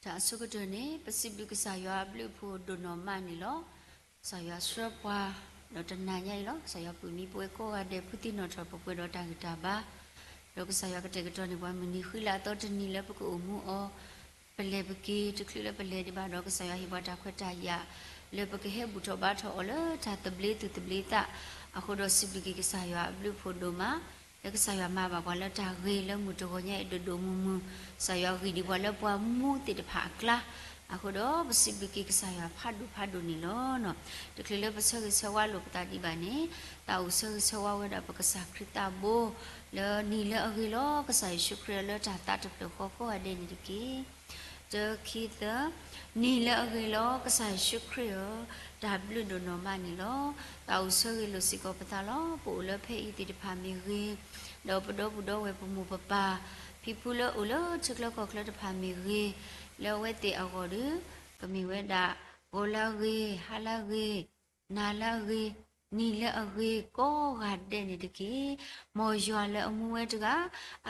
တၢ်အဆိကတၢၢ်န့ၣ် ပစံးဘျုးကစၢ်ယွၤအဘျုးအဖှိၣ်ဒိၣ်နီၢ်မးန့ၣ်လီၤ. ကစၢ်ယွၤဆှၢပှၤ ဒီးတနၤညါအံၤလီၤ. ကစၢ်ယွၤပာ်မံပဝဲကိးဂၤဒဲး ဖုသံနီၣ်ထီၣ်ပပှဲၤဒီးတၢ်ဂံၢ်တၢ်ဘါ, ဒီးကစၢ်ယွၤကတဲာ်ကတီၤန့ၢ်ပှၤမုၢ်နံၤဃံလၤအသီတနံၤလၢပကအိၣ်မူအီၤ, ပလဲၤပက့ၤတချုးလၢပလဲၤဒံးဘၣ်ဒီး ကစၢ်ယွၤဟ့ၣ်ပှၤတၢ်ခွဲးတၢ်ယာ် လၢပကဟဲဘူၣ်ထီၣ်ဘါထီၣ်အီၤလၢတၢ်သဘျ့သူၣ်သဘျ့သးအဃိဒီး စံးဘျုးက့ၤကစၢ်ယွၤအဘျုးအဖှိၣ်ဒိၣ်မး လၢကစၢ်ယွၤမၤဘၣ်ပှၤလၢတၢ်ဂ့ၤလၢမုၢ်တဂီၤညါအံၤဒိၣ်ဒိၣ်မုၢ်မုၢ်, ကစၢ်ယွၤဂံၢ်ဒံးပှၤလၢပှၤမူသ့ၣ်တဖၣ်အကျါ, အဃိဒီးပစံးဘျုးက့ၤကစၢ်ယွၤဖးဒိၣ်ဖးဒိၣ်န့ၣ်လီၤ. တချုးလၢပဆၢဂ့ၤဆၢဝါလိာ်ပသးဒံးဘၣ်န့ၣ်, သးအိၣ်ဆၢဂ့ၤဆၢဝါဝဲဒၣ်ပကစၢ်ခရံာ်သးဘိ လၢနံၤလၢအဂ့ၤလီၤ ကစၢ်ယ့ၣ်ၡူးခရံာ်လၢတၢ်သးတဖျၢၣ်ဃီကိးဂၤဒဲးန့ၣ်တက့ၢ်. တၢ ခံ သၢ, နံၤလၢအဂ့ၤလီၤ ကစၢ်ယ့ၣ်ၡူးခရံာ်ဧၢ, တၢ်ဘျုးဒိၣ်နီၢ်မးန့ၣ်လီၤ. သးအိၣ်ဆၢဂ့ၤလိာ်စ့ၢ်ကီးပသးလီၤ. ပအိၣ်လၢဖဲအံၤသ့ၣ်တဖၣ်မ့ၢ်ဂ့ၤ, ဒီးပဒီပုၢ်ဒီဝဲၢ်ပမိၢ်ပပၢ်, ဖံဖုလၢအိၣ်လၢထံချၢကီၢ်ချၢတဖၣ်မ့ၢ်ဂ့ၤ, လၢအဝဲသ့ၣ်အဂီၢ်ဒီး, ကမ့ၢ်ဝဲဒၣ် ဂီၤလၢအဂ့ၤ, ဟါလၢအဂ့ၤ, နၤလၢအဂ့ၤ, နံၤလၢအဂ့ၤ ကိးဂၤဒဲးန့ၣ်တက့ၢ်. မ်ယွၤလၢအမူဝဲတဂၤ,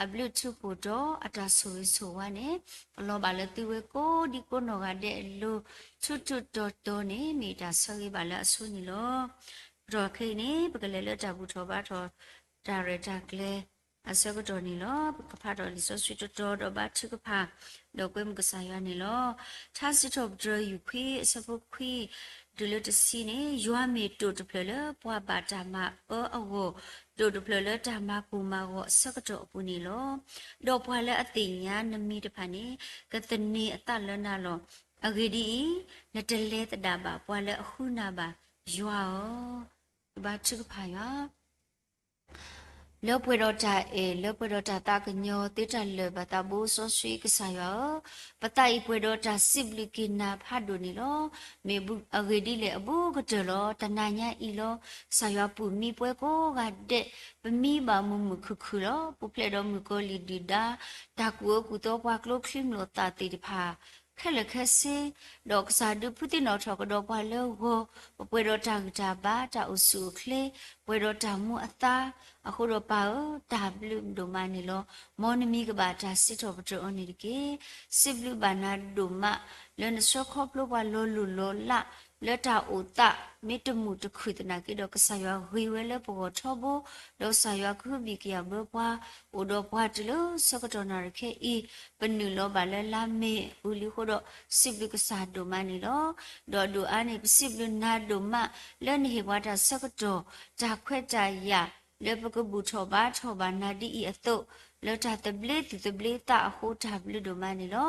အဘျုးထူးဖှိၣ်ဒီးအတၢ်ဆိၣ်ဂ့ၤဆိၣ်ဝါန့ၣ်, လီၤဘၣ်လၢသုဝဲကိးဒံကိးနီၢ်ဂၤဒဲးအလိၤ, ထူးထူးတီၤတီၤန့ၣ် မ့ၢ်တၢ်ဆၢဂ့ၤဘၣ်လၢအဆိန့ၣ်လီၤ. ဒီးခဲအံၤန့ၣ် ပကလဲၤလၢတၢ်ဘူၣ်ထီၣ်ဘါထီၣ် တၢ်ရဲၣ်တၢ်ကျဲၤ အဆၢကတီၢ်န့ၣ်လီၤ. ပကဖးထီၣ်လံာ်စီဆှံတတီၤဒီးဘါထုကဖၣ်, ဒီးကွဲမုာ်ကစၢ်ယွၤန့ၣ်လီၤ. ထါစံးထီၣ်ပတြၢၤ ယူၢ်ခွံ အဆၢဖိခွံ တုၤလၢတဆံန့ၣ်, ယွၤမ့ၢ်တိာ်တဖျၢၣ်လၢပှၤဘၣ်တၢ်မၤအၢအဂီၢ်, တိာ်တဖျၢၣ်လၢတၢ်မၤကိၢ်မၤဂီၤအဆၢကတီၢ်အပူၤန့ၣ်လီၤ. ဒီးပှၤလၢအသ့ၣ်ညါနမံၤတဖၣ်န့ၣ်, ကသန့ၤအသးလၢနၤလီၤ. အဂ့ၢ်ဒ်အံၤ, နတလဲၤသဒၣ်ဘၣ်ပှၤလၢအဃုနၤဘၣ်, ယွၤဧၢ. ဘါထုကဖၣ်ယွၤ လၢပှဲၤဒီးတၢ်အဲၣ်, လၢပှဲၤဒီးတၢ်သးကညီၤသ့တၢ်လၢာ်ဘၣ်သးဘိစီဆှံကစၢ်ယွၤဧၢ, ပသးအံၤပှဲၤဒီးတၢ်စံးဘျုးက့ၤနၤဖးဒိၣ်န့ၣ်လီၤ. မ့ၢ်အဂ့ၢ်ဒ်လဲၣ်အဘူးကတၢၢ်လီၤ. တနၤညါအံၤလီၤ. ကစၢ်ယွၤပာ်မံပဝဲကိးဂၤဒဲး, ပမံဘၣ်မုာ်မုာ်ခုၣ်ခုၣ်လီၤ. ပူၤဖျဲးဒီးမုၣ်ကီၤလံၢ်ဒုၣ်ဒါ, တၢ်ကူၣ်အၢကူၣ်သီပှၤကျိချံမျိာ်သၣ်သ့ၣ်တဖၣ် ခဲလၢာ်ခဲဆ့, ဒီးကစၢ်ဒုးဖုသံနီၣ်ထီၣ်ကဒီးပှၤလၢဂီၤ, ပပှဲၤဒီးတၢ်ဂံၢ်တၢ်ဘါ, တၢ်အိၣ်ဆူၣ်အိၣ်ချ့, ပှဲၤဒီးတၢ်မူအသါ, အဃိဒီးပၢ်ဧၢ, တၢ်ဘျုးဒိၣ်မးန့ၣ်လီၤ. မ်နမံၤကဘၣ်တၢ်စံးထီၣ်ပတြၢၤအီၤန့ၣ်တက့ၢ်. စံးဘျုးဘၣ်နၤဒိၣ်မး, လၢနဆှၢခီဖျိပှၤလီၤလိၢ်လီၤလး, လၢတၢ်အိၣ်သးမ့ၢ်တမုာ်တခုၣ်သနာ်က့ဒီး ကစၢ်ယွၤဂ့ၤဝဲလၢပဂီၢ်ထီဘိ, ဒီးကစၢ်ယွၤကဟုဘံၣ်ကယာ်ဘၢပှၤ, အိၣ်ဒီးပှၤတုၤလၢဆၢကတီၢ်နၣ်ရံၣ်ခဲအံၤ, ပနုာ်လီၤဘၣ်လၢလါမ့ၤအပူၤလံအဃိဒီး, စံးဘျုးကစၢ်ဒိၣ်မးန့ၣ်လီၤ. ဒီးဒိၣ်အါန့ၣ် ပစံးဘျုးနၤဒိၣ်မးလၢနဟ့ၣ်ပှၤတၢ်ဆၢကတီၢ်, တၢ်ခွဲးတၢ်ယာ်, လၢပကဘူၣ်ထီၣ်ဘါထီၣ်ဘၣ်နၤဒ်အံၤအသိး, လၢတၢ်သဘျ့သူၣ်သဘျ့သးအဃိ တၢ်ဘျုးဒိၣ်မးန့ၣ်လီၤ.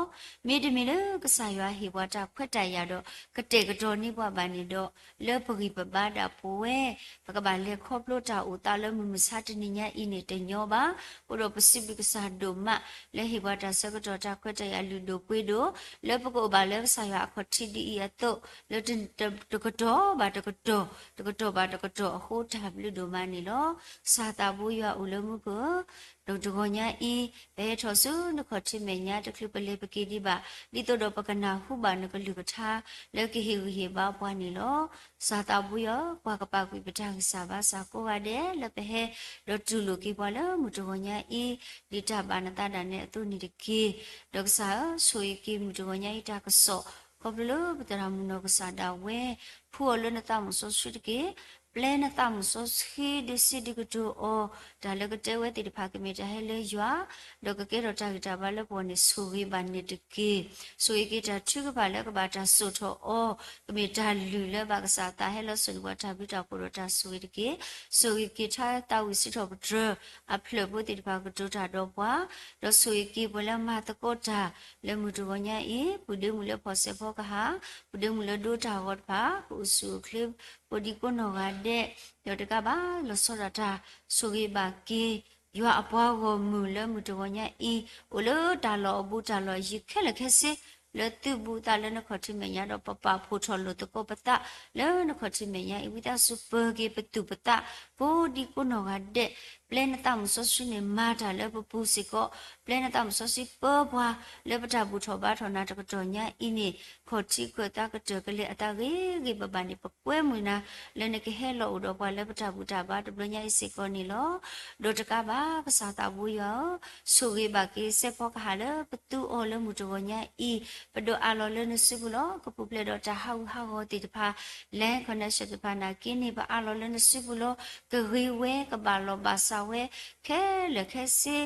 မ့တမ့ၢ်လၢကစၢ်ယွၤဟ့ၣ်ပှၤတၢ်ခွဲးတၢ်ယာ်ဒီး ကတဲာ်ကတီၤန့ၢ်ပှၤဘၣ်န့ၣ်ဒီး, လၢပဂံၢ်ပဘါဒၣ်ပဝဲ, ပကဘၣ်လဲၤခီဖျိတၢ်အိၣ်သးလၢမုၢ်မဆါတနံၤညါအံၤန့ၣ်တညီဘၣ်. အဃိဒီးပစံးဘျုးကစၢ်ဒိၣ်မး, လၢဟ့ၣ်ပှၤတၢ်ဆၢကတီၢ်တၢ်ခွဲးတၢ်ယာ်လုၢ်ဒိၣ်ပှ့ၤဒိၣ်, လၢပကအိၣ်ဘၣ်လၢကစၢ်ယွၤအခီၣ်ထံးဒ်အံၤအသိး, လၢတကတီၢ်ဘၣ်တကတီၢ်, တကတီၢ်ဘၣ်တကတီၢ်အဃိ တၢ်ဘျုးဒိၣ်မးန့ၣ်လီၤ. ကစၢ်သးဘိယွၤအိၣ်လၢမူခိၣ်ဧၢ, ဒီးတဂီၤညါအံၤ, ပဟဲထီၣ်ဆူနခီၣ်ထံးမဲာ်ညါတချုးပလဲၤပက့ၤဒံးဘၣ်, ဒ်သိးဒီးပကနၢ်ဟူဘၣ်နကလုၢ်ကထါ, လၢကဟ့ၣ်ဂံၢ်ဟ့ၣ်ဘါပှၤန့ၣ်လီၤ. ကစၢ်သးဘိယွၤ, ကွၢ်ကပာ်ကွံာ်ပတၢ်ဂံၢ်စၢ်ဘါစၢ်ကိးဂၤဒဲးလၢပဟဲ, ဒီးတူၢ်လိာ်က့ၤပှၤလၢမုၢ်တဂီၤညါအံၤ, ဒ်တၢ်ဘၣ်နသးဒၣ်နဲအသိးန့ၣ်တက့ၢ်. ဒီးကစၢ်ဧၢ, ဆိၣ်ဂ့ၤက့ၤမုၢ်တဂီၤညါအံၤတၢ်ကစီၣ်, ခီဖျိလၢပသရၣ်မုၣ်နီၢ်ကစၢ်ဒၣ်ဝဲ, ဖှူအီၤလၢနသးမုၣ်စီဆှံတက့ၢ်. ပျဲနသးမုၣ်စီဆှံဒုးစံးဒုးကတိၤအီၤ, တၢ်လၢကတဲဝဲသ့ၣ်တဖၣ်ကမ့ၢ်တၢ်ဟဲလၢယွၤ, ဒီးကကဲထီၣ်တၢ်ဂံၢ်တၢ်ဘါလၢပဂီၢ်န့ၣ် ဆိၣ်ဂ့ၤဘၣ်န့ၣ်တက့ၢ်. ဆိၣ်ဂ့ၤက့ၤတၢ်ထုကဖၣ်လၢကဘၣ်တၢ်စိာ်ထီၣ်အီၤ, ကမ့ၢ်တၢ်လုၢ်လၢဘၣ်ကစၢ်အသးဟဲလီၤစိာ်န့ၢ်ပှၤတၢ်ဘျုးတၢ်ဖှိၣ်ဒီးတၢ်ဆိၣ်ဂ့ၤတက့ၢ်. ဆိၣ်ဂ့ၤက့ၤထါသးဝံၣ်စံးထီၣ်ပတြၢၤ, အဖျၢၣ်ဖိသ့ၣ်တဖၣ်ကတိၤတၢ်ဒီးပှၤ, ဒီးဆိၣ်ဂ့ၤက့ၤပှၤလၢမၤသကိးတၢ်, လၢမုၢ်တဂီၤညါအံၤ, ပုၢ်ဒ့မုၣ်လၢဖီၣ်စဲးဖီကဟၣ်, ပုၢ်ဒ့မုၣ်လၢဒိတၢ်ဂီၤတဖၣ်, ကအိၣ်ဆူၣ်အိၣ်ချ့, ကိးဒံကိးနီၢ်ဂၤဒဲး, ဒီးတကးဘၣ်လီၤဆီဒၣ်တၢ်, ဆိၣ်ဂ့ၤဘၣ်က့ၤ, ယွၤအပှၤဂီၢ်မုၢ်လၢမုၢ်တဂီၤညါအံၤ, အိၣ်လၢတၢ်လီၢ်အဘူးတၢ်လီၢ်ယံၤခဲလၢာ်ခဲဆ့, လၢသုးဘူးသးလၢနခီၣ်ထံးမဲာ်ညါဒီးပပာ်ဖှိၣ်ထီၣ်လိာ်သကိးပသး, လၢနခီၣ်ထံးမဲာ်ညါအံၤ ဝံသးစူၤပၢၤက့ၤပသူၣ်ပသး, ကိးဒံကိးနီၢ်ဂၤဒဲး, ပျဲနသးမုၣ်စီဆှံန့ၣ် မၤတၢ်လၢပပူၤစ့ၢ်ကီး, ပျဲနသးမုၣ်စီဆှံပၢပှၤ လၢပတၢ်ဘူၣ်ထီၣ်ဘါထီၣ်နၤတကတီၢ်ညါအံၤန့ၣ်, ခီၣ်ထံးခၢၣ်သးကတၢၢ်ကလဲာ်အသးဂ့ၤဂ့ၤဘၣ်ဘၣ်န့ၣ် ပကွဲမုာ်နၤ လၢနကဟဲလီၤအိၣ်ဒီးပှၤလၢပတၢ်ဘူၣ်တၢ်ဘါတဘျီညါအံၤစ့ၢ်ကီးန့ၣ်လီၤ. ဒီးတကးဘၣ် ကစၢ်သးဘိယွၤဧၢ, ဆိၣ်ဂ့ၤဘၣ်က့ၤစဲးဖီကဟၣ်လၢပသူအီၤလၢမုၢ်တဂီၤညါအံၤ, ပဒိးအးလီၤလၢနစုပူၤလီၤ. ကပူၤဖျဲးဒီးတၢ်ဟးဂူာ်ဟးဂီၤသ့ၣ်တဖၣ် land connection တဖၣ်နာ်က့န့ၣ် ပအးလီၤလၢနစုပူၤလီၤ. ကဂ့ၤဝဲ ကဘၣ်လီၤဘၣ်စးဝဲ ခဲလၢာ်ခဲဆ့,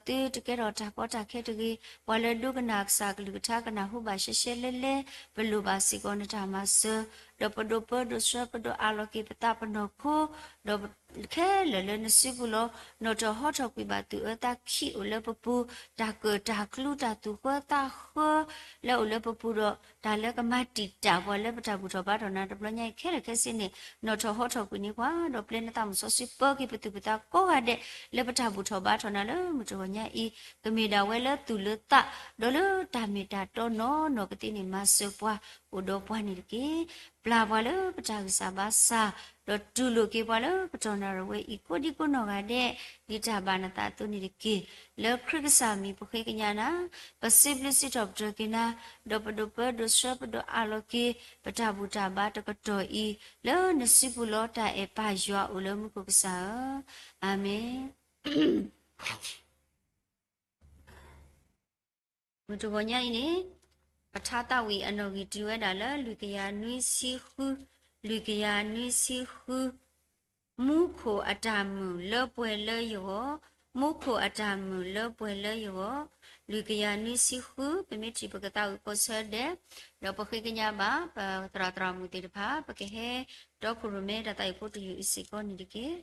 ဒီးသုတကဲထီၣ်တၢ်ကီတၢ်ခဲတဂ့ၤ, ပှၤလၢဒိကနၣ်ကစၢ်အကလုၢ်ကထါ ကနၢ်ဟူဘၣ်ရှဲရှဲလဲလဲ, ပလိၣ်ဘၣ်စ့ၢ်ကီးနတၢ်မၤစၢၤ, ဒီးပဒိးပၢဒိးဆှၢပဒိးအးလီၤက့ၤပသးပနီၢ်ခိ, ဒီးခဲလၢာ်လၢနစုပူၤလီၤ. နီၣ်ထီၣ်ဟီထီၣ်ကွံာ်ဘၣ်သူၣ်အၢသးခံအိၣ်လၢပပူၤ, တၢ်ကၢၣ်တၢ်ကျူတၢ်သူၣ်ဃၢသးဃၢ လၢအိၣ်လၢပပူၤဒီး တၢ်လၢကမၤတံာ်တာ်ပှၤလၢပတၢ်ဘူၣ်ထီၣ်ဘါထီၣ်နၤတဘျီညါအံၤခဲလၢာ်ခဲဆ့န့ၣ် နီၣ်ထီၣ်ဟီထီၣ်ကွံာ်န့ၢ်ပှၤ, ဒီးပျဲနသးမုၣ်စီဆှံပၢက့ၤပသူၣ်ပသးကိးဂၤဒဲး လၢပတၢ်ဘူၣ်ထီၣ်ဘါထီၣ်နၤလၢမုၢ်တဂီၤညါအံၤ, ကမ့ၢ်ဒၣ်ဝဲလၢသူၣ်လၢသး, ဒီးလၢတၢ်မ့ၢ်တၢ်တီနီၢ်နီၢ်ကသ့န့ၣ် မၤစၢၤပှၤအိၣ်ဒီးပှၤန့ၣ်တက့ၢ်. ပျၢ်ပှၤလၢပတၢ်ဂံၢ်စၢ်ဘါစၢ်, ဒီးတူၢ်လိာ်က့ၤပှၤလၢပတီၢ်နၣ်ရံၣ်ဝဲအံၤ ကိးဒံကိးနီၢ်ဂၤဒဲး, ဒ်တၢ်ဘၣ်နသးအသိးန့ၣ်တက့ၢ်. လၢခရံာ်ကစၢ်မံၤပဃ့ကညးနၤ, ပစံးဘျုးစံးထီၣ်ပတြၢၤက့ၤနၤ, ဒီးပဒိးပၢဒိးဆှၢပဒိးအးလီၤက့ၤ ပတၢ်ဘူၣ်တၢ်ဘါတကတီၢ်အံၤ, လၢနစုပူၤလီၤ. တၢ်အဲၣ်ပၢ်ယွၤအိၣ်လၢမူခိၣ်ကစၢ်ဧၢ, အၤမ့ၣ်. မုၢ်တဂီၤညါအံၤန့ၣ်, ပထါသးဝံၣ်အနီၣ်ဂံၢ်တုၤဝဲဒၣ်လၢ လွံၢ်ကယၤနွံဆံဃု, လွံၢ်ကယၤနွံဆံဃု, မူခိၣ်အတၢ်မုာ်လၢပှဲၤလၢယဂီၢ်, မူခိၣ်အတၢ်မုာ်လၢပှဲၤလၢယဂီၢ်, လွံၢ်ကယၤနွံဆံဃု, ပမ့ၢ်ထံၣ်ပကသးဝံၣ်ကိးဆၢဒဲး, ဒီးပဃ့ကညးဘၣ် ပသရၣ်သရၣ်မုၣ်သ့ၣ်တဖၣ် ပကဟဲတီခိၣ်ရိၣ်မဲတၢ်သးဝံၣ်ဖိတယုၢ်အံၤစ့ၢ်ကီးန့ၣ်တက့ၢ်.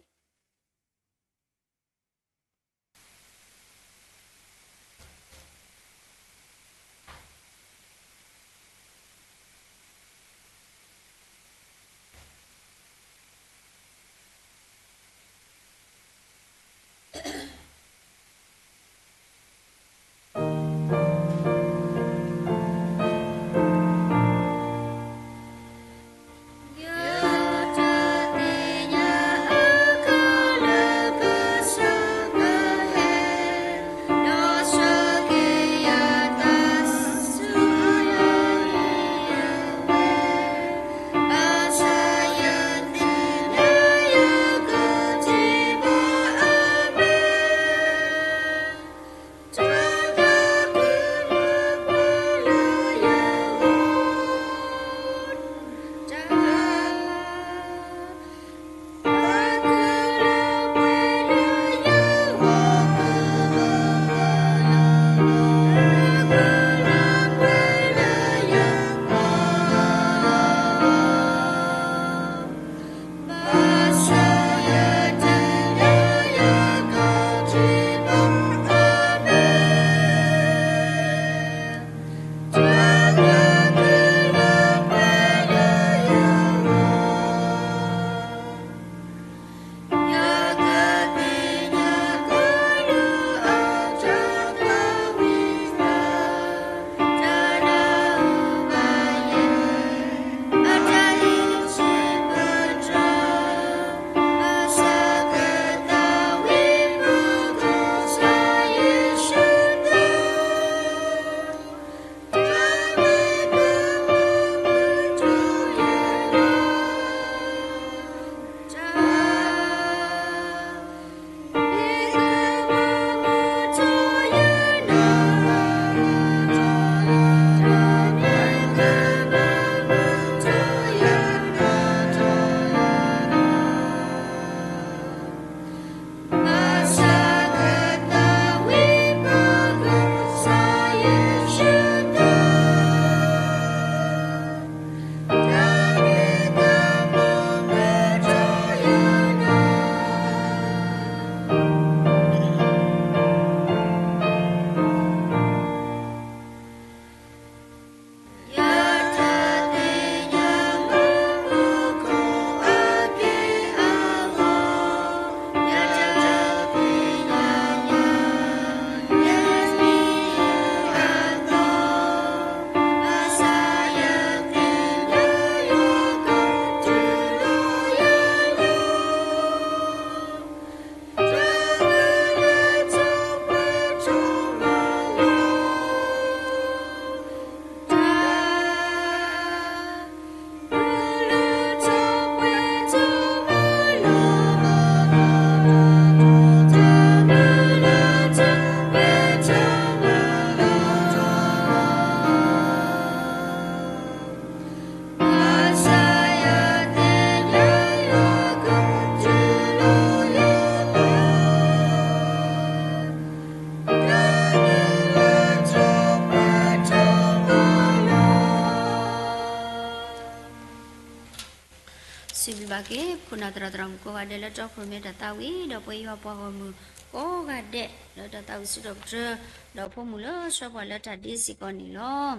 ခိၣ်နၢ်သရၣ်သရၣ်မုၣ်ကိးဂၤဒဲးလၢတီခိၣ်ရိၣ်မဲတၢ်သးဝံၣ် ဒီးပဝဲယွၤပှၤဂီၢ်မုၢ်ကိးဂၤဒဲးလၢတၢ်သးဝံၣ်စံးထီၣ်ပတြၢၤ ဒီးဖိမုၣ်လၢဆှၢပှၤလၢတၢ်ဒ့စ့ၢ်ကီးန့ၣ်လီၤ.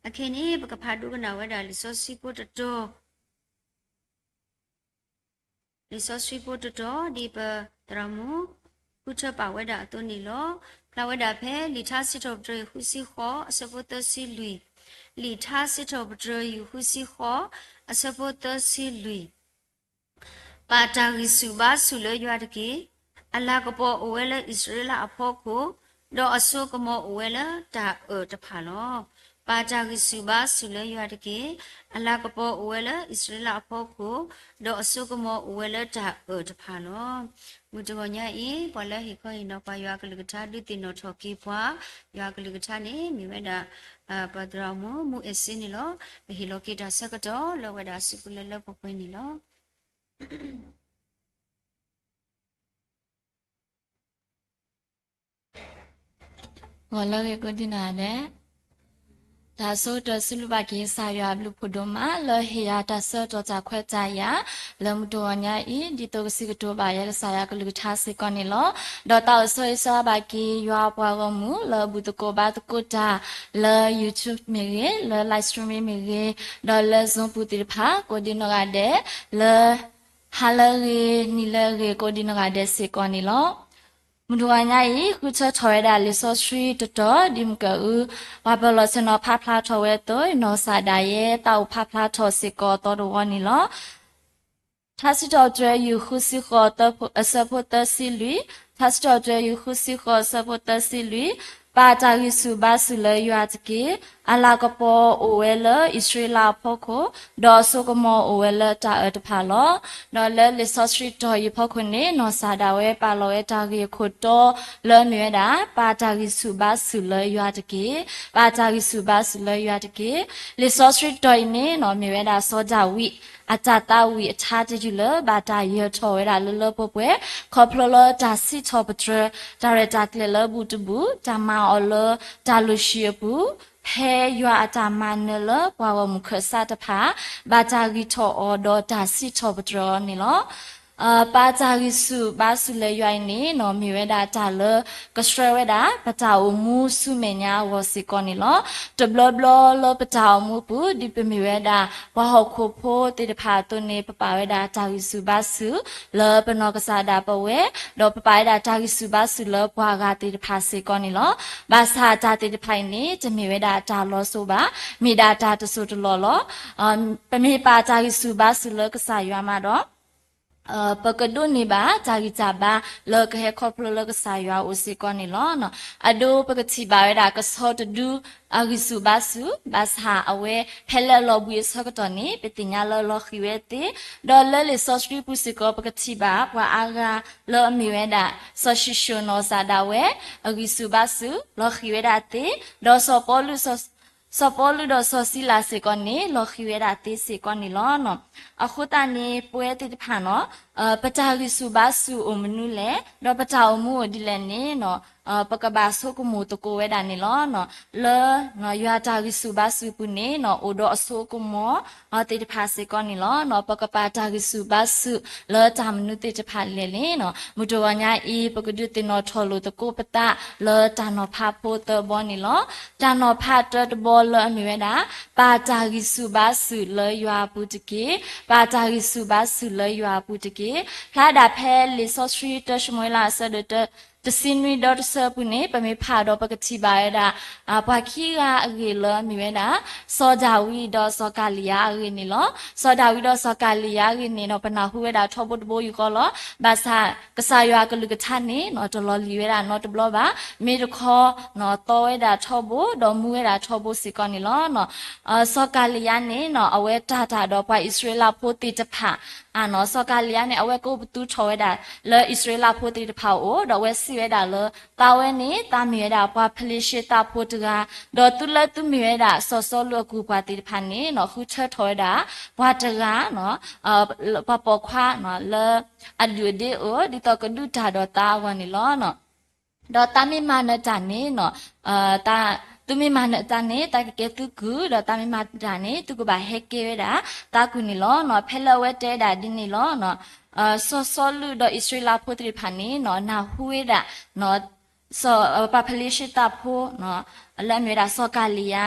အခဲအံၤန့ၣ် ပကဖးဒိကနၣ်ဝဲဒၣ်လံာ်စီဆှံဖိတတီၤ လံာ်စီဆှံဖိတတီၤ ဒ်ပသရၣ်မုၣ် ဃုထၢပာ်ဝဲဒၣ်အသိးန့ၣ်လီၤ. ဖျါဝဲဒၣ်ဖဲလံာ်ထါစံးထီၣ်ပတြၢၤ ယူၢ်ဃုဆံဃိး အဆၢဖိသၢဆံလွံၢ်, လံာ်ထါစံးထီၣ်ပတြၢၤ ယူၢ်ဃုဆံဃိး အဆၢဖိသၢဆံလွံၢ် ပာ်တၢ်ဂံၢ်ဆူၣ်ဘါဆူၣ်လၢယွၤတက့ၢ်. အလၤကပီၤအိၣ်ဝဲလၢအံၣ်စရ့လးအဖီခိၣ်, ဒီးအစိကမီၤအိၣ်ဝဲလၢတၢ်အၢၣ်တဖၣ်လီၤ. ပာ်တၢ်ဂံၢ်ဆူၣ်ဘါဆူၣ်လၢယွၤတက့ၢ်. အလၤကပီၤအိၣ်ဝဲလၢအံၣ်စရ့လးအဖီခိၣ်, ဒီးအစိကမီၤအိၣ်ဝဲလၢတၢ်အၢၣ်တဖၣ်လီၤ. မုၢ်တဂီၤညါအံၤ ပှၤလၢဟ့ၣ်ခီဟ့ၣ်နီၤပှၤယွၤအကလုၢ်ကထါ ဒုးသ့ၣ်နီၣ်ထီၣ်က့ၤပှၤ ယွၤအကလုၢ်ကထါန့ၣ် မ့ၢ်ဝဲဒၣ် ပသရၣ်မုၣ် မူအဲၣ်စ့န့ၣ်လီၤ. ပဟ့ၣ်လီၤက့ၤတၢ်ဆၢကတီၢ်လၢဝဲဒၣ်အစုပူၤလၢလၢပှဲၤပှဲၤန့ၣ်လီၤ. ဂီၤလၢအဂ့ၤကိးဒံနီၢ်ဂၤဒဲး, တၢ်ဆိကတၢၢ်စံးဘျုးဘၣ်က့ၤကစၢ်ယွၤအဘျုးဖးဒိၣ်မး လၢဟ့ၣ်ယၤတၢ်ဆၢကတီၢ်တၢ်ခွဲးတၢ်ယာ် လၢမုၢ်တဂီၤညါအံၤ ဒ်သိးကစံးကတိၤဘၣ်ယဲကစၢ်ယွၤအကလုၢ်ကထါစ့ၢ်ကီးန့ၣ်လီၤ. ဒီးတၢ်အိၣ်ဆိးအံၤ ဆိးဘၣ်က့ၤယွၤအပှၤဂီၢ်မုၢ် လၢအဘူၣ်သကိးဘါသကိးတၢ် လၢ YouTube မ့ၢ်ဂ့ၤ, လၢ live stream မ့ၢ်ဂ့ၤ, ဒီးလၢ Zoom ပူၤသ့ၣ်တဖၣ် ကိးဒံနီၢ်ဂၤဒဲး, လၢ ဟါလၢအဂ့ၤ နံၤလၢအဂ့ၤ ကိးဒံနီၢ်ဂၤဒဲးစ့ၢ်ကီးန့ၣ်လီၤ. မုၢ်တဂီၤညါအံၤ ဃုထၢထီၣ်ဝဲဒၣ်လံာ်စီဆှံတတီၤ ဒ်မုၢ်ကၢအု ပှၤပၢၤလီၢ်ဆ့ၣ်နီၤဖးဖျါထီၣ်ဝဲအသိး နီၢ်စၢ်ဒၣ်ယဲ သးအိၣ်ဖးဖျါထီၣ်စ့ၢ်ကီးအသီတဝီန့ၣ်လီၤ. ထါစံးထီၣ်ပတြၢၤ ယူၢ်ဃုဆံဃိး အဆၢဖိသၢဆံလွံၢ်, ထါစံးထီၣ်ပတြၢၤ ယူၢ်ဃုဆံဃိး အဆၢဖိသၢဆံလွံၢ်, ပာ်တၢ်ဂံၢ်ဆူၣ်ဘါဆူၣ်လၢယွၤတက့ၢ်. အလၤကပီၤအိၣ်ဝဲလၢအံၣ်စရ့လးအဖီခိၣ်, ဒီးအစိကမီၤအိၣ်ဝဲလၢတၢ်အၢၣ်တဖၣ်လီၤ. ဒီးလၢလံာ်စီဆှံတီၤအံၤအဖီခိၣ်န့ၣ် နီၢ်စၢ်ဒၣ်ဝဲပာ်လီၤဝဲတၢ်ဂ့ၢ်အခိၣ်တီလၢအမ့ၢ်ဝဲဒၣ် ပာ်တၢ်ဂံၢ်ဆူၣ်ဘါဆူၣ်လၢယွၤတက့ၢ်. ပာ်တၢ်ဂံၢ်ဆူၣ်ဘါဆူၣ်လၢယွၤတက့ၢ်. လံာ်စီဆှံတီၤအံၤန့ၣ်နီၤ မ့ၢ်ဝဲဒၣ်စီၤဒၤဝံး အတၢ်သးဝံၣ်အထါတယုၢ်လၢ ဘၣ်တၢ်ယၢၤထီၣ်ဝဲဒၣ်လၢလၢပှဲၤပှဲၤ ခီဖျိလၢတၢ်စံးထီၣ်ပတြၢၤ တၢ်ရဲၣ်တၢ်ကျဲၤလၢအဘူးတဘူး တၢ်မၤအီၤလၢတၢ်လုၢ်ဟံၣ်အပူၤ ဖဲယွၤအတၢ်မၤနၢၤလၢပှၤဂီၢ်မုၢ်ခၢၣ်စးတဖၣ် ဘၣ်တၢ်ဂံၢ်ထီၣ်အီၤဒီးတၢ်စံးထီၣ်ပတြၢၤအီၤန့ၣ်လီၤ. ပာ်တၢ်ဂံၢ်ဆူၣ်ဘါဆူၣ်လၢယွၤအံၤန့ၣ်နီၤ မ့ၢ်ဝဲဒၣ်တၢ်လၢကဆှၢဝဲဒၣ် ပတၢ်အိၣ်မူဆူမဲာ်ညါအဂီၢ်စ့ၢ်ကီးန့ၣ်လီၤ. တဘျီဘျီလၢပတၢ်အိၣ်မူပူၤ ဒ်ပမ့ၢ်ဝဲဒၣ် ပှၤဟီၣ်ခိၣ်ဖိသ့ၣ်တဖၣ်အသိးန့ၣ် ပပာ်ဝဲဒၣ်တၢ်ဂံၢ်ဆူၣ်ဘါဆူၣ်လၢပနီၢ်ကစၢ်ဒၣ်ပဝဲ, ဒီးပပာ်ဝဲဒၣ်တၢ်ဂံၢ်ဆူၣ်ဘါဆူၣ်လၢပှၤဂၤသ့ၣ်တဖၣ်စ့ၢ်ကီးန့ၣ်လီၤ. ဘၣ်ဆၣ်တၢ်သ့ၣ်တဖၣ်အံၤန့ၣ် တမ့ၢ်ဝဲဒၣ်တၢ်လီၤစိၤဘၣ်, မ့ၢ်ဒၣ်တၢ်တစိၢ်တလီၢ်လီၤ. ပမ့ၢ်ပာ်တၢ်ဂံၢ်ဆူၣ်ဘါဆူၣ်လၢကစၢ်ယွၤမးဒီး ပကဒိးန့ၢ်ဘၣ်တၢ်ဂံၢ်တၢ်ဘါလၢကဟဲခီဖျိလၢကစၢ်ယွၤအအိၣ်စ့ၢ်ကီးန့ၣ်လီၤ. အဒိ ပကထံၣ်ဘၣ်ဝဲဒၣ်ကဆီတဒု အဂံၢ်ဆူၣ်ဘါဆူၣ်, ဘၣ်ဆၣ်အဝဲဖဲလၢအလီၤဘှံးအဆၢကတီၢ်န့ၣ် ပသ့ၣ်ညါလၢအလီၤဃံၤဝဲသ့, ဒီးလၢလံာ်စီဆှံပူၤစ့ၢ်ကီး ပကထံၣ်ဘၣ်ပှၤအါဂၤလၢအမ့ၢ်ဝဲဒၣ် စီၤၡံၣ်ၡိၣ်နီၢ်စၢ်ဒၣ်ဝဲ အဂံၢ်ဆူၣ်ဘါဆူၣ် လီၤဃံၤဝဲဒၣ်သ့, ဒီးစီၤပီလူး စီၤပီလူးဒီးစီၤစံလၤစ့ၢ်ကီးန့ၣ် လီၤဃံၤဝဲဒၣ်သ့စ့ၢ်ကီးန့ၣ်လီၤ. အဃိသတးန့ၣ် ပဝဲသ့ၣ်တဖၣ်နီၤ ပတၢ်ဂံၢ်ဆူၣ်ဘါဆူၣ်အိၣ်မနုၤလဲၣ်, ဒီးပတၢ်အိၣ်မူအိၣ်ဒ်လဲၣ်န့ၣ် ပကဘၣ်ဆိကမိၣ်သကိးဝဲဒၣ်န့ၣ်လီၤ. လၢယွၤတၢ်ဂံၢ်ဆူၣ်ဘါဆူၣ်ပူၤန့ၣ် အိၣ်ဒီးအဆိကမိၣ်သ့ၣ်တဖၣ်စ့ၢ်ကီးန့ၣ်လီၤ. ပကပာ်တၢ်ဂံၢ်ဆူၣ်ဘါဆူၣ်လၢတၢ်မနုၤသ့ၣ်တဖၣ်လဲၣ်န့ၣ် မုၢ်တဂီၤညါအံၤ ပကဒုးသ့ၣ်နီၣ်ထီၣ်လိာ်သကိးပသးလၢတၢ်နီၤဖးဖိသၢဘီန့ၣ်လီၤ. တၢ်နီၤဖးတၢတဘီလၢအမ့ၢ်ဝဲဒၣ် ပာ်တၢ်ဂံၢ်ဆူၣ်ဘါဆူၣ်လၢယွၤအပူၤတက့ၢ်. ပာ်တၢ်ဂံၢ်ဆူၣ်ဘါဆူၣ်လၢယွၤအပူၤတက့ၢ်. ဖျါဒၣ်ဖဲလံာ်စီဆှံတၢၡမူၤအ့လးအဆၢဒိၣ်တဆံနွံဒီတဆၢပူၤန့ၣ် ပမ့ၢ်ဖးဒီးပကထံၣ်ဘၣ်ဝဲဒၣ် ပှၤခံဂၤအဂ့ၢ်လၢအမ့ၢ်ဝဲဒၣ် စီၤဒၤဝံးဒီးစီၤကၤလံယါအဂ့ၢ်န့ၣ်လီၤ. စီၤဒၤဝံးဒီးစီၤကၤလံယါအဂ့ၢ်န့ၣ်နီၤ ပနၢ်ဟူဝဲဒၣ်ထီဘိတဘိယူၢ်ဃီလီၤ. ဘၣ်ဆၣ် ကစၢ်ယွၤအကလုၢ်ကထါန့ၣ်နီၤ တလီၤလံၤဝဲဒၣ်နီတဘျီဘၣ်. မ့ၢ်တခီ သီဝဲဒၣ်ထီဘိ ဒီးမူဝဲဒၣ်ထီဘိစ့ၢ်ကီးန့ၣ်လီၤ. စီၤကၤလံယါန့ၣ်နီၤ အဝဲတၢ်တၢ်ဒီးပှၤအံၣ်စရ့လးဖိသ့ၣ်တဖၣ် အနီၤ စီၤကၤလံယါန့ၣ် အဝဲကအိၣ်ပသူထီၣ်ဝဲဒၣ်လၢအံၣ်စရ့လးဖိသ့ၣ်တဖၣ်အအိၣ် ဒီးအဝဲစံးဝဲဒၣ်လၢ သးဝဲန့ၣ် သးမ့ၢ်ဝဲဒၣ်ပှၤဖလ့ၡ့သးဖိတဂၤ, ဒီးသုလၢသုမ့ၢ်ဝဲဒၣ် စီၤစီလူးအကုၢ်ပှၤသ့ၣ်တဖၣ်န့ၣ်နီၤ ဃုထၢထီၣ်ဝဲဒၣ် ပှၤတဂၤနီၤ ပှၤပိာ်ခွါနီၤ လၢအဒုၣ်အဒ့အိၣ် ဒ်သိးကဒုးတၢ်ဒီးသးအဂီၢ်န့ၣ်လီၤ. ဒီးသးမ့ၢ်မၤနၢၤတၢ်န့ၣ်နီၤ သး သုမ့ၢ်မၤနၢၤတၢ်န့ၣ် တၢ်ကကဲသုကုၢ်, ဒီးတၢ်မ့ၢ်မၤတၢ်န့ၣ် သုကဘၣ်ဟဲကဲဝဲဒၣ်သးကုၢ်န့ၣ်လီၤ. ဖဲလၢအဝဲတဲဝဲဒၣ်ဒ်န့ၣ်လီၤ. စီၤစီလူးဒီးအံၣ်စရ့လးဖိသ့ၣ်တဖၣ်န့ၣ် နၢ်ဟူဝဲဒၣ် ပှၤဖလ့ၡသးဖိ လၢအမ့ၢ်ဝဲဒၣ်စီၤကၤလံယါ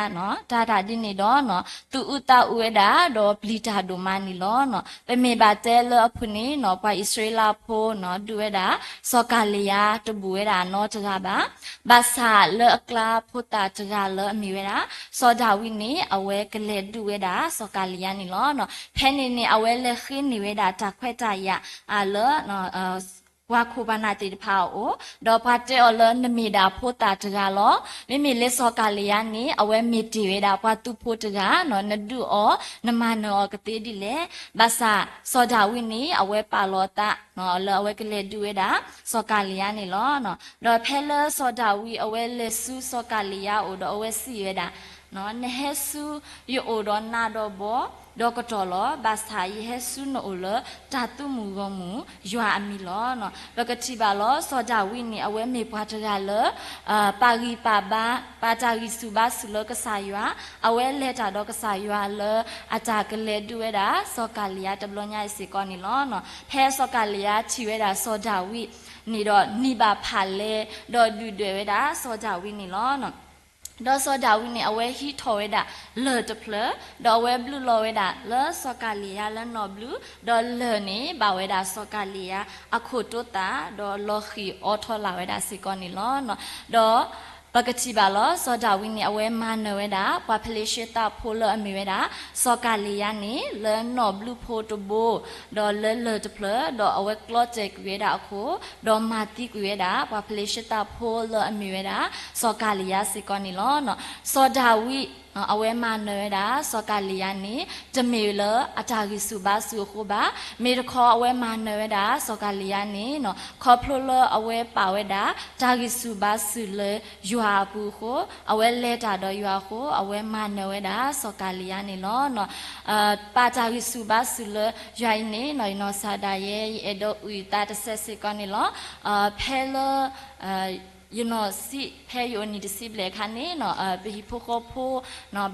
တၢ်တၢ်ဒ်န့ၣ်ဒီး သူၣ်အုးသးအုးဝဲဒၣ် ဒီးပျံၤတၢ်ဒိၣ်မးန့ၣ်လီၤ. ပမ့ၢ်ဘၣ်တဲလၢအပူၤန့ၣ် ပှၤအံၣ်စရ့လးဖိ ဒုးဝဲဒၣ် စီၤကၤလံယါတဘူၣ်ဝဲဒၣ်နီတဂၤဘၣ်. ဘၣ်ဆၣ်လၢအကျါဖိသၣ်တဂၤလၢအမ့ၢ်ဝဲဒၣ် စီၤဒၤဝံးန့ၣ် အဝဲကလဲၤဒုးဝဲဒၣ်စီၤကၤလံယါန့ၣ်လီၤ. ဖဲန့ၣ်န့ၣ် အဝဲလဲၤဃ့န့ၢ်ဝဲဒၣ်တၢ်ခွဲးတၢ်ယာ်လၢ ပှၤခိၣ်ပှၤနၢ်သ့ၣ်တဖၣ်အအိၣ်, ဒီးပှၤတဲအီၤလၢနမ့ၢ်ဒၣ်ဖိသၣ်တဂၤလီၤ. မ့မ့ၢ်လၢစီၤကၤလံယါန့ၣ် အဝဲမ့ၢ်တ့ၢ်ဝဲဒၣ်ပှၤသုးဖိတဂၤ, နဒုးအီၤ နမၤနၢၤအီၤကသ့ဒ်လဲၣ်. ဘၣ်ဆၣ်စီၤဒၤဝံးန့ၣ် အဝဲပာ်လီၤအသး လၢအဝဲကလဲၤဒုးဝဲဒၣ် စီၤကၤလံယါန့ၣ်လီၤ. ဒီးဖဲလၢစီၤဒၤဝံးအဝဲလဲၤဆူစီၤကၤလံယါအအိၣ်ဒီးအဝဲစံးဝဲဒၣ် နဟဲဆူယအိၣ်ဒီးနးဒီးဘီ ဒီးကတီၢ်လီၤ. ဘၣ်ဆၣ်ယဟဲဆူနအိၣ်လၢတၢ်သုးမုၢ်ဂီၢ်မုၢ်ယွၤအမံၤလီၤ. ပကထံၣ်ဘၣ်လီၤ စီၤဒၤဝံးန့ၣ် အဝဲမ့ၢ်ပှၤတဂၤလၢ ပာ်ဂံၢ်ပာ်ဘါ ပာ်တၢ်ဂံၢ်ဆူၣ်ဘါဆူၣ်လၢကစၢ်ယွၤ, အဝဲလဲၤတၢ်ဒီးကစၢ်ယွၤလၢအတၢ်ကလဲၤဒုးဝဲဒၣ် စီၤကၤလံယါတဘျီညါအံၤစ့ၢ်ကီးန့ၣ်လီၤ. ဖဲစီၤကၤလံယါထံၣ်ဝဲဒၣ်စီၤဒၤဝံးန့ၣ်ဒီး နံၤဘၣ်ဖၣ်လဲၤ ဒီးဒုၣ်ဒွဲၣ်ဝဲဒၣ်စီၤဒၤဝံးန့ၣ်လီၤ. ဒီးစီၤဒၤဝံးန့ၣ် အဝဲဟံးထီၣ်ဝဲဒၣ်လၢၢ်တဖျၢၣ်, ဒီးအဝဲဘျုးလီၤဝဲဒၣ်လၢစီၤကၤလံယါလၢနီၢ်ဘျုး, ဒီးလၢၢ်န့ၣ် ဘၣ်ဝဲဒၣ်စီၤကၤလံယါအခိၣ်တိသၣ်, ဒီးလီၤဃံၤအိးထီၣ်လၢ်ဝဲဒၣ်စ့ၢ်ကီးန့ၣ်လီၤ. ဒီးပကထံၣ်ဘၣ်လီၤ စီၤဒၤဝံးန့ၣ် အဝဲမၤနၢၤဝဲဒၣ် ပှၤဖလ့ၡသးဖိလၢအမ့ၢ်ဝဲဒၣ် စီၤကၤလံယါန့ၣ် လၢနီၢ်ဘျုးဖိတဘိ, ဒီးလၢလၢၢ်တဖျၢၣ်, ဒီးအဝဲကျီတဲာ်ကွံာ်ဝဲဒၣ်အခိၣ်, ဒီးမၤသံကွံာ်ဝဲဒၣ် ပှၤဖလ့ၡသးဖိလၢအမ့ၢ်ဝဲဒၣ် စီၤကၤလံယါစ့ၢ်ကီးန့ၣ်လီၤ. စီၤဒၤဝံး အဝဲမၤနၢၤဝဲဒၣ် စီၤကၤလံယါန့ၣ် တမ့ၢ်လၢအတၢ်ဂံၢ်ဆူၣ်ဘါဆူၣ်အဃိဘၣ်. မ့ၢ်တခီအဝဲမၤနၢၤဝဲဒၣ် စီၤကၤလံယါန့ၣ် ခီဖျိလၢအဝဲပာ်ဝဲဒၣ် တၢ်ဂံၢ်ဆူၣ်ဘါဆူၣ်လၢယွၤအပူၤအဃိ, အဝဲလဲၤတၢ်ဒီးယွၤအဃိ, အဝဲမၤနၢၤဝဲဒၣ် စီၤကၤလံယါန့ၣ်လီၤ. ပာ်တၢ်ဂံၢ်ဆူၣ်ဘါဆူၣ်လၢယွၤအံၤန့ၣ် ယနီၢ်စၢ်ဒၣ်ယဲ ယအဲၣ်ဒိးအုၣ်သးတစဲးစ့ၢ်ကီးန့ၣ်လီၤ. ဖဲလၢ ယနီၢ်စံး ဖဲယအိၣ်နံၣ်တဆံဘျဲၣ်အခါန့ၣ် ပဟံၣ်ဖိဃီဖိ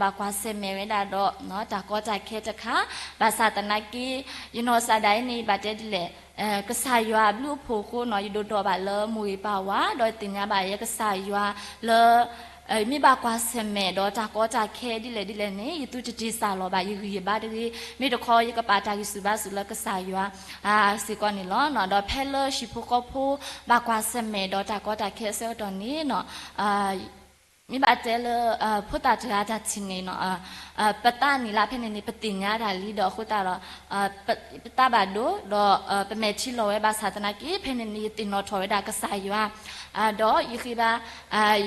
ဘၣ်ကွၢ်ဆၢၣ်မဲာ်ဝဲဒၣ်ဒီး တၢ်ကီတၢ်ခဲတခါ, ဘၣ်ဆၣ်သနာ်က့ ယနီၢ်စၢ်ဒၣ်အံၤန့ၣ် ဘၣ်တဲဒ်လဲၣ်, ကစၢ်ယွၤအဘျုးအဖှိၣ်အဃိန့ၣ် ယဒိးဒီးဘၣ်လၢမိၢ်ဂ့ၤပၢ်ဝၤ ဒီးသ့ၣ်ညါဘၣ်ယဲကစၢ်ယွၤလၢ မ့ၢ်ဘၣ်ကွၢ်ဆၢၣ်မဲာ်ဒီးတၢ်ကီတၢ်ခဲဒ်လဲၣ်ဒ်လဲၣ်န့ၣ် ယသုတတ့ၢ်စၢ်လီၤဘၣ် ယဂံၢ်ယဘါတဂ့ၤ. မ့ၢ်တခီယကပာ်တၢ်ဂံၢ်ဆူၣ်ဘါဆူၣ်လၢကစၢ်ယွၤ စ့ၢ်ကီးန့ၣ်လီၤ. ဒီးဖဲလၢဟံၣ်ဖိဃီဖိ ဘၣ်ကွၢ်ဆၢၣ်မဲာ်ဒီးတၢ်ကီတၢ်ခဲအဆၢကတီၢ်န့ၣ် မ့ၢ်ဘၣ်တဲလၢ ဖိသၣ်တဂၤတၢ်ထံၣ်န့ၣ် ပသးန့ၣ်လၢဖဲန့ၣ်န့ၣ် ပသ့ၣ်ညါတၢ်လံဒီးအဃိသတးဒီး ပသးဘၣ်ဒိဒီး ပမဲာ်ထံလီၤဝဲဘၣ်ဆၣ်သနာ်က့ ဖဲန့ၣ်န့ၣ် ယသ့ၣ်နီၣ်ထီၣ်ဝဲဒၣ်ကစၢ်ယွၤ ဒီးယဃ့ဘါ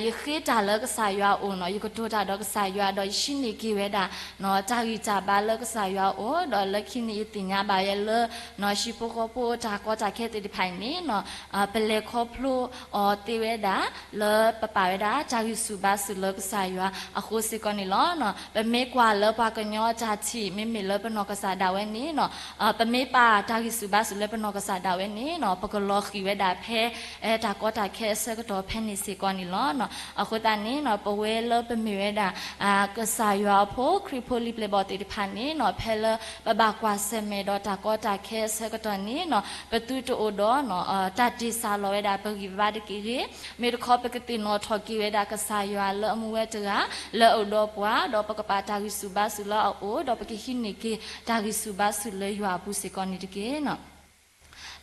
ယဃ့တၢ်လၢကစၢ်ယွၤအအိၣ်န့ၣ် ယကတိၤတၢ်ဒီးကစၢ်ယွၤ ဒီးယဟံးန့ၢ်က့ၤဝဲဒၣ် တၢ်ဂံၢ်တၢ်ဘါလၢကစၢ်ယွၤအအိၣ် ဒီးလၢခံန့ၣ် ယသ့ၣ်ညါဘၣ်ဝဲလၢ ဟံၣ်ဖိဃီဖိတၢ်ကီတၢ်ခဲသ့ၣ်တဖၣ်အံၤန့ၣ် ပလဲၤခီဖျိအီၤသ့ဝဲဒၣ် လၢပပာ်ဝဲဒၣ်တၢ်ဂံၢ်ဆူၣ်ဘါဆူၣ်လၢကစၢ်ယွၤအဃိစ့ၢ်ကီးန့ၣ်လီၤ. ပမ့ၢ်ကွၢ်လၢပှၤကညီတၢ်ထံၣ် မ့မ့ၢ်လၢပနီၢ်ကစၢ်ဒၣ်ဝဲန့ၣ် ပမ့ၢ်ပာ်တၢ်ဂံၢ်ဆူၣ်ဘါဆူၣ်လၢပနီၢ်ကစၢ်ဒၣ်ဝဲန့ၣ် ပကလီၤဃံၤဝဲဒၣ်ဖဲ တၢ်ကီတၢ်ခဲအဆၢကတီၢ်ဖဲန့ၣ်စ့ၢ်ကီးန့ၣ်လီၤ. အဃိသတးန့ၣ် ပဝဲလၢပမ့ၢ်ဝဲဒၣ် ကစၢ်ယွၤအဖိ ခရံာ်ဖိလံၤပျဲၢ်ဘီၣ်သ့ၣ်တဖၣ်န့ၣ် ဖဲလၢပဘၣ်ကွၢ်ဆၢၣ်မဲာ်ဒီးတၢ်ကီတၢ်ခဲအဆၢကတီၢ်န့ၣ် ပသုတအိၣ်ဒီး တၢ်တ့ၢ်စၢ်လီၤဝဲဒၣ်ပဂံၢ်ပဘါတက့ၢ်. မ့ၢ်တခီပကသ့ၣ်နီၣ်ထီၣ်က့ၤဝဲဒၣ် ကစၢ်ယွၤလၢအမူဝဲတဂၤ လၢအအိၣ်ဒီးပှၤ ဒီးပကပာ်တၢ်ဂံၢ်ဆူၣ်ဘါဆူၣ်လၢအအိၣ် ဒီးပကဟံးန့ၢ်က့ၤတၢ်ဂံၢ်ဆူၣ်ဘါဆူၣ်လၢယွၤအပူၤစ့ၢ်ကီးန့ၣ်တက့ၢ်.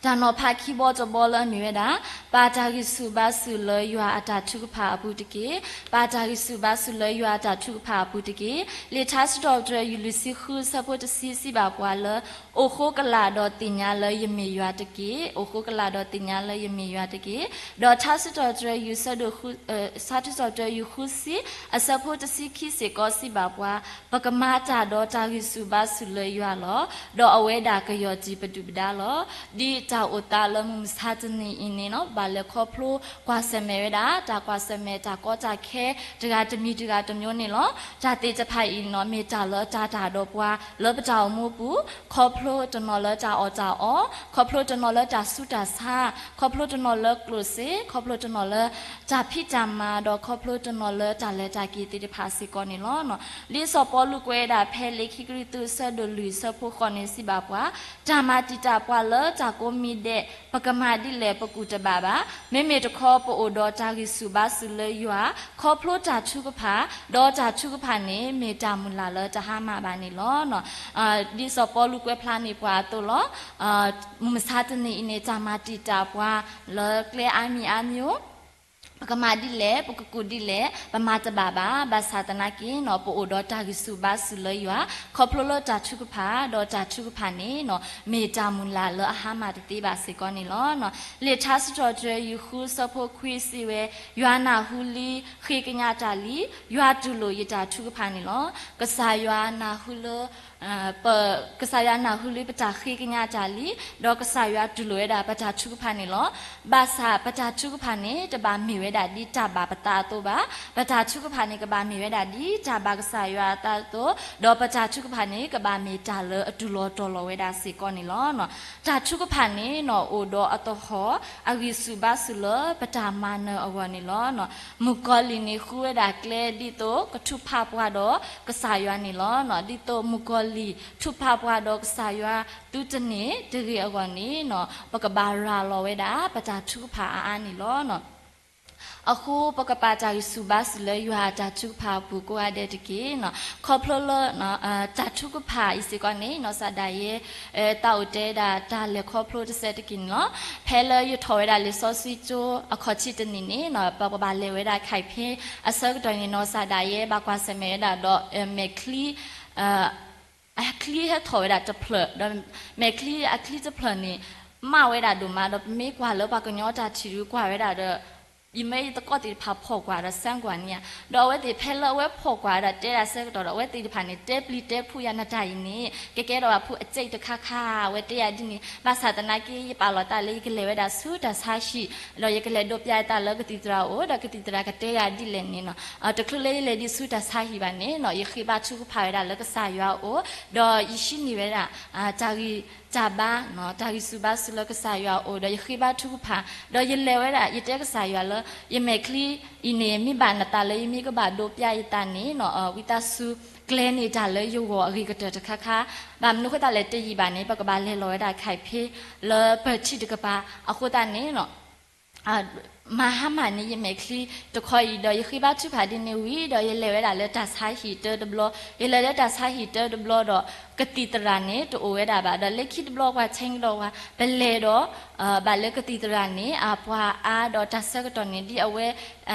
တၢ်နီၤဖးခံဘီတဘီလၢအမ့ၢ်ဝဲဒၣ် ပာ်တၢ်ဂံၢ်ဆူၣ်ဘါဆူၣ်လၢယွၤအတၢ်ထုကဖၣ်အပူၤတက့ၢ်. ပာ်တၢ်ဂံၢ်ဆူၣ်ဘါဆူၣ်လၢယွၤအတၢ်ထုကဖၣ်အပူၤတက့ၢ်. လံာ်ထါစံးထီၣ်ပတြၢၤ ယူၢ်လွံၢ်ဆံဃု အဆၢဖိတဆံစံးဘၣ်ပှၤလၢ အိၣ်ဃိကလာ်ဒီးသ့ၣ်ညါလၢယမ့ၢ်ယွၤတက့ၢ်. အိၣ်ဃိကလာ်ဒီးသ့ၣ်ညါလၢယမ့ၢ်ယွၤတက့ၢ်. ဒီးထါစံးထီၣ်ပတြၢၤ ယူၢ်ဆၢဒိၣ်ဃု ထါစံးထီၣ်ပတြၢၤ ယူၢ်ဃုဆံ အဆၢဖိတဆံခံစ့ၢ်ကီးစံးဘၣ်ပှၤ, ပကမၤတၢ်ဒီးတၢ်ဂံၢ်ဆူၣ်ဘါဆူၣ်လၢယွၤလီၤ. ဒီးအဝဲဒၣ်ကယီၢ်တံၢ်ပဒုၣ်ပဒါလီၤ. ဒ် တၢ်အိၣ်သးလၢမုၢ်မဆါတနံၤအံၤန့ၣ်နီၤ ဘၣ်လဲၤခီဖျိကွၢ်ဆၢၣ်မဲာ်ဝဲဒၣ် တၢ်ကွၢ်ဆၢၣ်မဲာ်တၢ်ကီတၢ်ခဲ တဂၤတမံၤတဂၤတမံၤန့ၣ်လီၤ. တၢ်သ့ၣ်တဖၣ်အံၤနီၤ မ့ၢ်တၢ်လၢတၢ်တၢ်ဒီးပှၤလၢပတၢ်အိၣ်မူပူၤ, ခီဖျိတနီၤလၢတၢ်အီၣ်တၢ်အီ, ခီဖျိတနီၤလၢတၢ်ဆူးတၢ်ဆါ, ခီဖျိတနီၤလၢကျိၣ်စ့, ခီဖျိတနီၤလၢ တၢ်ဖံးတၢ်မၤဒီးခီဖျိတနီၤလၢတၢ်လဲၤတၢ်က့ၤသ့ၣ်တဖၣ်စ့ၢ်ကီးန့ၣ်လီၤ. ဒ်စီၤပီလူးကွဲးဝဲဒၣ်ဖဲလံာ်ခံကရံၣ်သူးအဆၢဒိၣ်လွံၢ်အဆၢဖိဃိးန့ၣ်စံးဘၣ်ပှၤ, တၢ်မၤတံာ်တာ်ပှၤလၢတၢ်ကိးမံၤဒဲး ပကမၤဒ်လဲၣ်ပကူၣ်တဘၣ်ဘၣ်. မ့မ့ၢ်တခီပအိၣ်ဒီးတၢ်ဂံၢ်ဆူၣ်ဘါဆူၣ်လၢယွၤ ခီဖျိတၢ်ထုကဖၣ်, ဒီးတၢ်ထုကဖၣ်န့ၣ် မ့ၢ်တၢ်မုၢ်လၢ်လၢတဟါမၢ်ဘၣ်န့ၣ်လီၤ. ဒ်စီၤပီလူးကွဲးဖျါန့ၢ်ပှၤအသိးလီၤ. မုၢ်မဆါတနံၤအံၤန့ၣ် တၢ်မၤတံာ်တာ်ပှၤလၢကျဲအါမံၤအါမံၤ ပကမၤဒ်လဲၣ် ပကကူၣ်ဒ်လဲၣ် ပမၤတဘၣ်ဘၣ်. ဘၣ်ဆၣ်သနာ်က့နီၤ ပအိၣ်ဒီးတၢ်ဂံၢ်ဆူၣ်ဘါဆူၣ်လၢယွၤ ခီဖျိလၢတၢ်ထုကဖၣ် ဒီးတၢ်ထုကဖၣ်န့ၣ်နီၤ မ့ၢ်တၢ်မုၢ်လၢ်လၢအဟါမၢ်တသ့ဘၣ်စ့ၢ်ကီးန့ၣ်လီၤ. လံာ်ထါစံးထီၣ်ပတြၢၤ ယူၢ်ဃုအဆၢဖိခွံစံးဝဲ, ယွၤနၢ်ဟူလံဃ့ကညးတၢ်လံ, ယွၤတူၢ်လိာ်ယတၢ်ထုကဖၣ်န့ၣ်လီၤ. ကစၢ်ယွၤနၢ်ဟူလၢ ပ ကစၢ်ယွၤနၢ်ဟူလံပတၢ်ဃ့ကညးတၢ်လံ, ဒီးကစၢ်ယွၤတူၢ်လိာ်ဝဲဒၣ်ပတၢ်ထုကဖၣ်န့ၣ်လီၤ. ဘၣ်ဆၣ်ပတၢ်ထုကဖၣ်န့ၣ် တဘၣ်မ့ၢ်ဝဲဒၣ်ဒ်တၢ်ဘၣ်ပသးအသိးဘၣ်. ပတၢ်ထုကဖၣ်န့ၣ် ကဘၣ်မ့ၢ်ဝဲဒၣ်ဒ်တၢ်ဘၣ်ကစၢ်ယွၤအသးအသိး, ဒီးပတၢ်ထုကဖၣ်န့ၣ် ကဘၣ်မ့ၢ်တၢ်လၢအတူၢ်လီၤတီၤလီၤဝဲဒၣ်စ့ၢ်ကီးန့ၣ်လီၤ. တၢ်ထုကဖၣ်န့ၣ်နီၤ အိၣ်ဒီးအသဟီၣ် အဂံၢ်ဆူၣ်ဘါဆူၣ်လၢပတၢ်မၤနၢၤအဂီၢ်န့ၣ်လီၤ. မုၣ်ကီၤလံၢ်န့ၣ်ဃုဝဲဒၣ်ကျဲဒ်သိးကထုးဖးပှၤဒီးကစၢ်ယွၤန့ၣ်လီၤ. ဒ်သိးမုၣ်ကီၤလံၢ်ထုးဖးပှၤဒီးကစၢ်ယွၤသုတန့ၢ်တဂ့ၤအဂီၢ်န့ၣ်နီၤ ပကဘၣ်ရၤလီၤဝဲဒၣ်ပတၢ်ထုကဖၣ်အါအါန့ၣ်လီၤ. အဃိပကပာ်တၢ်ဂံၢ်ဆူၣ်ဘါဆူၣ်လၢယွၤအတၢ်ထုကဖၣ်အပူၤကိးဂၤဒဲးတက့ၢ်. ခီဖျိလၢ တၢ်ထုကဖၣ်အံၤစ့ၢ်ကီးန့ၣ် နီၢ်စၢ်ဒၣ်ယဲ သးအိၣ်တဲဒၣ်တၢ်လဲၤခီဖျိတစဲးတက့ၢ်န့ၣ်လီၤ. ဖဲလၢယထီၣ်ဝဲဒၣ်လံာ်စီဆှံကၠိအခီၣ်ထံးတနံၤန့ၣ် ပကဘၣ်လဲၤဝဲဒၣ်ခဲအံၤဖဲအဆၢကတီၢ်န့ၣ် နီၢ်စၢ်ဒၣ်ယဲဘၣ်ကွၢ်ဆၢၣ်မဲာ်ဝဲဒၣ်ဒီး မဲာ်ချံ အချံဟဲထီၣ်ဝဲဒၣ်တဖျၢၣ် ဒီးမဲာ်ချံအချံတဖျၢၣ်န့ၣ် မးဝဲဒၣ်ဒိၣ်မး ဒီးပမ့ၢ်ကွၢ်လၢပှၤကညီတၢ်ထံၣ်ဒုးကွၢ်ဝဲဒၣ်ဒီး ယမ့ၢ်ယသကိးသ့ၣ်တဖၣ်ဖီၣ်ကွၢ်ဒီး စမ်းကွၢ်န့ၣ်ဧါ, ဒီးအဝဲသ့ၣ်ဖဲလၢအဝဲဖီၣ်ကွၢ်ဝဲဒၣ်တဲဒၣ်ဆၢကတီၢ်ဒီး အဝဲသ့ၣ်တဖၣ်န့ၣ် တဲပျံၤတဲဖုးယၤ နတၢ်အံၤန့ၣ် ကကဲထီၣ်ဘၣ်ဖုအစဲးတခါခါ အဝဲတဲယၤဒ်န့ၣ် ဘၣ်ဆၣ်သနာ်က့ ယပာ်လီၤသးလၢယကလဲၤဝဲဒၣ်ဆူတၢ်ဆါဟံၣ် ဒီးယကလဲၤဒိးပျးယသးလၢကသံၣ်သရၣ်အအိၣ် ဒီးကသံၣ်သရၣ်ကတဲယၤဒ်လဲၣ်န့ၣ်နီၤ, တချုးလၢယလဲၤဒံးဆူတၢ်ဆါဟံၣ်ဘၣ်န့ၣ်နီၤ ယဃ့ဘါထုကဖၣ်ဝဲဒၣ်လၢကစၢ်ယွၤအအိၣ်, ဒီးယဟံးန့ၢ်ဝဲဒၣ် တၢ်ဂံၢ်တၢ်ဘါ, တၢ်ဂံၢ်ဆူၣ်ဘါဆူၣ်လၢကစၢ်ယွၤအအိၣ် ဒီးယဃ့ဘါထုကဖၣ်, ဒီးယလဲၤဝဲဒၣ် ယတဲကစၢ်ယွၤလၢ ယမဲာ်ချံအံၤန့ၣ် မ့ၢ်ဘၣ်နသးလၢယမ့ၢ်ကဘၣ်ဒိးပျးယသးန့ၣ်နီၤ ဝံသးစူၤ ကျဲၤန့ၢ်တၢ်လၢယဂီၢ်အဂ့ၤကတၢၢ်တခါခါ, ဘၣ်မနုၤအဃိသတးလဲၣ် တယံာ်ဘၣ်န့ၣ် ပကဘၣ်လဲၤလီၤဝဲဒၣ်ခဲအံၤဖဲ လၢပၢၢ်ထံတကပၤ အဃိသတးန့ၣ်နီၤ မၤဟါမၢ်န့ၢ်ယမဲာ်ချံတခီအံၤ ဒီးယဃ့ဘါထုကဖၣ်ဒ်န့ၣ်ဝံၤ ဒီးယလဲၤဝဲဒၣ်လၢတၢ်ဆါဟံၣ်တၢတဘျီ, ယလဲၤလၢတၢ်ဆါဟံၣ်တၢတဘျီဒီး ကသံၣ်သရၣ်န့ၣ် တအိၣ်ဝဲဒၣ်ဘၣ်, ဒီးလၢခံတဘျီပှၤဆဲးကဒီးဝဲ ပလဲၤဒီး ဘၣ်လၢကသံၣ်သရၣ်န့ၣ် အပှၤအါဒီးတၢ်ဆၢကတီၢ်န့ၣ် ဒ်အဝဲ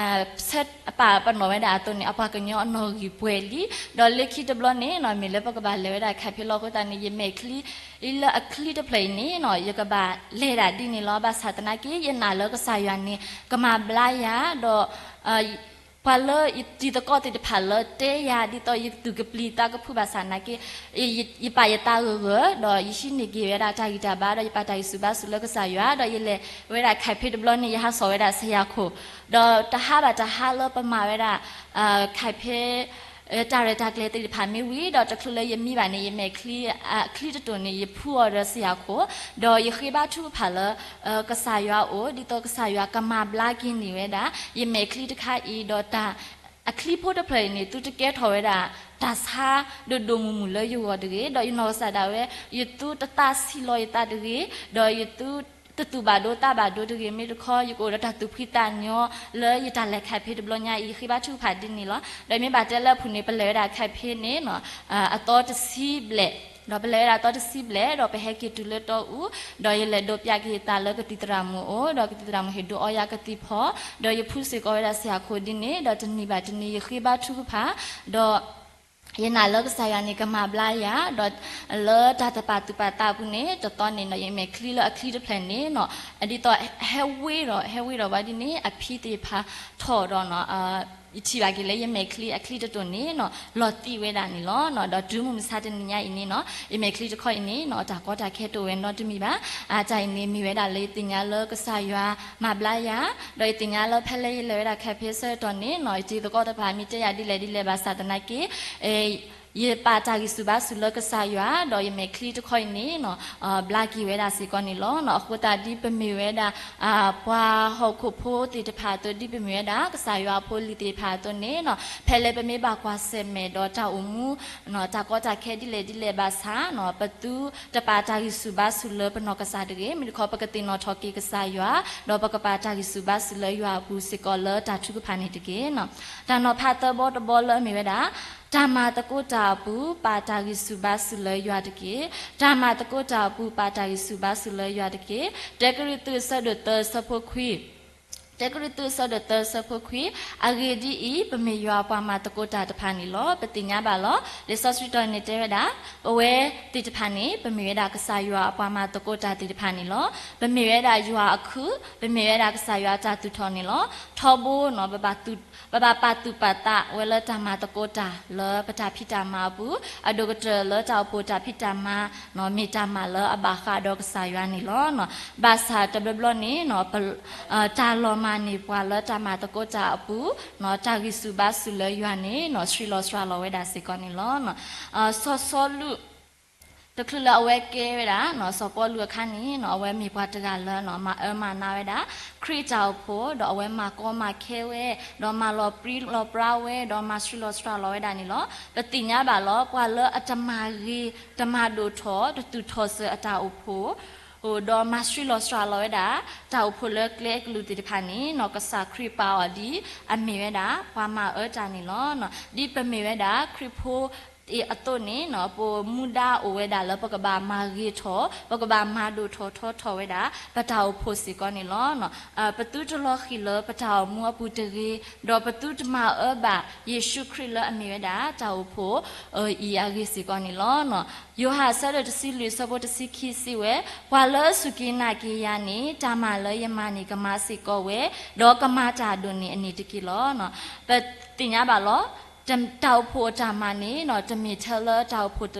ဆၢပာ်ပနီၣ်ဝဲဒၣ်အသိးန့ၣ် အပှၤကညီအနီၣ်ဂံၢ်ပှဲၤလံ, ဒီးလၢခံတဘျီန့ၣ်နီၤ မ့ၢ်လၢပကဘၣ်လဲၤဝဲဒၣ်ခဲအံၤဖဲလီၤအဃိသတးန့ၣ် ယမဲာ်ချံ လၢအချံတဖျၢၣ်အံၤန့ၣ်နီၤ ယကဘၣ်လဲၤဒၣ်ဒ်န့ၣ်လီၤ. ဘၣ်ဆၣ်သနာ်က့ ယနာ်လၢကစၢ်ယွၤန့ၣ် ကမၤဘျါယၤ ဒီး ပှၤလၢယတံၤသကိးသ့ၣ်တဖၣ်လၢတဲယၤ ဒ်သိးယသူၣ်ကပျံၤသးကဖုးဘၣ်ဆၣ်သနာ်က့ ယပာ်ယသးဂၢၢ်ဂၢၢ် ဒီးယဟံးန့ၢ်က့ၤဝဲဒၣ်တၢ်ဂံၢ်တၢ်ဘါ ဒီးယပာ်တၢ်ဂံၢ်ဆူၣ်ဘါဆူၣ်လၢကစၢ်ယွၤ ဒီးယလဲၤဝဲဒၣ်ခဲအံၤဖဲတဘျီန့ၣ် ယဟးစိာ်ဝဲဒၣ်စယၤခိၣ်, ဒီးတဟါဘၣ်တဟါလၢပမၤဝဲဒၣ် ခဲအံၤဖဲ တၢ်ရဲၣ်တၢ်ကျဲၤသ့ၣ်တဖၣ်မ့ၢ်ဝံၤ ဒီးတချုးလၢယမံဘၣ်န့ၣ် ယမဲာ်ချံ အချံတတိၢ်န့ၣ် ယဖုအီၤဒီးစယၤခိၣ်, ဒီးယဃ့ဘါထုကဖၣ်လၢ ကစၢ်ယွၤအအိၣ် ဒ်သိးကစၢ်ယွၤကမၤဘျါက့ၤန့ၢ်ဝဲဒၣ် ယမဲာ်ချံတခါအံၤ ဒီးတၢ် အချံဖိတဖျၢၣ်အံၤန့ၣ် သုတကဲထီၣ်ဝဲဒၣ် တၢ်ဆါဒိၣ်ဒိၣ်မုၢ်မုၢ်လၢယဂီၢ်တဂ့ၤ, ဒီးယနီၢ်ကစၢ်ဒၣ်ဝဲ ယသုတသးဆံးလီၤယသးတဂ့ၤ, ဒီးယသုတသူၣ်ဘၣ်ဒိသးဘၣ်ဒိတဂ့ၤ, မ့ၢ်တခီယကအိၣ်ဒီးတၢ်သူၣ်ဖှံသးညီလၢယတၢ်လဲၤခဲအံၤဖဲတဘျီညါအံၤ ယဃ့ဘါထုကဖၣ်ဒ်န့ၣ်လီၤ. ဒီးမ့ၢ်ဘၣ်တဲလၢအပူၤန့ၣ် ပလဲၤဝဲဒၣ်ခဲအံၤဖဲန့ၣ် အသီတဆံဘျဲၣ်, ဒီးပလဲၤဝဲဒၣ်အသီတဆံဘျဲၣ် ဒီးပဟဲက့ၤတုၤလၢတီအူ, ဒီးယလဲၤဒိးပျးက့ၤယသးလၢကသံၣ်သရၣ်မုၣ်အအိၣ်, ဒီးကသံၣ်သရၣ်မုၣ်ဟ့ၣ်ဒိးအီယၤကသံၣ်ဖီ, ဒီးယဖုစ့ၢ်ကီးဝဲဒၣ်စယၤခိၣ်ဒ်န့ၣ်, ဒီးတနံၤဘၣ်တနံၤယဃ့ဘါထုကဖၣ်, ဒီး ယနာ်လၢကစၢ်ယွၤန့ၣ်ကမၤဘျါယၤ, ဒီးလၢတၢ်တပာ်သူၣ်ပာ်သးအပူၤန့ၣ် တသီန့ၣ်နီၤ ယမဲာ်ချံလၢအချံတဖျၢၣ်န့ၣ်နီၤ ဒ်သိးဟဲဝ့ၤဒီး ဟဲဝ့ၤဒီးဝဲဒ်န့ၣ် အဖံသ့ၣ်တဖၣ်ထီၣ်ဒီးနီၤ ယထံၣ်ဘၣ်က့ၤလၢယမဲာ်ချံအချံတတိၤန့ၣ်နီၤ လီၤသံးဝဲဒၣ်န့ၣ်လီၤ. ဒီးတုၤမုၢ်မဆါတနံၤညါအံၤန့ၣ်နီၤ ယမဲာ်ချံတခီအံၤန့ၣ်နီၤ တၢ်ကီတၢ်ခဲတအိၣ်ဝဲနီတမံၤဘၣ်. အတၢ်အံၤန့ၣ် မ့ၢ်ဝဲဒၣ်လၢယသ့ၣ်ညါလၢကစၢ်ယွၤမၤဘျါယၤ, ဒီးယသ့ၣ်ညါလၢဖဲလၢယလဲၤဝဲဒၣ်ခဲဖဲဆၢကတီၢ်န့ၣ်နီၤ ယတံၤသကိးတဖၣ်မ့ၢ်တဲယၤဒ်လဲၣ်ဒ်လဲၣ်ဘၣ်ဆၣ်သနာ်က့ ယပာ်တၢ်ဂံၢ်ဆူၣ်ဘါဆူၣ်လၢကစၢ်ယွၤ ဒီးယမဲာ်ချံတခီအံၤန့ၣ်နီၤ ဘျါက့ၤဝဲဒၣ်စ့ၢ်ကီးန့ၣ်လီၤ. အဃိသတးဒ်ပမ့ၢ်ဝဲဒၣ် ပှၤဟီၣ်ခိၣ်ဖိသ့ၣ်တဖၣ်အသိး ဒ်ပမ့ၢ်ဝဲဒၣ် ကစၢ်ယွၤအဖိလံၤသ့ၣ်တဖၣ်အသိးန့ၣ်နီၤ ဖဲလၢပမ့ၢ်ဘၣ်ကွၢ်ဆၢၣ်မဲာ်ဒီးတၢ်အိၣ်မူ တၢ်ကီတၢ်ခဲဒ်လဲၣ်ဒ်လဲၣ်ဘၣ်ဆၣ်နီၤ ပသုတပာ်တၢ်ဂံၢ်ဆူၣ်ဘါဆူၣ်လၢပနီၢ်ကစၢ်တဂ့ၤ. မ့ၢ်တခီပကသ့ၣ်နီၣ်ထီၣ်က့ၤကစၢ်ယွၤ ဒီးပကပာ်တၢ်ဂံၢ်ဆူၣ်ဘါဆူၣ်လၢယွၤအပူၤစ့ၢ်ကီးလၢတၢ်ထုကဖၣ်န့ၣ်တက့ၢ်. တၢ်နီၤဖးသၢဘီတဘီလၢအမ့ၢ်ဝဲဒၣ် တၢ်မၤသကိးတၢ်အပူၤ ပာ်တၢ်ဂံၢ်ဆူၣ်ဘါဆူၣ်လၢယွၤတက့ၢ်. တၢ်မၤသကိးတၢ်အပူၤ ပာ်တၢ်ဂံၢ်ဆူၣ်ဘါဆူၣ်လၢယွၤတက့ၢ်. တၢကရံၣ်သူး အဆၢဒိၣ်သၢ အဆၢဖိခွံ တၢကရံၣ်သူး အဆၢဒိၣ်သၢ အဆၢဖိခွံ အဂ့ၢ်ဒ်အံၤ, ပမ့ၢ်ယွၤအပှၤမၤသကိးတၢ်တဖၣ်န့ၣ်လီၤ. ပသ့ၣ်ညါဘၣ်လီၤ. လံာ်စီဆှံတီၤန့ၣ်တဲဝဲဒၣ် ပဝဲသ့ၣ်တဖၣ်န့ၣ် ပမ့ၢ်ဝဲဒၣ်ကစၢ်ယွၤအပှၤမၤသကိးတၢ်သ့ၣ်တဖၣ်န့ၣ်လီၤ. ပမ့ၢ်ဝဲဒၣ်ယွၤအခုၣ်, ပမ့ၢ်ဝဲဒၣ်ကစၢ်ယွၤအတၢ်သူၣ်ထီၣ်န့ၣ်လီၤ. ထီဘိနီၤ ပဘၣ်ပာ်သူၣ်ပာ်သးဝဲလၢတၢ်မၤသကိးတၢ်လၢပတၢ်ဖံးတၢ်မၤအပူၤ, အဒိၣ်ကတၢၢ်လၢတၢ်အိၣ်ဖှိၣ်တၢ်ဖံးတၢ်မၤ မ့ၢ်တၢ်မၤလၢအဘၣ်ဃးဒီးကစၢ်ယွၤန့ၣ်လီၤ. ဘၣ်ဆၣ်တဘျီဘျီန့ၣ် တၢ်လီၤမၢ်န့ၢ်ပှၤလၢတၢ်မၤသကိးတၢ်အပူၤ တၢ်ဂံၢ်ဆူၣ်ဘါဆူၣ်လၢယွၤန့ၣ် ဆှံလီၤစှၤလီၤဝဲဒၣ်စ့ၢ်ကီးန့ၣ်လီၤ. စီၤစီလူး တချုးလၢအဝဲကဲဝဲဒၣ် စီၤပီလူးအခါန့ၣ် အဝဲမ့ၢ်ပှၤတဂၤလၢ မၤအၢမၤနးဝဲဒၣ် ခရံာ်တၢ်အိၣ်ဖှိၣ်, ဒီးအဝဲမၤကီမၤခဲဝဲ, ဒီးမၤလီၤပြံလီၤပြါဝဲ, ဒီးမၤဆှံလီၤစှၤလီၤဝဲဒၣ်န့ၣ်လီၤ. ပသ့ၣ်ညါဘၣ်လီၤ ပှၤလၢအတမၤဂ့ၤ တမၤဒိၣ်ထီၣ် တသူၣ်ထီၣ်စၢၤအတၢ်အိၣ်ဖှိၣ် ဒီးမၤဆှံလီၤစှၤလီၤဝဲဒၣ် တၢ်အိၣ်ဖှိၣ်လၢကျဲအကလုာ်သ့ၣ်တဖၣ်န့ၣ် ကစၢ်ခရံာ်ပာ်အီၤဒ်အမ့ၢ်ဝဲဒၣ် ပှၤမၤအၢတၢ်န့ၣ်လီၤ. ဒ်ပမ့ၢ်ဝဲဒၣ်ခရံာ်ဖိအသိးန့ၣ် ပမူဒါအိၣ်ဝဲဒၣ်လၢပကဘၣ်မၤဂ့ၤထီၣ် ပကဘၣ်မၤဒိၣ်ထီၣ်ထီထီၣ်ဝဲဒၣ် ပတၢ်အိၣ်ဖှိၣ်စ့ၢ်ကီးန့ၣ်လီၤ. ပသုတလီၤဃံၤလၢပတၢ်အိၣ်မူအပူၤတဂ့ၤ, ဒီးပသုတမၤအၢဘၣ်ယ့ၣ်ၡူးခရံာ်လၢအမ့ၢ်ဝဲဒၣ် တၢ်အိၣ်ဖှိၣ်အံၤအဂ့ၢ်စ့ၢ်ကီးန့ၣ်လီၤ. ယိၤဟၣ်အဆၢဒိၣ်တဆံလွံၢ်အဆၢဖိတဆံခံစံးဝဲ, ပှၤလၢအစူၢ်က့ၤနာ်က့ၤယၤန့ၣ် တၢ်မၤလၢယမၤန့ၣ်ကမၤစ့ၢ်ကီးဝဲ, ဒီးကမၤတၢ်အဒိၣ်န့ၣ်အန့ၣ်တက့ၢ်လီၤ. ပသ့ၣ်ညါဘၣ်လီၤ တၢ်အိၣ်ဖှိၣ်အတၢ်မၤန့ၣ် တမ့ၢ်ထဲလၢတၢ်အိၣ်ဖှိၣ်တ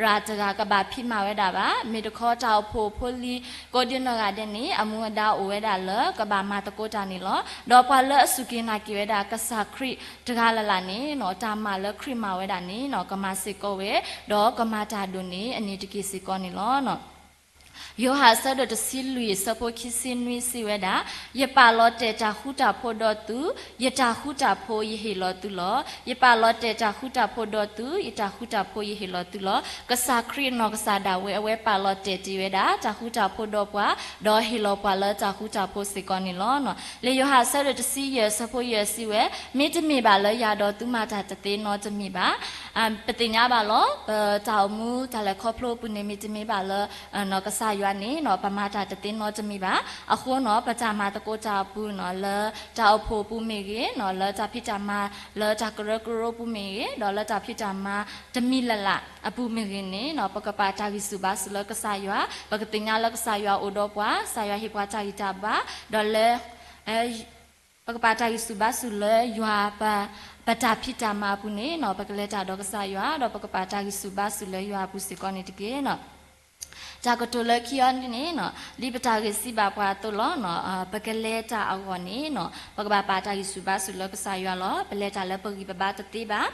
ဂၤတဂၤကဘၣ်ဖံးမၤဝဲဒၣ်ဘၣ်. မ့ၢ်တခီ တၢ်အိၣ်ဖှိၣ်ဖိလံၤကိးဒံနီၢ်ဂၤဒဲးန့ၣ် အမူအဒါအိၣ်ဝဲဒၣ်လၢကဘၣ်မၤသကိးတၢ်န့ၣ်လီၤ. ဒီးပှၤလၢအစူၢ်က့ၤနာ်က့ၤဝဲဒၣ်ကစၢ်ခရံာ်တဂၤလၢ်လၢ်န့ၣ် တၢ်မၤလၢခရံာ်မၤဝဲဒၣ်န့ၣ် ကမၤစ့ၢ်ကီးဝဲ, ဒီးကမၤတၢ်ဒိၣ်န့ၣ်အန့ၣ်တက့ၢ်စ့ၢ်ကီးန့ၣ်လီၤ. ယိၤဟၣ်အဆၢဒိၣ်တဆံလွံၢ်အဆၢဖိခံဆံနွံစံးဝဲဒၣ်, ယပာ်လီၤတဲာ်တၢ်ဃူတၢ်ဖိးဒီးသု, ယတၢ်ဃူတၢ်ဖိးယဟ့ၣ်လီၤသုလီၤ. ယပာ်လီၤတဲာ်တၢ်ဃူတၢ်ဖိးဒီးသု, ယတၢ်ဃူတၢ်ဖိးယဟ့ၣ်လီၤသုလီၤ. ကစၢ်ခရံာ်နီၢ်ကစၢ်ဒၣ်ဝဲ အဝဲပာ်လီၤတဲာ်တ့ၢ်ဝဲဒၣ် တၢ်ဃူတၢ်ဖိးဒီးပှၤ, ဒီးဟ့ၣ်လီၤပှၤလၢတၢ်ဃူတၢ်ဖိးစ့ၢ်ကီးန့ၣ်လီၤ. လံာ်ယိၤဟၣ်အဆၢဒိၣ်တဆံယဲၢ်အဆၢဖိယဲၢ်စံးဝဲ, မ့တမ့ၢ်ဘၣ်လၢယၤဒီးသုမၤတၢ်တသ့နီတမံၤဘၣ်. ပသ့ၣ်ညါဘၣ်လီၤ ပတၢ်အိၣ်မူတၢ်လဲၤခီဖျိအပူၤန့ၣ် မ့တမ့ၢ်ဘၣ်လၢ နီၢ်ကစၢ်ယွၤန့ၣ် ပမၤတၢ်တသ့နီတမံၤဘၣ်. အဃိနီၢ် ပတၢ်မၤသကိးတၢ်အပူၤနီၢ် လၢတၢ်အိၣ်ဖှိၣ်အပူၤမ့ၢ်ဂ့ၤ, လၢတၢ်ဖံးတၢ်မၤ လၢတၢ်ကရၢကရိအပူၤမ့ၢ်ဂ့ၤ, ဒီးလၢတၢ်ဖံးတၢ်မၤတမံၤလၢ်လၢ်အပူၤမ့ၢ်ဂ့ၤန့ၣ် ပကပာ်တၢ်ဂံၢ်ဆူၣ်ဘါဆူၣ်လၢကစၢ်ယွၤ, ပကသ့ၣ်ညါလၢကစၢ်ယွၤအိၣ်ဒီးပှၤ, ကစၢ်ယွၤဟ့ၣ်ပှၤတၢ်ဂံၢ်တၢ်ဘါ, ဒီးလၢ ပကပာ်တၢ်ဂံၢ်ဆူၣ်ဘါဆူၣ်လၢယွၤ ပတၢ်ဖံးတၢ်မၤအပူၤန့ၣ်နီၢ် ပကလဲၤတၢ်ဒီးကစၢ်ယွၤ, ဒီးပကပာ်တၢ်ဂံၢ်ဆူၣ်ဘါဆူၣ်လၢယွၤအပူၤစ့ၢ်ကီးန့ၣ်တက့ၢ်. တၢ်ကတိၤလၢခံအံၤန့ၣ် ဒ်ပတၢ်ဂ့ၢ်စံးဘၣ်ပှၤအသိးလီၤ. ပကလဲၤတၢ်အဂီၢ်န့ၣ် ပကဘၣ်ပာ်တၢ်ဂံၢ်ဆူၣ်ဘါဆူၣ်လၢကစၢ်ယွၤလီၤ. ပလဲၤတၢ်လၢပဂံၢ်ပဘါတသ့ဘၣ်, ဒီးပာ်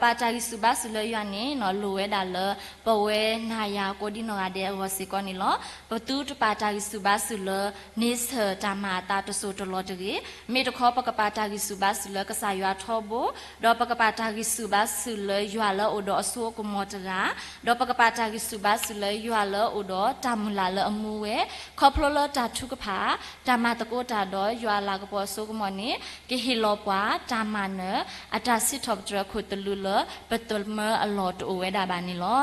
တၢ်ဂံၢ်ဆူၣ်ဘါဆူၣ်လၢယွၤန့ၣ် လိၣ်ဝဲဒၣ်လၢ ပဝဲနၤယၤကိးဒံနီၢ်ဂၤဒဲးအဂီၢ်စ့ၢ်ကီးန့ၣ်လီၤ. ပသုတပာ်တၢ်ဂံၢ်ဆူၣ်ဘါဆူၣ်လၢ န့ဆၢၣ်တၢ်မၤအသးတစိၢ်တလီၢ်တဂ့ၤ, မ့ၢ်တခီ ပကပာ်တၢ်ဂံၢ်ဆူၣ်ဘါဆူၣ်လၢကစၢ်ယွၤထီဘိ, ဒီးပကပာ်တၢ်ဂံၢ်ဆူၣ်ဘါဆူၣ်လၢယွၤလၢအအိၣ်ဒီးအစိအကမီၤတဂၤ, ဒီးပကပာ်တၢ်ဂံၢ်ဆူၣ်ဘါဆူၣ်လၢယွၤလၢအအိၣ်ဒီးတၢ်မုၢ်လၢ်လၢအမူဝဲ, ခီဖျိလၢတၢ်ထုကဖၣ်, တၢ်မၤသကိးတၢ်ဒီးယွၤအလၤကပီၤအစိကမီၤန့ၣ် ကဟ့ၣ်လီၤပှၤတၢ်မၤနၢၤ အတၢ်စံးထီၣ်ပတြၢၤခိၣ်သလုးလၢ ပသမၢအလီၢ်တအိၣ်ဝဲဒၣ်ဘၣ်န့ၣ်လီၤ.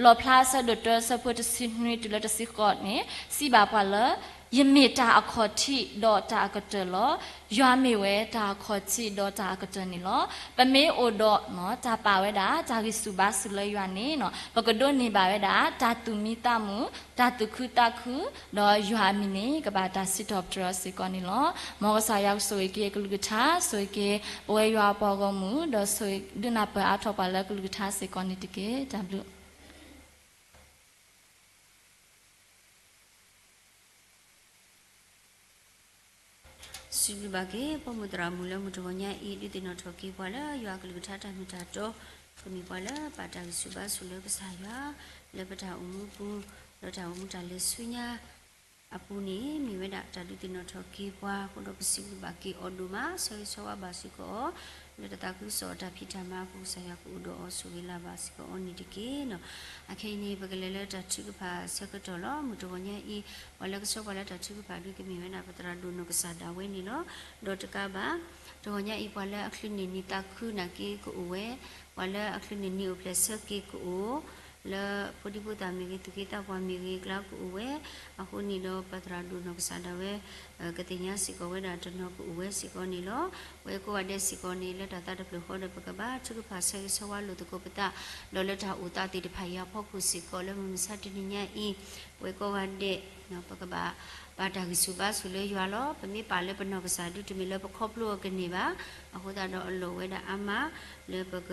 လီၣ်ဖျါအဆၢဒိၣ်တၢအဆၢဖိတဆံနွံတုၤလၢတဆံဃိးန့ၣ် စံးဘၣ်ပှၤလၢ ယမ့ၢ်တၢ်အခီၣ်ထံးဒီးတၢ်အကတၢၢ်လီၤ. ယွၤမ့ၢ်ဝဲတၢ်အခီၣ်ထံးဒီးတၢ်အကတၢၢ်န့ၣ်လီၤ. ပမ့ၢ်အိၣ်ဒီး တၢ်ဂံၢ်ဆူၣ်ဘါဆူၣ်လၢယွၤန့ၣ် ပကဒိးန့ၢ်ဘၣ်ဝဲဒၣ် တၢ်သူၣ်မံသးမုာ်, တၢ်သူၣ်ခုသးခု, ဒီးယွၤအမံၤန့ၣ် ကဘၣ်တၢ်စံးထီၣ်ပတြၢၤစ့ၢ်ကီးန့ၣ်လီၤ. မ်ကစၢ်ယွၤကဆိၣ်ဂ့ၤက့ၤကလုၢ်ကထါ, ဆိၣ်ဂ့ၤက့ၤ ပဝဲယွၤအပှၤဂီၢ်မုၢ်, ဒီးဆိၣ်ဂ့ၤဒုးနၢ်ပၢၢ်အါထီၣ်ပှၤလၢကလုၢ်ကထါစ့ၢ်ကီးန့ၣ်တက့ၢ်. တၢ်ဘျုး စံးဘျုးဘၣ်က့ၤ ပိာ်မုၣ်သရၣ်မုၣ်လၢမုၢ်တဂီၤညါအံၤ ဒုးသ့ၣ်နီၣ်ထီၣ်က့ၤပှၤလၢယွၤကလုၢ်ကထါတၢ်မ့ၢ်တၢ်တီ, ကမ့ၢ်ပှၤလၢဘၣ်တၢ်ဂံၢ်ဆူၣ်ဘါဆူၣ်လၢကစၢ်ယွၤ လၢပတၢ်အိၣ်မူပူၤ, ဒီးတၢ်အိၣ်မူတၢ်လဲၤဆူညါ အပူၤန့ၣ် မ့ၢ်ဝဲဒၣ်တၢ်ဒုးသ့ၣ်နီၣ်ထီၣ်က့ၤပှၤအဃိဒီး ပစံးဘျုးဘၣ်က့ၤအီၤဒိၣ်မး, ဆၢဂ့ၤဆၢဝါဘၣ်စ့ၢ်ကီးအီၤ, လၢတၢ်သးခုကစီၣ်အတၢ်ဖံးတၢ်မၤအပူၤ ကစၢ်ယွၤကအိၣ်ဒီးအီၤ ဆိၣ်ဂ့ၤလၢ်ဘၣ်စ့ၢ်ကီးအီၤန့ၣ်တက့ၢ်. အခဲအံၤန့ၣ် ပကလဲၤလၢတၢ်ထုကဖၣ်အဆၢကတီၢ်လီၤ. မုၢ်တဂီၤညါအံၤ ပှၤလၢကဆှၢပှၤလၢတၢ်ထုကဖၣ်ဒုးကမ့ၢ်ဝဲဒၣ် ပသရၣ်ဒိၣ်နီၢ်ကစၢ်ဒၣ်ဝဲန့ၣ်လီၤ. ဒီးတကးဘၣ် တဂီၤညါအံၤ ပှၤလၢအချုးန့ၢ်နံၤသးခုနာ်က့ကအိၣ်ဝဲ, ပှၤလၢအချုးန့ၢ်နံၤအိၣ်ဖျဲၣ်ဆၢက့ၤကအိၣ်, လၢဖိဒံဖိသၣ်မ့ၢ်ဂ့ၤ သူၣ်က့သးပှၢ်မ့ၢ်ဂ့ၤ ကျါကအိၣ်ဝဲ, အဃိန့ၣ်ဒီး ပသရၣ်ဒိၣ်နီၢ်ကစၢ်ဒၣ်ဝဲ ကသ့ၣ်ညါစ့ၢ်ကီးဝဲဒၣ်တနီၤကအိၣ်ဝဲစ့ၢ်ကီးန့ၣ်လီၤ. ပဝဲကိးဂၤဒဲးစ့ၢ်ကီးန့ၣ် လၢတၢ်သးတဖျၢၣ်ဃီဒီး ပကဘၣ်ထုကဖၣ်ဆၢဂ့ၤဆၢဝါလိာ်သကိးပသး, ဒီးလၢတၢ်အိၣ်သးသ့ၣ်တဖၣ်အံၤအဖီခိၣ်စ့ၢ်ကီး လၢမုၢ်မဆါတနံၤညါအံၤ ပဝဲကိးဂၤဒဲး ပကဘၣ်ပာ်တၢ်ဂံၢ်ဆူၣ်ဘါဆူၣ်လၢယွၤလီၤ. ပမ့ၢ်ပာ်လၢပနီၢ်ကစၢ်ဒုး တမ့ၢ်လၢပခီဖျိအီၤကန့ၢ်ဘၣ်. အဃိသတးဒီးအလီၢ်ဝဲဒၣ်အါမး လၢပက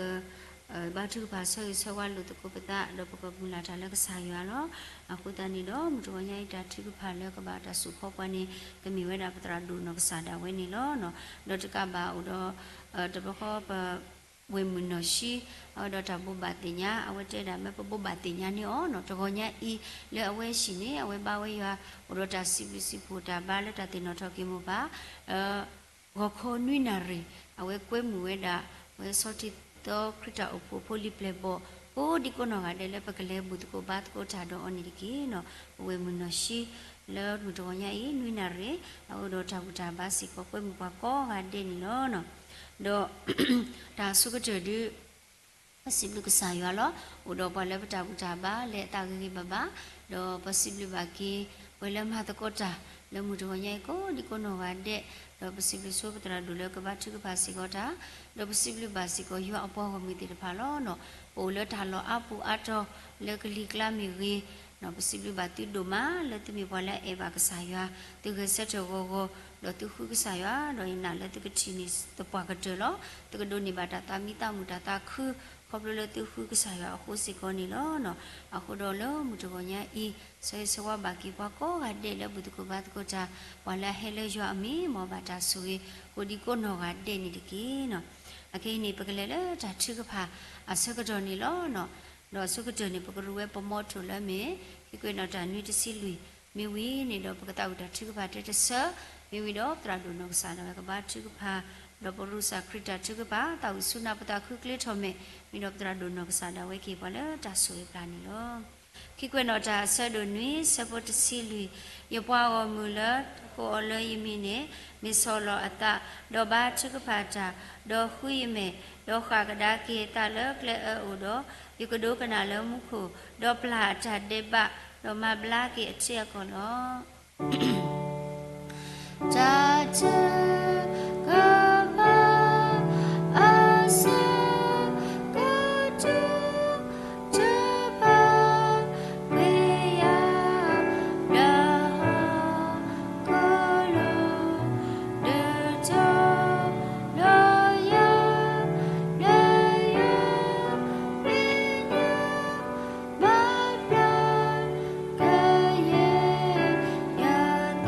ဘါထုကဖၣ်ဆၢဂ့ၤဆၢဝါလိာ်သကိးပသး ဒီးပကမုၢ်လၢ်တၢ်လၢကစၢ်ယွၤလီၤ. အဃိသတးန့ၣ်ဒီး မုၢ်တဂီၤညါအံၤတၢ်ထုကဖၣ်လၢကဘၣ်တၢ်စိာ်ဃီပှၤန့ၣ် ကမ့ၢ်ဝဲဒၣ်ပသရၣ်ဒိၣ်နီၢ်ကစၢ်ဒၣ်ဝဲန့ၣ်လီၤ. ဒီးတကးဘၣ်အိၣ်ဒီး တဘျီဃီပ ဝ့ၢ်မုၢ်နီၢ်ၡံ အဝဲဒီးတၢ်ဘိးဘၣ်သ့ၣ်ညါ အဝဲတဲဒၣ်မ့ၢ်ပဘိးဘၣ်သ့ၣ်ညါန့ၢ်အီၤနီၤ တဂီၤညါအံၤ လၢအဝဲဟံၣ်န့ၣ် အဝဲဘါဝဲယွၤ အိၣ်ဒီးတၢ်စံးဘျုးစံးဖှိၣ်တၢ်ဘါလၢတၢ်သ့ၣ်နီၣ်ထီၣ်က့ၤမိၢ်ပၢ် ဂီၤခီနွံနၣ်ရံၣ် အဝဲကွဲမုာ်ဝဲဒၣ် အဝဲဆီထံသီခရံာ်တၢ်အိၣ်ဖှိၣ်ဖိလံၤပျဲၢ်ဘီၣ် ကိးဒံကိးနီၢ်ဂၤဒဲးလၢပကလဲၤဘူၣ်သကိးဘါသကိးတၢ်ဒီးအီၤန့ၣ်တက့ၢ်နီၤ ပဝ့ၢ်မုၢ်နီၢ်ၡံ လၢမုၢ်တဂီၤညါအံၤ နွံနၣ်ရံၣ် အအိၣ်ဒီးတၢ်ဘူၣ်တၢ်ဘါစ့ၢ်ကီး ကွဲမုာ်ပှၤကိးဂၤဒဲးန့ၣ်လီၤ. ဒီး တၢ်ဆိကတၢၢ်ဒုး ပစံးဘျုးကစၢ်ယွၤလီၤ. အိၣ်ဒီးပှၤလၢပတၢ်ဘူၣ်တၢ်ဘါလၢအသးဂ့ၤဂ့ၤဘၣ်ဘၣ်, ဒီးပစံးဘျုးဘၣ်က့ၤ ပှၤလၢမၤသကိးတၢ် လၢမုၢ်တဂီၤညါအံၤ ကိးဒံကိးနီၢ်ဂၤဒဲး, ဒီးပစံးဘျုးဆိပသရၣ်ဒိၣ်လၢကဘါထုကဖၣ်စ့ၢ်ကီးတၢ်, ဒီးပစံးဘျုးဘၣ်စ့ၢ်ကီးယွၤအပှၤဂီၢ်မုၢ်သ့ၣ်တဖၣ်လီၤ. ပအိၣ်လၢတၢ်လီၢ်အါပူၤအါတီၤ လၢကလံၤကျါမ့ၢ်ဂ့ၤ, ပစံးဘျုးဘၣ်သုဒိၣ်မး လၢသုမ့ၢ်ပှၤလၢအအဲၣ်ဘၣ်ကစၢ်ယွၤ, သုဂဲၤဆၢထၢၣ်ဂီၤဂီၤ, ဒီးသုဃုကစၢ်ယွၤ, ဒီးယနာ်လၢသုကထံၣ်န့ၢ်သပှၢ်ကတၢၢ်လီၤ. သုကဒိးန့ၢ်ဘၣ်တၢ်သးမံသးမုာ်တၢ်သးခု ခီဖျိလၢသုဃုကစၢ်ယွၤအဃိစ့ၢ်ကီးန့ၣ်လီၤ. အဃိဒီးလၢမုၢ်တဂီၤညါအံၤ ဆၢဂ့ၤဆၢဝါဘၣ်က့ၤပှၤကိးဂၤဒဲးလၢဘူၣ်သကိးဘါသကိးတၢ်, ပှၤလၢအဟဲလၢယွၤအမံၤ မ်အဘၣ်တၢ်ဆိၣ်ဂ့ၤ ကိးဒံကိးနီၢ်ဂၤဒဲးန့ၣ်တက့ၢ်. အခဲအံၤန့ၣ် ပကလဲၤလၢတၢ်ထုကဖၣ်အဆၢကတီၢ်န့ၣ်လီၤ. ဒီးအဆိကတၢၢ်န့ၣ် ပကရူဝဲပမီထိၣ်လၢအမ့ၢ် ခံကွဲးနီၣ်တၢ်နွံတဆံလွံၢ်, မ့ၢ်ဝံၤန့ၣ်ဒီး ပကသးဝံၣ်တၢ်ထုကဖၣ်တဲတဆၢ, မ့ၢ်ဝံၤဒီး သရၣ်ဒိၣ်နီၢ်ကစၢ်ဒၣ်ဝဲကဘါထုကဖၣ်, ဒီးပရူစၢ်ခရံာ်တၢ်ထုကဖၣ် သးဝံၣ်ဆူနၢ်ပသးခုကျ့ထီၣ်မဲာ်, မ့ၢ်ဒီးသရၣ်ဒိၣ်နီၢ်ကစၢ်ဒၣ်ဝဲက့ၤပှၤလၢတၢ်ဆိၣ်ဂ့ၤပျၢ်န့ၣ်လီၤ. ခံကွဲးနီၣ်တၢ်အဆၢဒိၣ်နွံ ဆၢဖိတဆံလွံၢ်, ယပှၤဂီၢ်မုၢ်လၢတၢ်ကိးအီၤလၢယမံၤန့ၣ် မ့ၢ်ဆီၣ်လီၤအသး, ဒီးဘါထုကဖၣ်တၢ်, ဒီးဃုယမဲာ်, ဒီးဃၣ်ကဒါက့ၤအသးလၢကျဲအၢအိၣ်ဒီး, ယကဒိကနၣ်လၢမူခိၣ်, ဒီးပျၢ်အတၢ်ဒဲးဘး, ဒီးမၤဘျါက့ၤအထံအကီၢ်လီၤ. တၢ်ထုကဖၣ် အဆၢကတီၢ် ထုကဖၣ် ကွံာ်ယၤ လၢဟီၣ်ခိၣ်လိၤ ဒုးထီၣ်လီၤယၤ လၢယွၤ ပညိၣ် မၤဘျါ ကယဲၢ်ယၤ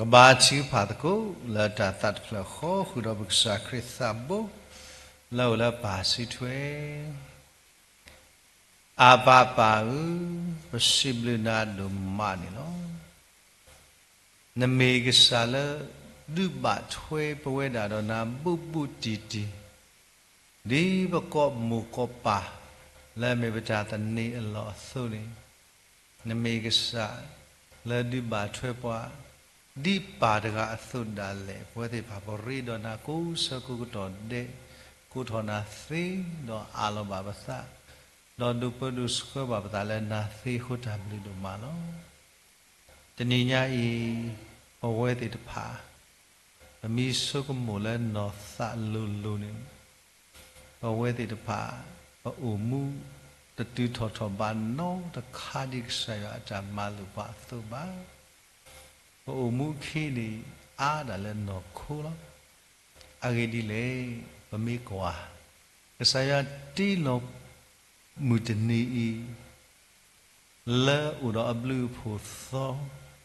ကဘါထုကဖၣ်သကိးလၢတၢ်သးတဖျၢၣ်ဃီ ဃုာ်ဒီးပကစၢ်ခရံာ်သးဘိ လၢအအိၣ်လၢပၢ်စုထွဲ. အၢ်ပၢ်ပၢ်ဧၢ, ပစံးဘျုးနၤဒိၣ်မးန့ၣ်လီၤ. နမ့ၢ်ကစၢ်လၢ ဒုးဘၣ်ထွဲပဝဲဒၣ်ဒီးနၤဘူးဘူးတံၢ်တံၢ် ဒ်ပကိးမိၢ်ကိးပၢ် လၢအမ့ၢ်ပတၢ်သန့ၤအလီၢ်အသိးန့ၣ်, နမ့ၢ်ကစၢ်လၢဒုးဘၣ်ထွဲပှၤ ဒ်ပၢ်တဂၤအသိးဒၣ်လဲာ်. ပဝဲသ့ၣ်တဖၣ်ပရ့ဒီးနၤကိးဆၢကိးကတီၢ်ဒဲး, ကိးထီၣ်နၤသ့ဒီးအးလီၤဘၣ်ပသး, ဒီးဒိးပၢဒိးဆှၢဘၣ်ပသးလၢနၤသ့အဃိ တၢ်ဘျုးဒိၣ်မးလီၤ. တနံၤညါအံၤ ပဝဲသ့ၣ်တဖၣ် ပမ့ၢ်ဆိကမိၣ်လၢနီၢ်သးလိၤလိၤန့ၣ်, ပဝဲသ့ၣ်တဖၣ် ပအိၣ်မူ တတုၤထီၣ်ထီၣ်ဘးနီတခါဒ်ကစၢ်ယွၤအတၢ်မၤလိာ်ပှၤအသိးဘၣ်. ပအိၣ်မူခ့န့ၣ် အါဒၣ်လၢနီၢ်ခိလီၤ. အဂ့ၢ်ဒ်လဲၣ်, ပမ့ၢ်ကွၢ် ကစၢ်ယွၤတ့လီၤ မုၢ်တနံၤအံၤ လၢအအိၣ်ဒီးအဘျုးအဖှိၣ်သီ,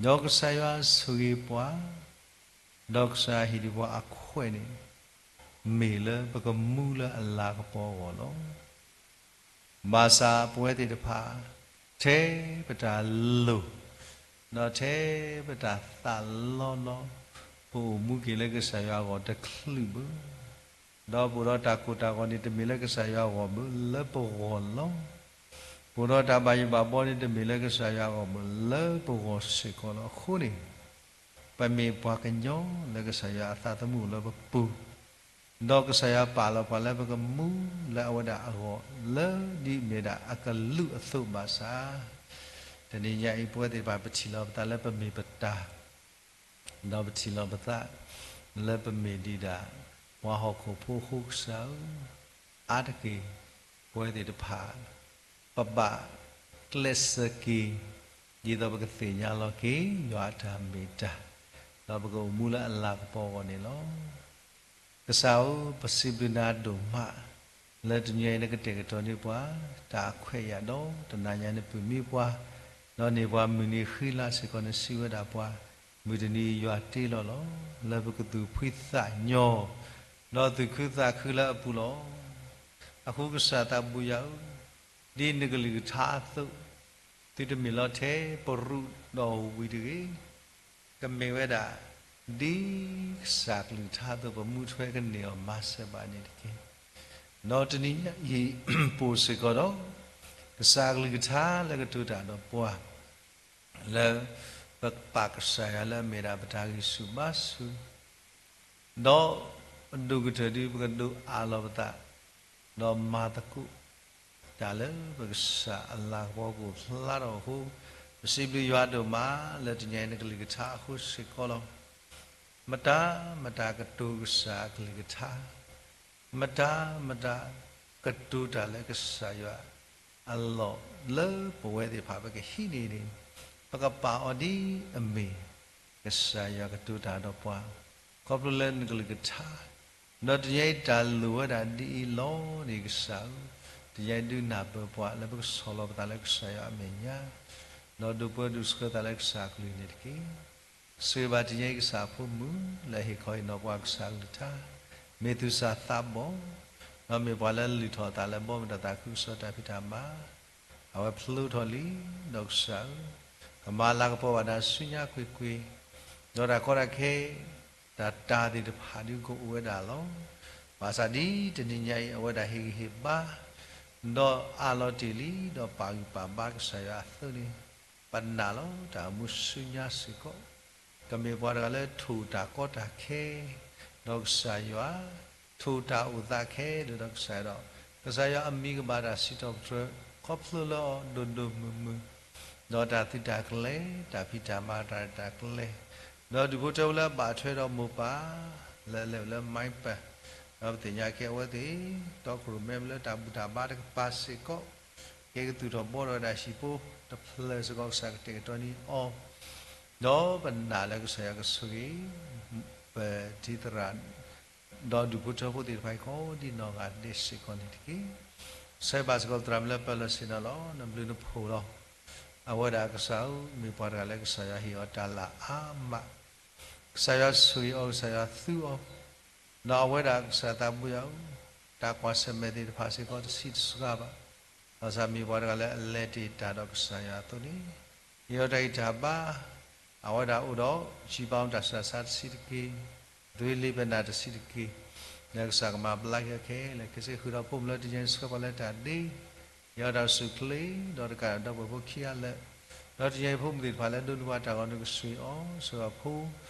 ဒီးကစၢ်ယွၤဆိၣ်ဂ့ၤပှၤ, ဒီးကစၢ်ယွၤဟ့ၣ်ဒံးပှၤအခွဲးန့ၣ် မ့ၢ်လၢပကမူလၢအလၤကပီၤအဂီၢ်လီၤ. ဘၣ်ဆၣ်ပဝဲသ့ၣ်တဖၣ် ထဲပတၢ်လိၤ ဒီးထဲပတၢ်သးလီလီၤ, ပအိၣ်မူက့ၤလၢကစၢ်ယွၤအဂီၢ်တချုးဘၣ်. ဒီးပအိၣ်ဒီးတၢ်ကိၢ်တၢ်ဂီၤန့ၣ် တမ့ၢ်လၢကစၢ်ယွၤအဂီၢ်ဘၣ်, လၢပဂီၢ်လီၤ. ပအိၣ်ဒီးတၢ်ဘၣ်ယိၣ်ဘၣ်ဘီန့ၣ် တမ့ၢ်လၢကစၢ်ယွၤအဂီၢ်ဘၣ်, လၢပဂီၢ်စ့ၢ်ကီးလီၤ. အဃိန့ၣ် ပမ့ၢ်ပှၤကညီလၢကစၢ်ယွၤအသးသမူအိၣ်လၢပပူၤ, ဒီးကစၢ်ယွၤပာ်လီၤပှၤလၢပကမူလၢအဝဲဒၣ်အဂီၢ် လၢဒ်အမ့ၢ်ဒၣ်အကလုာ်အသိးဘၣ်ဆၣ်, တနံၤညါအံၤ ပဝဲသ့ၣ်တဖၣ် ပထံၣ်လီၤပသးလၢပမ့ၢ်ပတၢ်, ဒီးပထံၣ်လီၤပသးလၢပမ့ၢ်ဒံးဒၣ် ပှၤဟီၣ်ခိၣ်ဖိအဃိ ကစၢ်ဧၢ, အါတက့ၢ် ပဝဲသ့ၣ်တဖၣ် ပဘၣ်ကျဲးစၢးက့ၤ ဒ်သိးပကသ့ၣ်ညါလီၤက့ၤ ယွၤအတၢ်မ့ၢ်တၢ်, ဒီးပကအိၣ်မူလၢအလၤကပီၤအဂီၢ်န့ၣ်လီၤ. ကစၢ်ဧၢ, ပစံးဘျုးနၤဒိၣ်မး လၢတနံၤအံၤ နကတဲာ်ကတီၤန့ၢ်ပှၤ တၢ်အခွဲးအယာ်ဒီး တနၤညါနပုၢ်မံပှၤ, ဒီးန့ၢ်ပှၤမုၢ်နံၤဃံလၤစ့ၢ်ကီး နစံးဝဲဒၣ်ပှၤ, မုၢ်တနံၤယွၤတ့လီၤလီၤ လၢပကသူၣ်ဖှံသးညီ, ဒီးသူၣ်ခုသးခုလၢအပူၤလီၤ. အဃိကစၢ်သးဘိယွၤဧၢ, ဒ်နကလုၢ်ကထါအသိး, သုတမ့ၢ်လီၤထဲပရူးဒီးဝံၤတဂ့ၤ, ကမ့ၢ်ဝဲဒၣ် ဒ်ကစၢ်ကလုၢ်ကထါအသိး ပမူထွဲကန့ၢ်အီၤမၤစၢၤဘၣ်န့ၣ်တက့ၢ်. ဒီးတနံၤညါအံၤ ပအိၣ်စ့ၢ်ကီးဒီး ကစၢ်ကလုၢ်ကထါလၢကတိၤတၢ်ဒီးပှၤ လၢပပာ်ကစၢ်ယွၤလၢအမ့ၢ်ဒၣ်ပတၢ်ဂံၢ်ဆူၣ်ဘါဆူၣ်, ဒီးပဒိၣ်ကတၢၢ်ဒုး ပကဒိးအးလီၤပသး, ဒီးမၤသကိး တၢ်လၢပကစၢ်အလၤကပီၤကအိၣ်ဖျါထီၣ်အဃိ, ပစံးဘျုးယွၤဒိၣ်မးလၢတနံၤအံၤ နကလုၢ်ကထါအဃိစ့ၢ်ကီးလီၤ. မတၤမတၤကတိၤကစၢ်အကလုၢ်ကထါ, မတၤမတၤကတိၤတၢ်လၢကစၢ်ယွၤအလီၢ်လၢပဝဲသ့ၣ်တဖၣ် ပကဟံးန့ၢ်န့ၣ်, ပကပာ်အီၤဒ်အမ့ၢ် ကစၢ်ယွၤကတိၤတၢ်ဒီးပှၤ, ခီဖျိလၢနကလုၢ်ကထါ, ဒီးတနံၤအံၤတၢ်လိၣ်ဝဲဒၣ်ဒ်အံၤလီၤန့ၣ် ကစၢ်ဧၢ, တနံၤအံၤဒုးနၢ်ပၢၢ်ပှၤလၢပကဆီၣ်လီၤပသးလၢကစၢ်ယွၤအမဲာ်ညါ, ဒီးဒိးပၢဒိးဆှၢသးလၢကစၢ်အကလုၢ်န့ၣ်တက့ၢ်. ဆိၣ်ဂ့ၤဘၣ်တနံၤအံၤကစၢ်အဖိမုၣ် လၢအဟ့ၣ်ခီဟ့ၣ်နီၤပှၤကစၢ်အကလုၢ်ကထါ, မ့ၢ်သူၣ်စၢ်သးဘီၣ်, ဒီးမ့ၢ်ပှၤလၢလုၢ်ထီၣ်အသးလၢဘီမုၢ်ဒီးသးခုကစီၣ်တၢ်ဖံးတၢ်မၤ, အဝဲဖျိထီၣ်လံ, ဒီးကစၢ်ဧၢ, ကမၤလၤကပီၤဘၣ်တၢ်ဆူညါကွ့ၢ်ကွ့ၢ်, ဒီးတၢ်ကီတၢ်ခဲ တၢ်တၢ်သ့ၣ်တဖၣ်ဒုးကအိၣ်ဝဲဒၣ်လီၤ. ဘၣ်ဆၣ်ဒ်တနံၤညါအံၤ အဝဲဒၣ်ဟ့ၣ်ဂံၢ်ဟ့ၣ်ဘါ, ဒီးအးလီၤတ့ၢ်လံ, ဒီးပာ်ဂံၢ်ပာ်ဘါကစၢ်ယွၤအသိးန့ၣ်, ပနာ်လီၤတၢ်အိၣ်မူဆူညါစ့ၢ်ကီး, ကမ့ၢ်ပှၤတဂၤလၢထိၣ်တၢ်ကီတၢ်ခဲ, ဒီးကစၢ်ယွၤ, ထိၣ်တၢ်အိၣ်သးခဲလၢာ်ဒီးကစၢ်ယွၤဒီး, ကစၢ်ယွၤအမံၤကဘၣ်တၢ်စံးထီၣ်ပတြၢၤ, ခီဖျိလၢအီၤဒိၣ်ဒိၣ်မုၢ်မုၢ်, ဒီးတၢ်သုးတၢ်ကျဲၤ, တၢ်ဖံးတၢ်မၤတၢ်ရဲၣ်တၢ်ကျဲၤ, ဒီးဒူၣ်ဖိထၢဖိလၢအဘၣ်ထွဲဒီးမိၢ်ပၢ်, လၢအလဲၤလၢ မၢ်ပၢၢ်, ဒီးပသ့ၣ်ညါက့ၤအဝဲသ့ၣ်, တီခိၣ်ရိၣ်မဲလၢတၢ်ဘူၣ်တၢ်ဘါတကပၤစ့ၢ်ကီး, ကဲကသူၣ်ထီၣ်ဘှီထီၣ်ဝဲဒၣ်ဟံၣ်ဖိတဖျၢၣ်စ့ၢ်ကီး ကစၢ်ကတဲာ်ကတီၤန့ၢ်အီၤ, ဒီးပနာ်လၢကစၢ်ယွၤကဆိၣ်ဂ့ၤ ပတံၤသရၣ် ဒီးဒူၣ်ဖိထၢဖိသ့ၣ်တဖၣ်အံၤ ကိးဒံးနီၢ်ဂၤဒဲးစ့ၢ်ကီးန့ၣ်တက့ၢ်. ဆၢဂ့ၤဘၣ်စ့ၢ်ကီးသရၣ်မုၣ်လၢပၢၤလီၢ်ဆ့ၣ်နီၤလီၤ. နဘျုးနဖှိၣ်လီၤ. အဝဲဒၣ်ကစၢ်ဧၢ, မ့ၢ်ပှၤတဂၤလၢကစၢ်ယွၤဟ့ၣ်အီၤတၢ်လၢအါမး, ကစၢ်ယွၤဆိၣ်ဂ့ၤအီၤ, ကစၢ်ယွၤသူအီၤ, ဒီးအဝဲဒၣ်ကစၢ်သးဘိယွၤဧၢ, တၢ်ကွၢ်ဆၢၣ်မဲာ်သ့ၣ်တဖၣ်စ့ၢ်ကီးတဆံးတစှၤဘၣ်, ဘၣ်ဆၣ်မ့ၢ်ပှၤတဂၤလၢအလဲၤတ့ၢ်တၢ်ဒီးကစၢ်ယွၤအသိးန့ၣ်, ဟ့ၣ်အီၤတၢ်ဂံၢ်တၢ်ဘါ, အဝဲဒၣ်အိၣ်ဒီး ယံၤပၤတၢ်ဆှၢစးတဆံးတက့ၢ်, သွ့လ့ပနၢ်တဆံးတက့ၢ်, လၢကစၢ်ကမၤဘျါက့ၤအီၤခဲလၢာ်ခဲဆ့ ဃုာ်ဒီးဖိမုၣ်လၢတနံၤညါအံၤ ဆှၢပှၤလၢတၢ်ဒ့, ယွၤတၢ်အိၣ်ဆူၣ်အိၣ်ချ့, ဒီးတကးဒီးဒီပုၢ်ဝဲၢ်ဖိခံဂၤလၢာ်, ဒီးတနံၤညါအံၤဖိမုၣ်သ့ၣ်တဖၣ်လၢဒိးန့ၢ်ပှၤတၢ်ဂီၤန့ၣ် ကဆိၣ်ဂ့ၤအီၤ, ဆိၣ်ဂ့ၤအဖိ,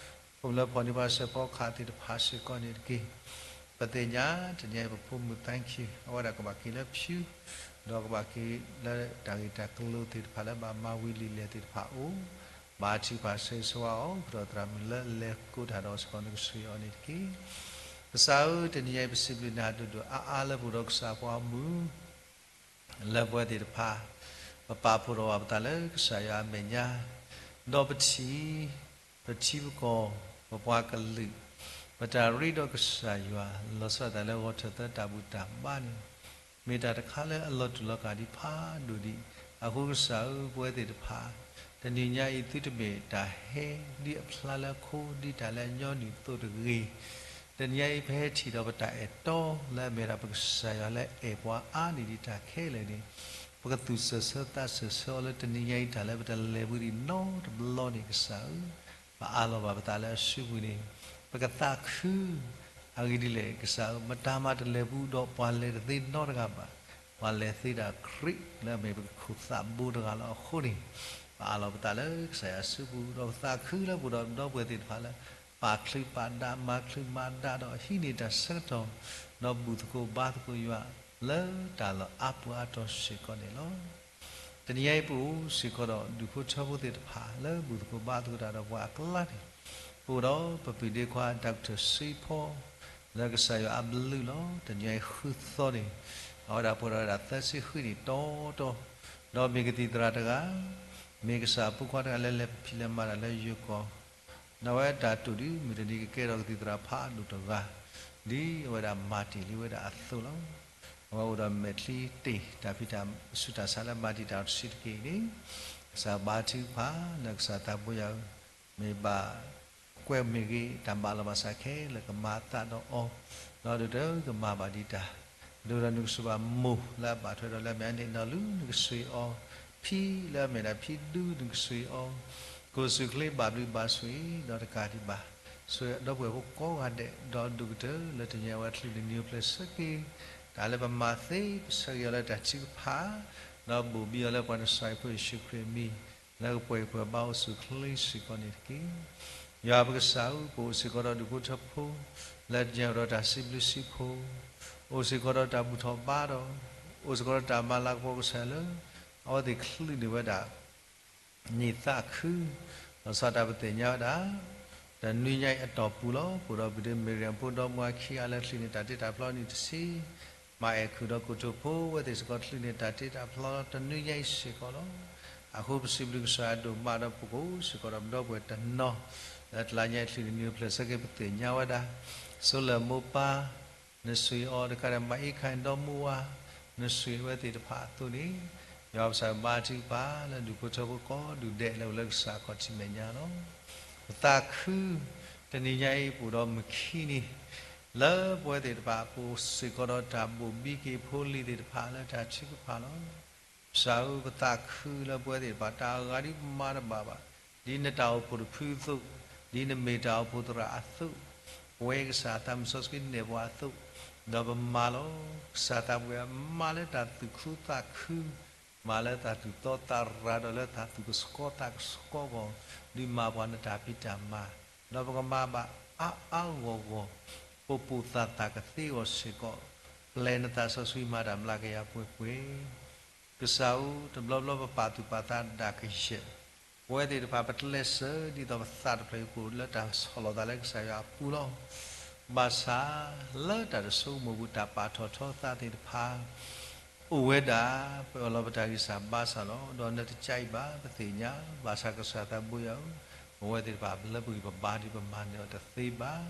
ဖိမုၣ်လၢဖီၣ်န့ၢ်ပှၤစဲးဖီကဟၣ်သ့ၣ်တဖၣ်စ့ၢ်ကီးန့ၣ်တက့ၢ်. ပသ့ၣ်ညါတနံၤညါအံၤပဖိမုၣ် thank you အဝဲဒၣ်ကဘၣ်က့ၤလၢဖၠူ, ဒီးကဘၣ်က့ၤလၢတၢ်ဂ့ၢ်တၢ်ကျိၤသ့ၣ်တဖၣ်လၢဘၣ်မၤဝံၤလံာ်လဲၢ်သ့ၣ်တဖၣ်အအိၣ်, ဘါထုကဖၣ်ဆၢဂ့ၤဆၢဝါအီၤ ကဒီးသရၣ်မုၣ်လၢလဲၤကိးတၢ်ဒီးစ့ၢ်ကီးန့ၣ် ကဆိၣ်ဂ့ၤအီၤန့ၣ်တက့ၢ်. ကစၢ်ဧၢ, တနံၤညါအံၤပစံးဘျုးနၤဒိၣ်ဒိၣ်အါအါလၢပအိၣ်ဒီးကစၢ်ပှၤဂီၢ်မုၢ် လၢပဝဲသ့ၣ်တဖၣ် ပပာ်ဖှိၣ်ထီၣ်ဘၣ်ပသးလၢကစၢ်ယွၤအမဲာ်ညါ, ဒီးပထံၣ်, ပထံပကီၢ်, ပပှၤကလုာ်, ပတၢ်ရ့ဒီးကစၢ်ယွၤ လီၤဆီဒၣ်တၢ်လၢဂီၤထၢၣ်သၢတၢ်ဘူၣ်တၢ်ဘါန့ၣ်, မ့ၢ်တၢ်တခါလၢအလီၤတူာ်လီၤကာ်ဒံးဖးဒိၣ်ဒံး, အဃိကစၢ်ဧၢ, ပဝဲသ့ၣ်တဖၣ် တနံၤညါအံၤသုတမ့ၢ်တၢ်ဟဲဒ်အဖျါလၢအခိ ဒ်တၢ်လၢအညီနုၢ်အသိးတဂ့ၤ, တနံၤညါအံၤ ပဟဲထံၣ်ဒီးပတၢ်အဲၣ်တီလၢအမ့ၢ်ဒၣ်ပကစၢ်ယွၤလၢအဲၣ်ပှၤအါန့ၢ်ဒံးတၢ်ခဲလၢာ်န့ၣ်, ပကသူၣ်စၢၤဆၢသးစၢၤဆၢအီၤလၢတနံၤညါအံၤ တၢ်လၢပတလဲၤပူၤဒံးနီတဘျီန့ၣ် ကစၢ်ဧၢ, ပအးလီၤဘၣ်ပသးလၢအစုပူၤန့ၣ်, ပကသးခု, အဂ့ၢ်ဒ်လဲၣ် ကစၢ်ဧၢ, မတၤမၤတလဲၤပူၤဒီးပှၤလဲၤတသ့နီတဂၤဘၣ်, ပှၤလဲၤသ့ဒၣ်ခရံာ်လၢအမ့ၢ်ပကခိၣ်သးဘိတဂၤလီၤ. အဃိန့ၣ်, ပအးလီၤပသးလၢကစၢ်ယွၤအစုပူၤ ဒီးပသးခုလၢပအိၣ်ဒီးပဒီပုၢ်ဝဲၢ်သ့ၣ်တဖၣ်လၢ ပာ်ချုးပာ်ဒး မၤချုးမၤဒးဒီးဟံးန့ၢ်တၢ်ဆၢကတီၢ်, ဒီးဘူၣ်သကိးဘါသကိးယွၤ လၢတၢ်လီၢ်အါပူၤအါတီၤစ့ၢ်ကီးန့ၣ်လီၤ. တနံၤညါအံၤ ပအိၣ်စ့ၢ်ကီးဒီးဒူၣ်ဖိထၢဖိသ့ၣ်တဖၣ် လၢဘူၣ်သကိးဘါသကိးတၢ်ဒီးပှၤအကျါန့ၣ်, ပအိၣ်ဒီးပပုၢ်ဒ့ခွါ Doctor စ့ဖီ လၢကစၢ်ယွၤအဘျုးလီၤ. တနံၤညါအံၤဃုသီန့ၣ်, အဝဲဒၣ်ပှဲၤဒီးဝဲဒၣ်သၢဆံဃုနံၣ်တီတီ, ဒီးမ့ၢ်ကသံၣ်သရၣ်တဂၤ, မ့ၢ်ကစၢ်အဖိခွါတဂၤလၢလဲၤဖံးလဲၤမၤတၢ်လၢယိၤကီၢ်, ဒီးအဝဲတၢ်တိာ်ဒုး မုၢ်တနံၤကကဲထီၣ်ကသံၣ်သရၣ်ဖးဒိၣ်တဂၤ, ဒ်အဝဲဒၣ်မၤတ့ၢ်လံဝဲဒၣ်အသိးလီၤ. အဝဲအိၣ်ဒီးမဲာ်ချံတ့ၢ် တၢ်ဖံးတၢ်မၤဆူးတၢ်ဆါလၢမၤတံာ်တာ်အီၤတဆံးတက့ၢ်အံၤန့ၣ်, ကစၢ်ဘါထုကဖၣ်လၢကစၢ်သးဘိယွၤဧၢ, မ့ၢ်ဘၣ်ကွဲမ့ၢ်ဂ့ၤ တၢ်ဘၣ်လီၤဘၣ်စးခဲလၢာ်ကမၤအသးဒီးအီၤ, ဒီးဒိၣ်တုာ်ကမၤဘၣ်ဒံးတၢ်, ဒိၣ်ဒီးနကဆိၣ်ဘၣ်မိၢ်လၢအဘၣ်ထွဲဒီးလၢအမဲာ်ညါန့ၣ် နီၢ်လူၤနကဆိၣ်အီၤ, ဖံလၢအမဲာ်ဒၣ်ဖံဒူနကဆိၣ်အီၤ, ကိၣ်စူၣ်ချ့ဘၣ်ဘျုးဘၣ်ဆိၣ်ဂ့ၤ ဒီးတကးဒံးဘၣ် ဆိၣ်ဂ့ၤဒီပုၢ်ဝဲၢ်ဖိကိးဂၤဒဲး ဒီးဒိၣ်ကတၢၢ်လၢတနံၤညါအံၤ အဝဲချုးန့ၣ်နံၤအိၣ်ဖျဲၣ်ဆၢက့ၤ, တၢ်လၢပမၤသ့ ပဆၢက့ၤအီၤလၢတၢ်ထုကဖၣ်, ဒီးဘိၣ်ဘံအီၤလၢပှၤနစၢ်အဖိယ့ၣ်ၡူးခရံာ်အမံၤ, လၢကပှဲၤကပှဲၤဘါအိၣ်ဆူၣ်အိၣ်ချ့စ့ၢ်ကီးန့ၣ်တက့ၢ်. ယွၤပကစၢ်ဧၢ, ပအိၣ်စ့ၢ်ကီးဒီးဒူၣ်ဖိထၢဖိ, လၢတနံၤညါအိၣ်ဒီးတၢ်စံးဘျုးစံးဖှိၣ်, အိၣ်စ့ၢ်ကီးဒီးတၢ်ဘူၣ်ထီၣ်ဘါထီၣ်, အိၣ်စ့ၢ်ကီးဒီးတၢ်မၤလၤကပီၤကစၢ်လၢ အဝဲသ့ၣ်ချုးန့ၢ်ဝဲဒၣ် န့ၢ်သးခု, လီၤဆီဒၣ်တၢ်ပသ့ၣ်ညါဝဲဒၣ် တနွံညါအံၤအတီၢ်ပူၤလီၤ. ပအိၣ်ဒီးပုၢ်ဒ့မ့ၢ်ရံၣ်ဖိဒီမါဝၤခံဂၤလၢချုးန့ၢ်တၢ်တ့တၢ်ဖျီနံၣ်တဆံ, မၤအဲၣ်ခုၣ်ဒီးကိတိာ်ဖိဝဲသ့ၣ်စ့ၢ်ကီး ချုးန့ၢ်တၢ်တ့တၢ်ဖျီတနွံညါအံၤစ့ၢ်ကီးလီၤ. အဃိပစံးဘျုးကစၢ်ယွၤဒိၣ်မးဒီး ပကအိၣ်စ့ၢ်ကီးဒီးပဒီပုၢ်ဝဲၢ်တနီၤ လၢတလါညါအံၤချုးန့ၢ်နံၤအိၣ်ဖျဲၣ်ဆၢက့ၤ ပသ့ၣ်ညါဝဲဒၣ် စိလၢၢ်မိၢ်ပၢ် နဆိၣ်ဂ့ၤအီၤ တကးဒံးမၤအ့ခါဒီမိၢ်ဝၤ နဆိၣ်ဂ့ၤဝဲသ့ၣ်တဖၣ်အသိးန့ၣ်, ယွၤပကစၢ်ဘါထုကဖၣ်လၢဒူၣ်ဖိထၢဖိကိးဒူၣ်ဒဲးလၢအိၣ်လၢကစၢ်ခီၣ်ထံးမဲာ်ညါလီၤ. ပသးခု တနံၤညါအံၤပအိၣ်ဒီးမုၢ်ခံနံၤ လၢပဝဲသ့ၣ်တဖၣ်ပအိၣ်စ့ၢ်ကီးဒီးတၢ်ဘိၣ်ဘံက့ၤဖိလံၤသ့ၣ်တဖၣ်လၢတၢ်ထုကဖၣ်လီၤ. ကစၢ်ဧၢ, ပသးခုလၢပဝဲသ့ၣ်တဖၣ် တၢ်အဂၤဒ်ပမၤတဘၣ်ဘၣ်, ဒ်နတၢ်အိၣ်ဖှိၣ်တဖုအသိး, ဒ်နမ့ၢ်တၢ်အိၣ်ဖှိၣ်သရၣ်အသိး, ပဝဲကစၢ်သးမုၢ်စီဆှံနဲၣ်ပှၤအသိး, ဒီးပမၤလီၤ. ကစၢ်သးပှဲၤမၤလၢတၢ်သူၣ်ခုသးခု, မၤလၢတၢ်သူၣ်တီသးရၤဒီးလၢတၢ်သူၣ်ကဆှီသးကဆှီအဂီၢ်, ဒုးမၤပှၤနတၢ်ဖံးတၢ်မၤ, ဒီးပကမၤဘၣ်အါအါဂီၢ်ဂီၢ်, ပိာ်ပိာ်သၣ်သၣ်ကသ့အဂီၢ်စ့ၢ်ကီး, ပျဲနသးစီဆှံမၤတၢ်မျးကယၤပှဲၤပှဲၤ ကစၢ်ဧၢ, တဘျီဘျီပပာ်သူၣ်ပာ်သးဒၣ်ကယဲၢ်, ပဝဲသ့ၣ်တဖၣ်ပကျဲးစၢးဒ်သိးပသးတဖျၢၣ်အံၤပအိၣ်လၢတၢ်ဆီၣ်လီၤသးလၢကစၢ်ယွၤအပူၤလီၤ. ဘၣ်ဆၣ်လၢတၢ်တဆိကမိၣ်ပူၤ တၢ်ပာ်ထီၣ်ထီသးသ့ၣ်တဖၣ် အိၣ်ဝဲဒၣ်, ပအၢၣ်လီၤပတၢ်ဂံၢ်စၢ်ဘါစၢ်လီၤ. ဒီးနတကးအံၤဘၣ် ပသ့ၣ်ညါ, ဘၣ်ဆၣ်ကစၢ်သးဘိယွၤဧၢ, ပဝဲသ့ၣ်တဖၣ်ပလၢပဂံၢ်ပဘါဒ်ပမၤန့ၢ်အီၤတသ့ဘၣ်.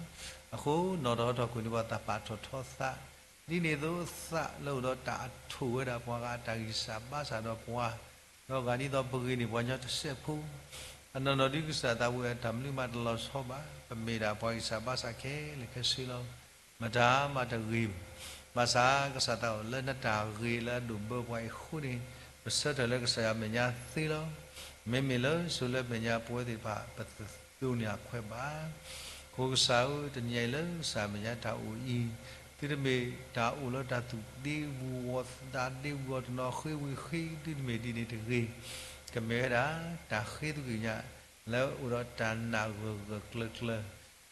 အဃိနီၣ်ထီၣ်ထီၣ်ကွံာ်န့ၢ်ပှၤသးပာ်ထီၣ်ထီသး, ဒ်န့ၣ်အသိးသးလၢအိၣ်ဒီးတၢ်အထိၣ်ဝဲဒၣ်ပှၤဂၤအတၢ်ဂံၢ်စၢ်ဘါစၢ်ဒီးပှၤ ဒီးဂၤဒ်သိးပဂ့ၤန့ၢ်ပှၤကညီတစဲးဖိ, အနီၢ်နီၢ်ဒ်ကစၢ်သးဘိယွၤအတၢ်မနုၤမးတလီၤဆီဘၣ်, ပမ့ၢ်ဒၣ်ပှၤဂံၢ်စၢ်ဘါစၢ်ခဲလၢာ်ခဲဆ့လီၤ. မတၤမးတဂ့ၤ, ဘၣ်ဆၣ်ကစၢ်သးအိၣ်လၢနတၢ်ဂ့ၤလၢအဒိၣ်ဘၢပှၤအံၤအဃိန့ၣ်, ပဆၢထၢၣ်လၢကစၢ်ယွၤအမဲာ်ညါသ့လီၤ. မ့မ့ၢ်လၢစိၤလၢမဲာ်ညါပဝဲသ့ၣ်တဖၣ် ပတသူန့ၢ်အခွဲးဘၣ်. အဃိကစၢ်ဧၢ, တနံၤညါအံၤလၢကစၢ်အမဲာ်ညါတၢ်အိၣ်အံၤ, သုတမ့ၢ်တၢ်အိၣ်လၢတၢ်သူၣ်ဒ့ဝံၤဝီၤ တၢ်ဒ့ဝံၤဝီၤတနီၤဃ့ဝံၤဃ့, သုတမ့ၢ်ဒ်န့ၣ်တဂ့ၤ, ကမ့ၢ်ဝဲဒၣ် တၢ်ဃ့သကွံာ်ညါ လၢအအိၣ်ဒီးတၢ်နာ်ဂၢၢ်ဂၢၢ်ကျၢၤကျၢၤ,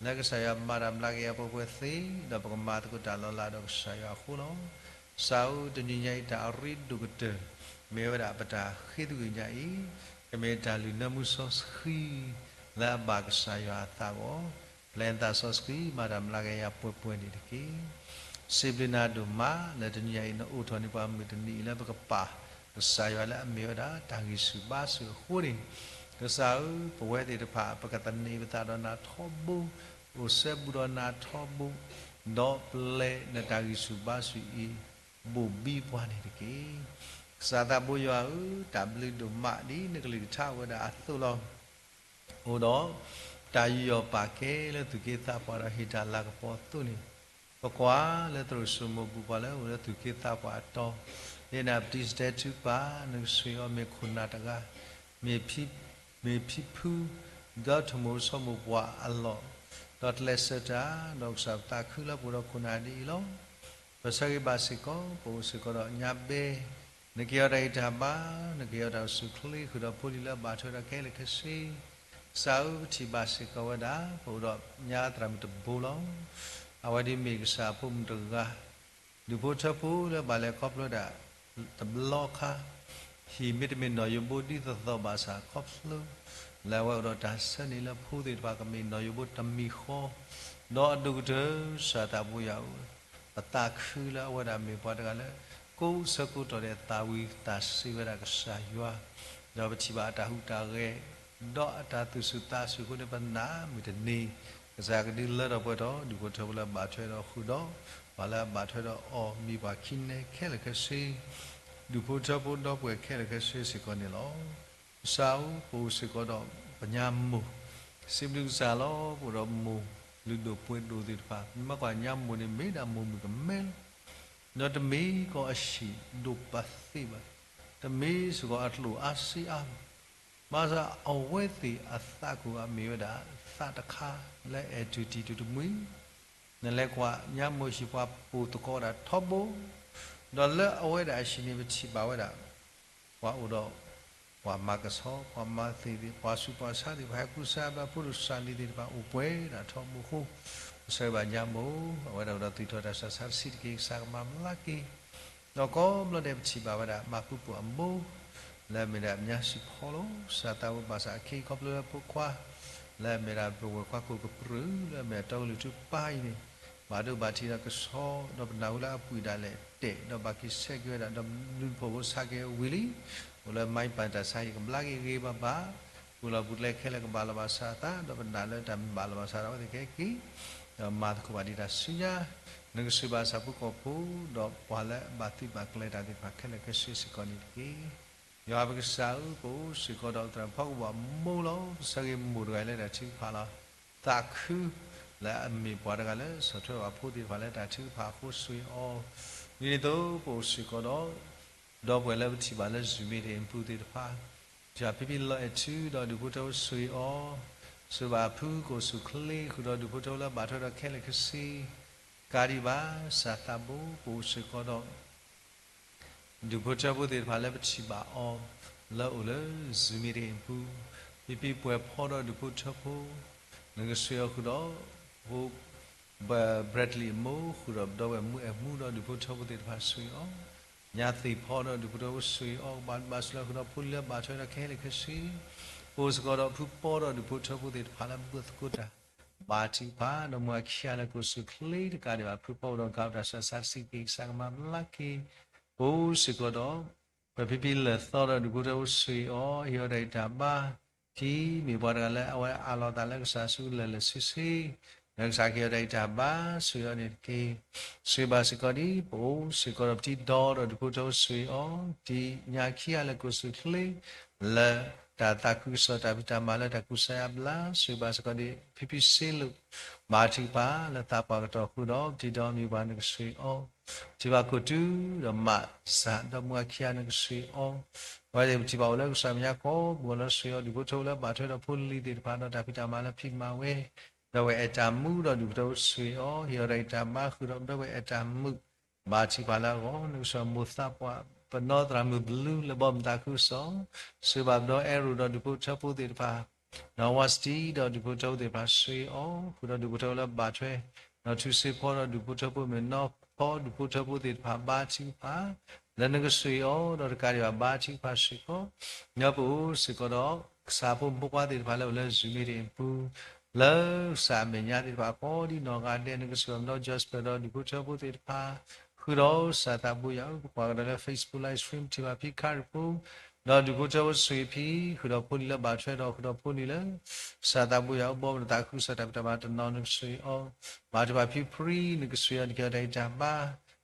လၢကစၢ်ယွၤမၤတၢ်မျးကယၤပှဲၤပှဲၤသ့, ဒီးပကမၤသကိးတၢ်လီၤလးဒီးကစၢ်ယွၤအဃိလီၤ. ကစၢ်ဧၢ, တနံၤညါအံၤတၢ်အရ့ဒိၣ်ကတၢၢ် မ့ၢ်ဝဲဒၣ်ပတၢ်ဃ့သကွံာ်ညါအံၤ, ကမ့ၢ်တၢ်လုၢ်နၢမူစီဆှံ လၢအဘၣ်ကစၢ်ယွၤအသးအဂီၢ်, ပျဲနသးစီဆှံမၤတၢ်မျးကယၤပှဲၤပှဲၤန့ၣ်တက့ၢ်. စံးဘျုးနၤဒိၣ်မး လၢတနံၤညါအံၤ နအိးထီၣ်န့ၢ်ပှၤမုၢ်တနံၤအံၤလၢပကပာ် ကစၢ်ယွၤလၢအမ့ၢ်ဝဲဒၣ်တၢ်ဂံၢ်ဆူၣ်ဘါဆူၣ်အဃိန့ၣ်, ကစၢ်ဧၢ, ပဝဲသ့ၣ်တဖၣ် ပကသန့ၤပသးဒီးနၤထီဘိ, အိၣ်စဲဘူးဒီးနၤထီဘိ, ဒီးပျဲနတၢ်ဂံၢ်ဆူၣ်ဘါဆူၣ်အံၤ ဘိၣ်ဘံပှၤန့ၣ်တက့ၢ်. ကစၢ်သးဘိယွၤဧၢ, တၢ်ဘျုးဒိၣ်မးဒ်နကလုၢ်ကထါအိၣ်ဝဲဒၣ်အသိးလီၤ. အိၣ်ဒီးတၢ်ယူးယီၣ်ပာ်ကဲလၢသူၣ်က့သးပှၢ်ဒီးဟ့ၣ်တၢ်လၤကပီၤအသိးန့ၣ်, ပကွၢ်လၢသရိာ်စိမိၤပူၤ ပှၤလၢအအိၣ်လၢသူၣ်က့သးပှၢ်အတီၤ, ယဲနပတံစတဲထုကဖၣ် နကစၢ်အံၤမ့ၢ်ခိၣ်နၢ်တဂၤ, မ့ၢ်ဖံဖု, ဒီးထိၣ်မိၣ်ဆိမိၣ်ပှၢ်အလီၢ်, ဒီးကျဲးစၢးတၢ်, ဒီးကစၢ်ပသးခုလၢပအိၣ်ဒီးခိၣ်နၢ်ဒ်အံၤလီၤ. ပဆၢဂ့ၤဘၣ်စ့ၢ်ကီး ပအိၣ်စ့ၢ်ကီးဒီးညါဘဲ, နကဟ့ၣ်အီၤတၢ်ဂံၢ်တၢ်ဘါ, နကဟ့ၣ်အီၤတၢ်အိၣ်ဆူၣ်အိၣ်ချ့ ဃုာ်ဒီးဖိလံၤလၢအဘၣ်ထွဲဒီးခဲလၢာ်ခဲဆ့, ကစၢ်ဧၢ ပထံၣ်ဘၣ်စ့ၢ်ကီးဝဲဒၣ် ပအိၣ်ဒီးညါသရၣ်မုၣ်တဘိလီၤ. အဝဲဒၣ်မ့ၢ်ကစၢ်အဖိမုၣ်တဂၤ, ဒူၣ်ဖိထၢဖိလၢဘၣ်လဲၤခီဖျိဒၣ်တဘျီခါ, ဟံၣ်မ့တမ့ၢ်နီၣ်ယိးဘိဒ်သိးသိးဘၣ်ဆၣ် ခီဖျိလၢအဝဲအိၣ်ဒီးတၢ်ဆၢန့ၣ်လၢဖိသ့ၣ်တဖၣ်ကမ့ၢ်နီၣ်ယိးဘိတမံၤဃီ, ဒီးအဒိၣ်ကတၢၢ် ကစၢ်သးဘိယွၤဧၢ, ပသးခုလၢအဝဲဒၣ်မ့ၢ်ပှၤတဂၤလၢ ကိးဆၢကိးတီၤဒဲးသးဝံၣ်သးစ့ၤဝဲဒၣ်ကစၢ်ယွၤ, ဒီးပထံၣ်ဘၣ်အတၢ်ဟူးတၢ်ဂဲၤ ဒီးအတၢ်သူၣ်ဆူၣ်သးဆူၣ်အဃိန့ၣ် ပနာ်မုၢ်တနံၤ ကစၢ်ကဒုးလၢထီၣ်ပှဲၤထီၣ် ဒူၣ်ဖိထၢဖိလၢအဘၣ်ထွဲဒီးဃုာ်ဒီး ပှၤလၢအဘၣ်ထွဲဒီးအီၤ မ့ၢ်ပှၤခံနဲခဲလၢာ်ခဲဆ့, ဒူၣ်ဖိထၢဖိဒီပုၢ်ဝဲၢ်ခဲလၢာ်ခဲဆ့စ့ၢ်ကီးန့ၣ်လီၤ. ကစၢ်ဧၢ, ပအိၣ်စ့ၢ်ကီးဒီးပညါမိၢ်, စံးဘျုးကစၢ်လီၤ ပအိၣ်ဒီးမိၢ်လုၢ်ဒိၣ်ပှ့ၤဒိၣ်သ့ၣ်တဖၣ်, မ့ၢ်ကွၢ်ညါမိၢ်န့ၣ်မ့ၢ်ဒၣ်မိၢ်မုၣ်ကမဲလီၤ. ဒီးတမ့ၢ်ကီးအဟံၣ်ဒိၣ်ပာ်သ့ဘၣ်, တမ့ၢ်စ့ၢ်ကီးအကျိၣ်အါစ့အါဘၣ်, ဘၣ်ဆၣ်အဝဲသ့ၣ်အသးကိၢ်အမ့ၢ်ဝဲဒၣ် သးတခါလၢအဲၣ်တူၢ်တံၢ်တူၢ်တမှံၤ, နလဲၤကွၢ်ညါမိၢ်ဟံၣ်ပှၤပိာ်သကိးဝဲဒၣ်ထီဘိ, ဒီးလၢအဝဲဒၣ်အဟံၣ်န့ၣ် ပထံၣ်ဘၣ်ဝဲဒၣ် ပှၤအိၣ်ဒီး ပှၤမၤကဆှီ, ပှၤမၤသ့ၣ်သ့ၣ်, ပှၤဆူးပှၤဆါသ့ၣ်တဖၣ်, ဟဲကူစါဘျါဖိဒိၣ်စၢ်လံၤသ့ၣ်တဖၣ် အိၣ်ပှဲၤဒၣ်ထီဘိအဃိ, ပဆၢဂ့ၤဘၣ်ညါမိၢ်, အဝဲဒၣ်အိၣ်ဒီးသူၣ်ထီၣ်တၢ်ဆူးတၢ်ဆါတဆံးတက့ၢ် ကစၢ်ကမၤဘျါက့ၤ, ဒီးကိးဘျီဒဲးပထံၣ်ဘၣ်ဝဲဒၣ် မၤပူၤပိာ်အမိၢ် လၢအမ့ၢ်ဒၣ်ညါစံးဖီလီၤ. ကစၢ်သးဝံၣ်ဘၣ်ဆၣ်အခ့ခီဖျိလၢဖိခွါ လၢအမ့ၢ်ဒၣ်ပဝဲၢ်ကွၢ်ကိၣ်ကပြုၢ် လၢအမ့ၢ်အတီကလုၢ်ထူပၢ်အံၤန့ၣ် ဘၣ်ဒိဘၣ်ထံးဒီးကဆှီ, ဒီးပနၢ်ဟူလၢအပုၢ်ဒၣ်လဲာ်တဲာ်, ဒီးဘၣ်က့ၤဆဲးက့ၤဝဲဒၣ်, ဒီးလုၢ်ဒိၣ်ဖိးဖိးဆါက့ၤဝံၤလံ, အိၣ်လၢမါပၢ်တၢ်ဆါဟံၣ်ကဘျါက့ၤဂ့ၤဂ့ၤဘၣ်ဘၣ်, ပူၤလီၢ်ပူၤကျဲခဲလၢာ်ကဘၣ်လီၤဘၣ်စးအသး, ဒီးပနာ်လၢတၢ်မ့ၢ်ဘၣ်လီၤဘၣ်စးဒီးအဝဲသ့ၣ်ကဟဲက့ၤ, ဒီးမၤသကိးဘၣ်ဒံးတၢ်ဆူညါ, နကစၢ်ဘၣ်ဆၣ်ဖုၣ်ကိာ်ဖိ, ဒီးပှၤလၢအဘၣ်သုးဘၣ်ကျဲၤတၢ်သ့ၣ်တဖၣ်ခဲလၢာ်ခဲဆ့စ့ၢ်ကီးန့ၣ်တက့ၢ်. ယွၤပကစၢ်ဧၢ, ပအိၣ်စ့ၢ်ကီးဒီးသရၣ်ဖီကဘီၣ်မိၢ်လီၤ. ပဆၢဂ့ၤမိၢ်တဂၤလၢတၢ်ထုကဖၣ်လီၤ. သးခုလၢအမ့ၢ်ပှၤတဂၤလၢ ဆီၣ်ထွဲဘၣ်ဖိသ့ၣ်တဖၣ်လၢတၢ်ထုကဖၣ်အဃိ ဆိၣ်ဂ့ၤအီၤ, ဒ်န့ၣ်အသိး ပအိၣ်စ့ၢ်ကီးဒီး ဒီပုၢ်ဝဲၢ်လၢပထံၣ်ဘၣ်လၢ Zoom meeting အပူၤသ့ၣ်တဖၣ်, ယွၤဖံဖံလီၤအဲၣ်ထုဒီးဒူၣ်ဖိထၢဖိ ဆိၣ်ဂ့ၤအီၤ, ဆိၣ်ဂ့ၤဘၣ်အဖုကိၣ်ဆူၣ်ချ့ ဃုာ်ဒီးဒူၣ်ဖိထၢဖိလၢအဘၣ်ထွဲဒီးခဲလၢာ်ခဲဆ့ ကးဒံးဘၣ် ကစၢ်သးဘိ, ပအိၣ်စ့ၢ်ကီးဒီး ဒူၣ်ဖိထၢဖိသ့ၣ်တဖၣ်လၢပထံၣ်ဘၣ်အီၤ လၢအအိၣ်လၢ Zoom meeting အပူၤ, ဖံဖံပှဲၤဖီဒီးဒူၣ်ဖိထၢဖိ, နကဆိၣ်ဂ့ၤအီၤဃုာ်ဒီး ဖိ Bradley အမိၢ် ဃုာ်ဒီးပဒီပုၢ်ဝဲၢ်မုၢ်အဲၣ်မူဒီးဒူၣ်ဖိထၢဖိသ့ၣ်တဖၣ် ဆိၣ်ဂ့ၤအီၤ, ညါသ့ၣ်ဖီဒီးဒူၣ်ဖိထၢဖိ ဆိၣ်ဂ့ၤအီၤ ကဘၣ်ဒူဘၣ်ဆိၣ်လီၤဃုာ်ဒီးဖိလံၤလၢအဘၣ်ထွဲဒီးခဲလၢာ်ခဲဆ့, ပအိၣ်စ့ၢ်ကီးဒီးဖုပီဒီးဒူၣ်ဖိထၢဖိသ့ၣ်တဖၣ်လၢပဘၣ်သကိးတၢ် ဘၣ်ထုကဖၣ် ဒီးမုၢ်အခံဂၤလၢကိၣ်ဆူၣ်ချ့တကးဒံးဘၣ် ဖုပီအိၣ်ဒီးကးတၢ်ဆူးတၢ်ဆါတဆံးတက့ၢ် ကစၢ်ကမၤဘျါက့ၤ, ပအိၣ်စ့ၢ်ကီးဒီး ပဖံဖံလၢၢ်သီဒီးဒူၣ်ဖိထၢဖိ ဆိၣ်ဂ့ၤအီၤ ဟ့ၣ်အီၤတၢ်ဂံၢ်တၢ်ဘါ, ခံမ့ၢ်ပှၤတဂၤလၢအဝဲအးလီၤအသးလၢကစၢ်ဆူလၢာ်လၢာ်ဆ့ဆ့, နကစၢ်ကဟ့ၣ်အီၤတၢ်ဂံၢ်တၢ်ဘါ ဆိၣ်ဂ့ၤအီၤန့ၣ်တက့ၢ်. ဆိၣ်ဂ့ၤဘၣ်စ့ၢ်ကီးဒ် ပအိၣ်စ့ၢ်ကီးဒီးပတံၤဒီး ဒီးဒူၣ်ဖိထၢဖိဆိၣ်ဂ့ၤအီၤ တနံၤညါခံဂၤလၢကိးဆူၣ်ချ့ လၢတၢ်သးခုကစီၣ်တၢ်ဖံးတၢ်မၤလၢတၢ်ကူစါယါဘျါ ဆိၣ်ဂ့ၤဘၣ်စ့ၢ်ကီးဒ် ဖံဖံစ့လိာ် ဘါထုကဖၣ်လၢသးပှၢ်ကတီၢ်ဃုာ်ဒီး ပတံၤဒီးမံၤပှၤနကဆိၣ်ဂ့ၤအီၤ ထံၣ်ဘၣ်ခိၣ်တုၤ ဒီးမၤစၢ်ဒီးမုၢ်အခံဂၤနကဆိၣ်ဂ့ၤအီၤ အဝဲသ့ၣ်ပထံၣ်ဘၣ်အိၣ်လၢကစၢ်မဲာ်ညါကိးပူၤလီၤ ဆိၣ်ဂ့ၤအီၤဒူၣ်ဖိထၢဖိလၢဘၣ်ထွဲဒီးဖိလံၤသ့ၣ်တဖၣ်ဒီးတၢ်ဖံးတၢ်မၤလၢဖံးမၤဝဲ ဒီးဝဲအဲၣ်တၢ်မူဒီးဒူၣ်ဖိထၢဖိဆိၣ်ဂ့ၤအီၤ ဟ့ၣ်အီၤတၢ်ဂံၢ်တၢ်ဘါဃုာ်ဒီးဒီးဝဲအဲၣ်တၢ်မူ ဘါထုကဖၣ်လၢအဂီၢ် နကဆိၣ်ဂ့ၤမိၢ်သးပှၢ် ပနီၢ်သရၣ်မုၣ်ဘျုးလၢဘီမုၢ်သးခုကစီၣ် ဆိၣ်ဂ့ၤဘၣ်ပဒီအဲရိၣ်ဒီးဒူၣ်ဖိထၢဖိသ့ၣ်တဖၣ် ဒီးဝါစတံဒီးဒူၣ်ဖိထၢဖိသ့ၣ်တဖၣ်ဆိၣ်ဂ့ၤအီၤ ဃုာ်ဒီးဒူၣ်ဖိထၢဖိလၢဘၣ်ထွဲ ဒီးထူစ့ဖီဒီးဒူၣ်ဖိထၢဖိမ့ၢ်နီၢ်ဖီ ဒူၣ်ဖိထၢဖိသ့ၣ်တဖၣ်ဘါထုကဖၣ် လၢနကဆိၣ်ဂ့ၤအီၤ ဒီးတကးဒံးဘၣ်ဘါထုကဖၣ်စ့ၢ်ကီး ညါပအိၣ်စ့ၢ်ကီးဒီး ကစၢ်ဖိမုၣ်ဖိခွါသ့ၣ်တဖၣ်လၢအိၣ်လၢ Zoom meeting အပူၤ လၢကစၢ်အမဲာ်ညါသ့ၣ်တဖၣ်ကိးဒ်နီၢ်ဂၤဒဲး နကဆိၣ်ဂ့ၤအီၤဒီး Jasper ဒီးဒူၣ်ဖိထၢဖိသ့ၣ်တဖၣ် ဃုာ်ဒီးကစၢ်သးဘိယွၤဧၢ ပကွၢ်ကဒီးလၢ Facebook Live Stream ထံၣ်ဘၣ်ဖံခါရံၣ်ဖိ ဒီးဒူၣ်ဖိထၢဖိဆိၣ်ဂ့ၤဖံ ဃုာ်ဒီးဖိလံၤလၢဘၣ်ထွဲဒီးဃုာ်ဒီးဖိလံၤလၢ ကစၢ်သးဘိယွၤဧၢ ဘီမုၢ်သးခုကစီၣ်တၢ်ဖံးတၢ်မၤတနီၤနကဆိၣ်ဂ့ၤအီၤ ဘါထုကဖၣ်ဖံဖရံ နကဆိၣ်ဂ့ၤအီၤ နကဟ့ၣ်အီၤတၢ်ဂံၢ်တၢ်ဘါ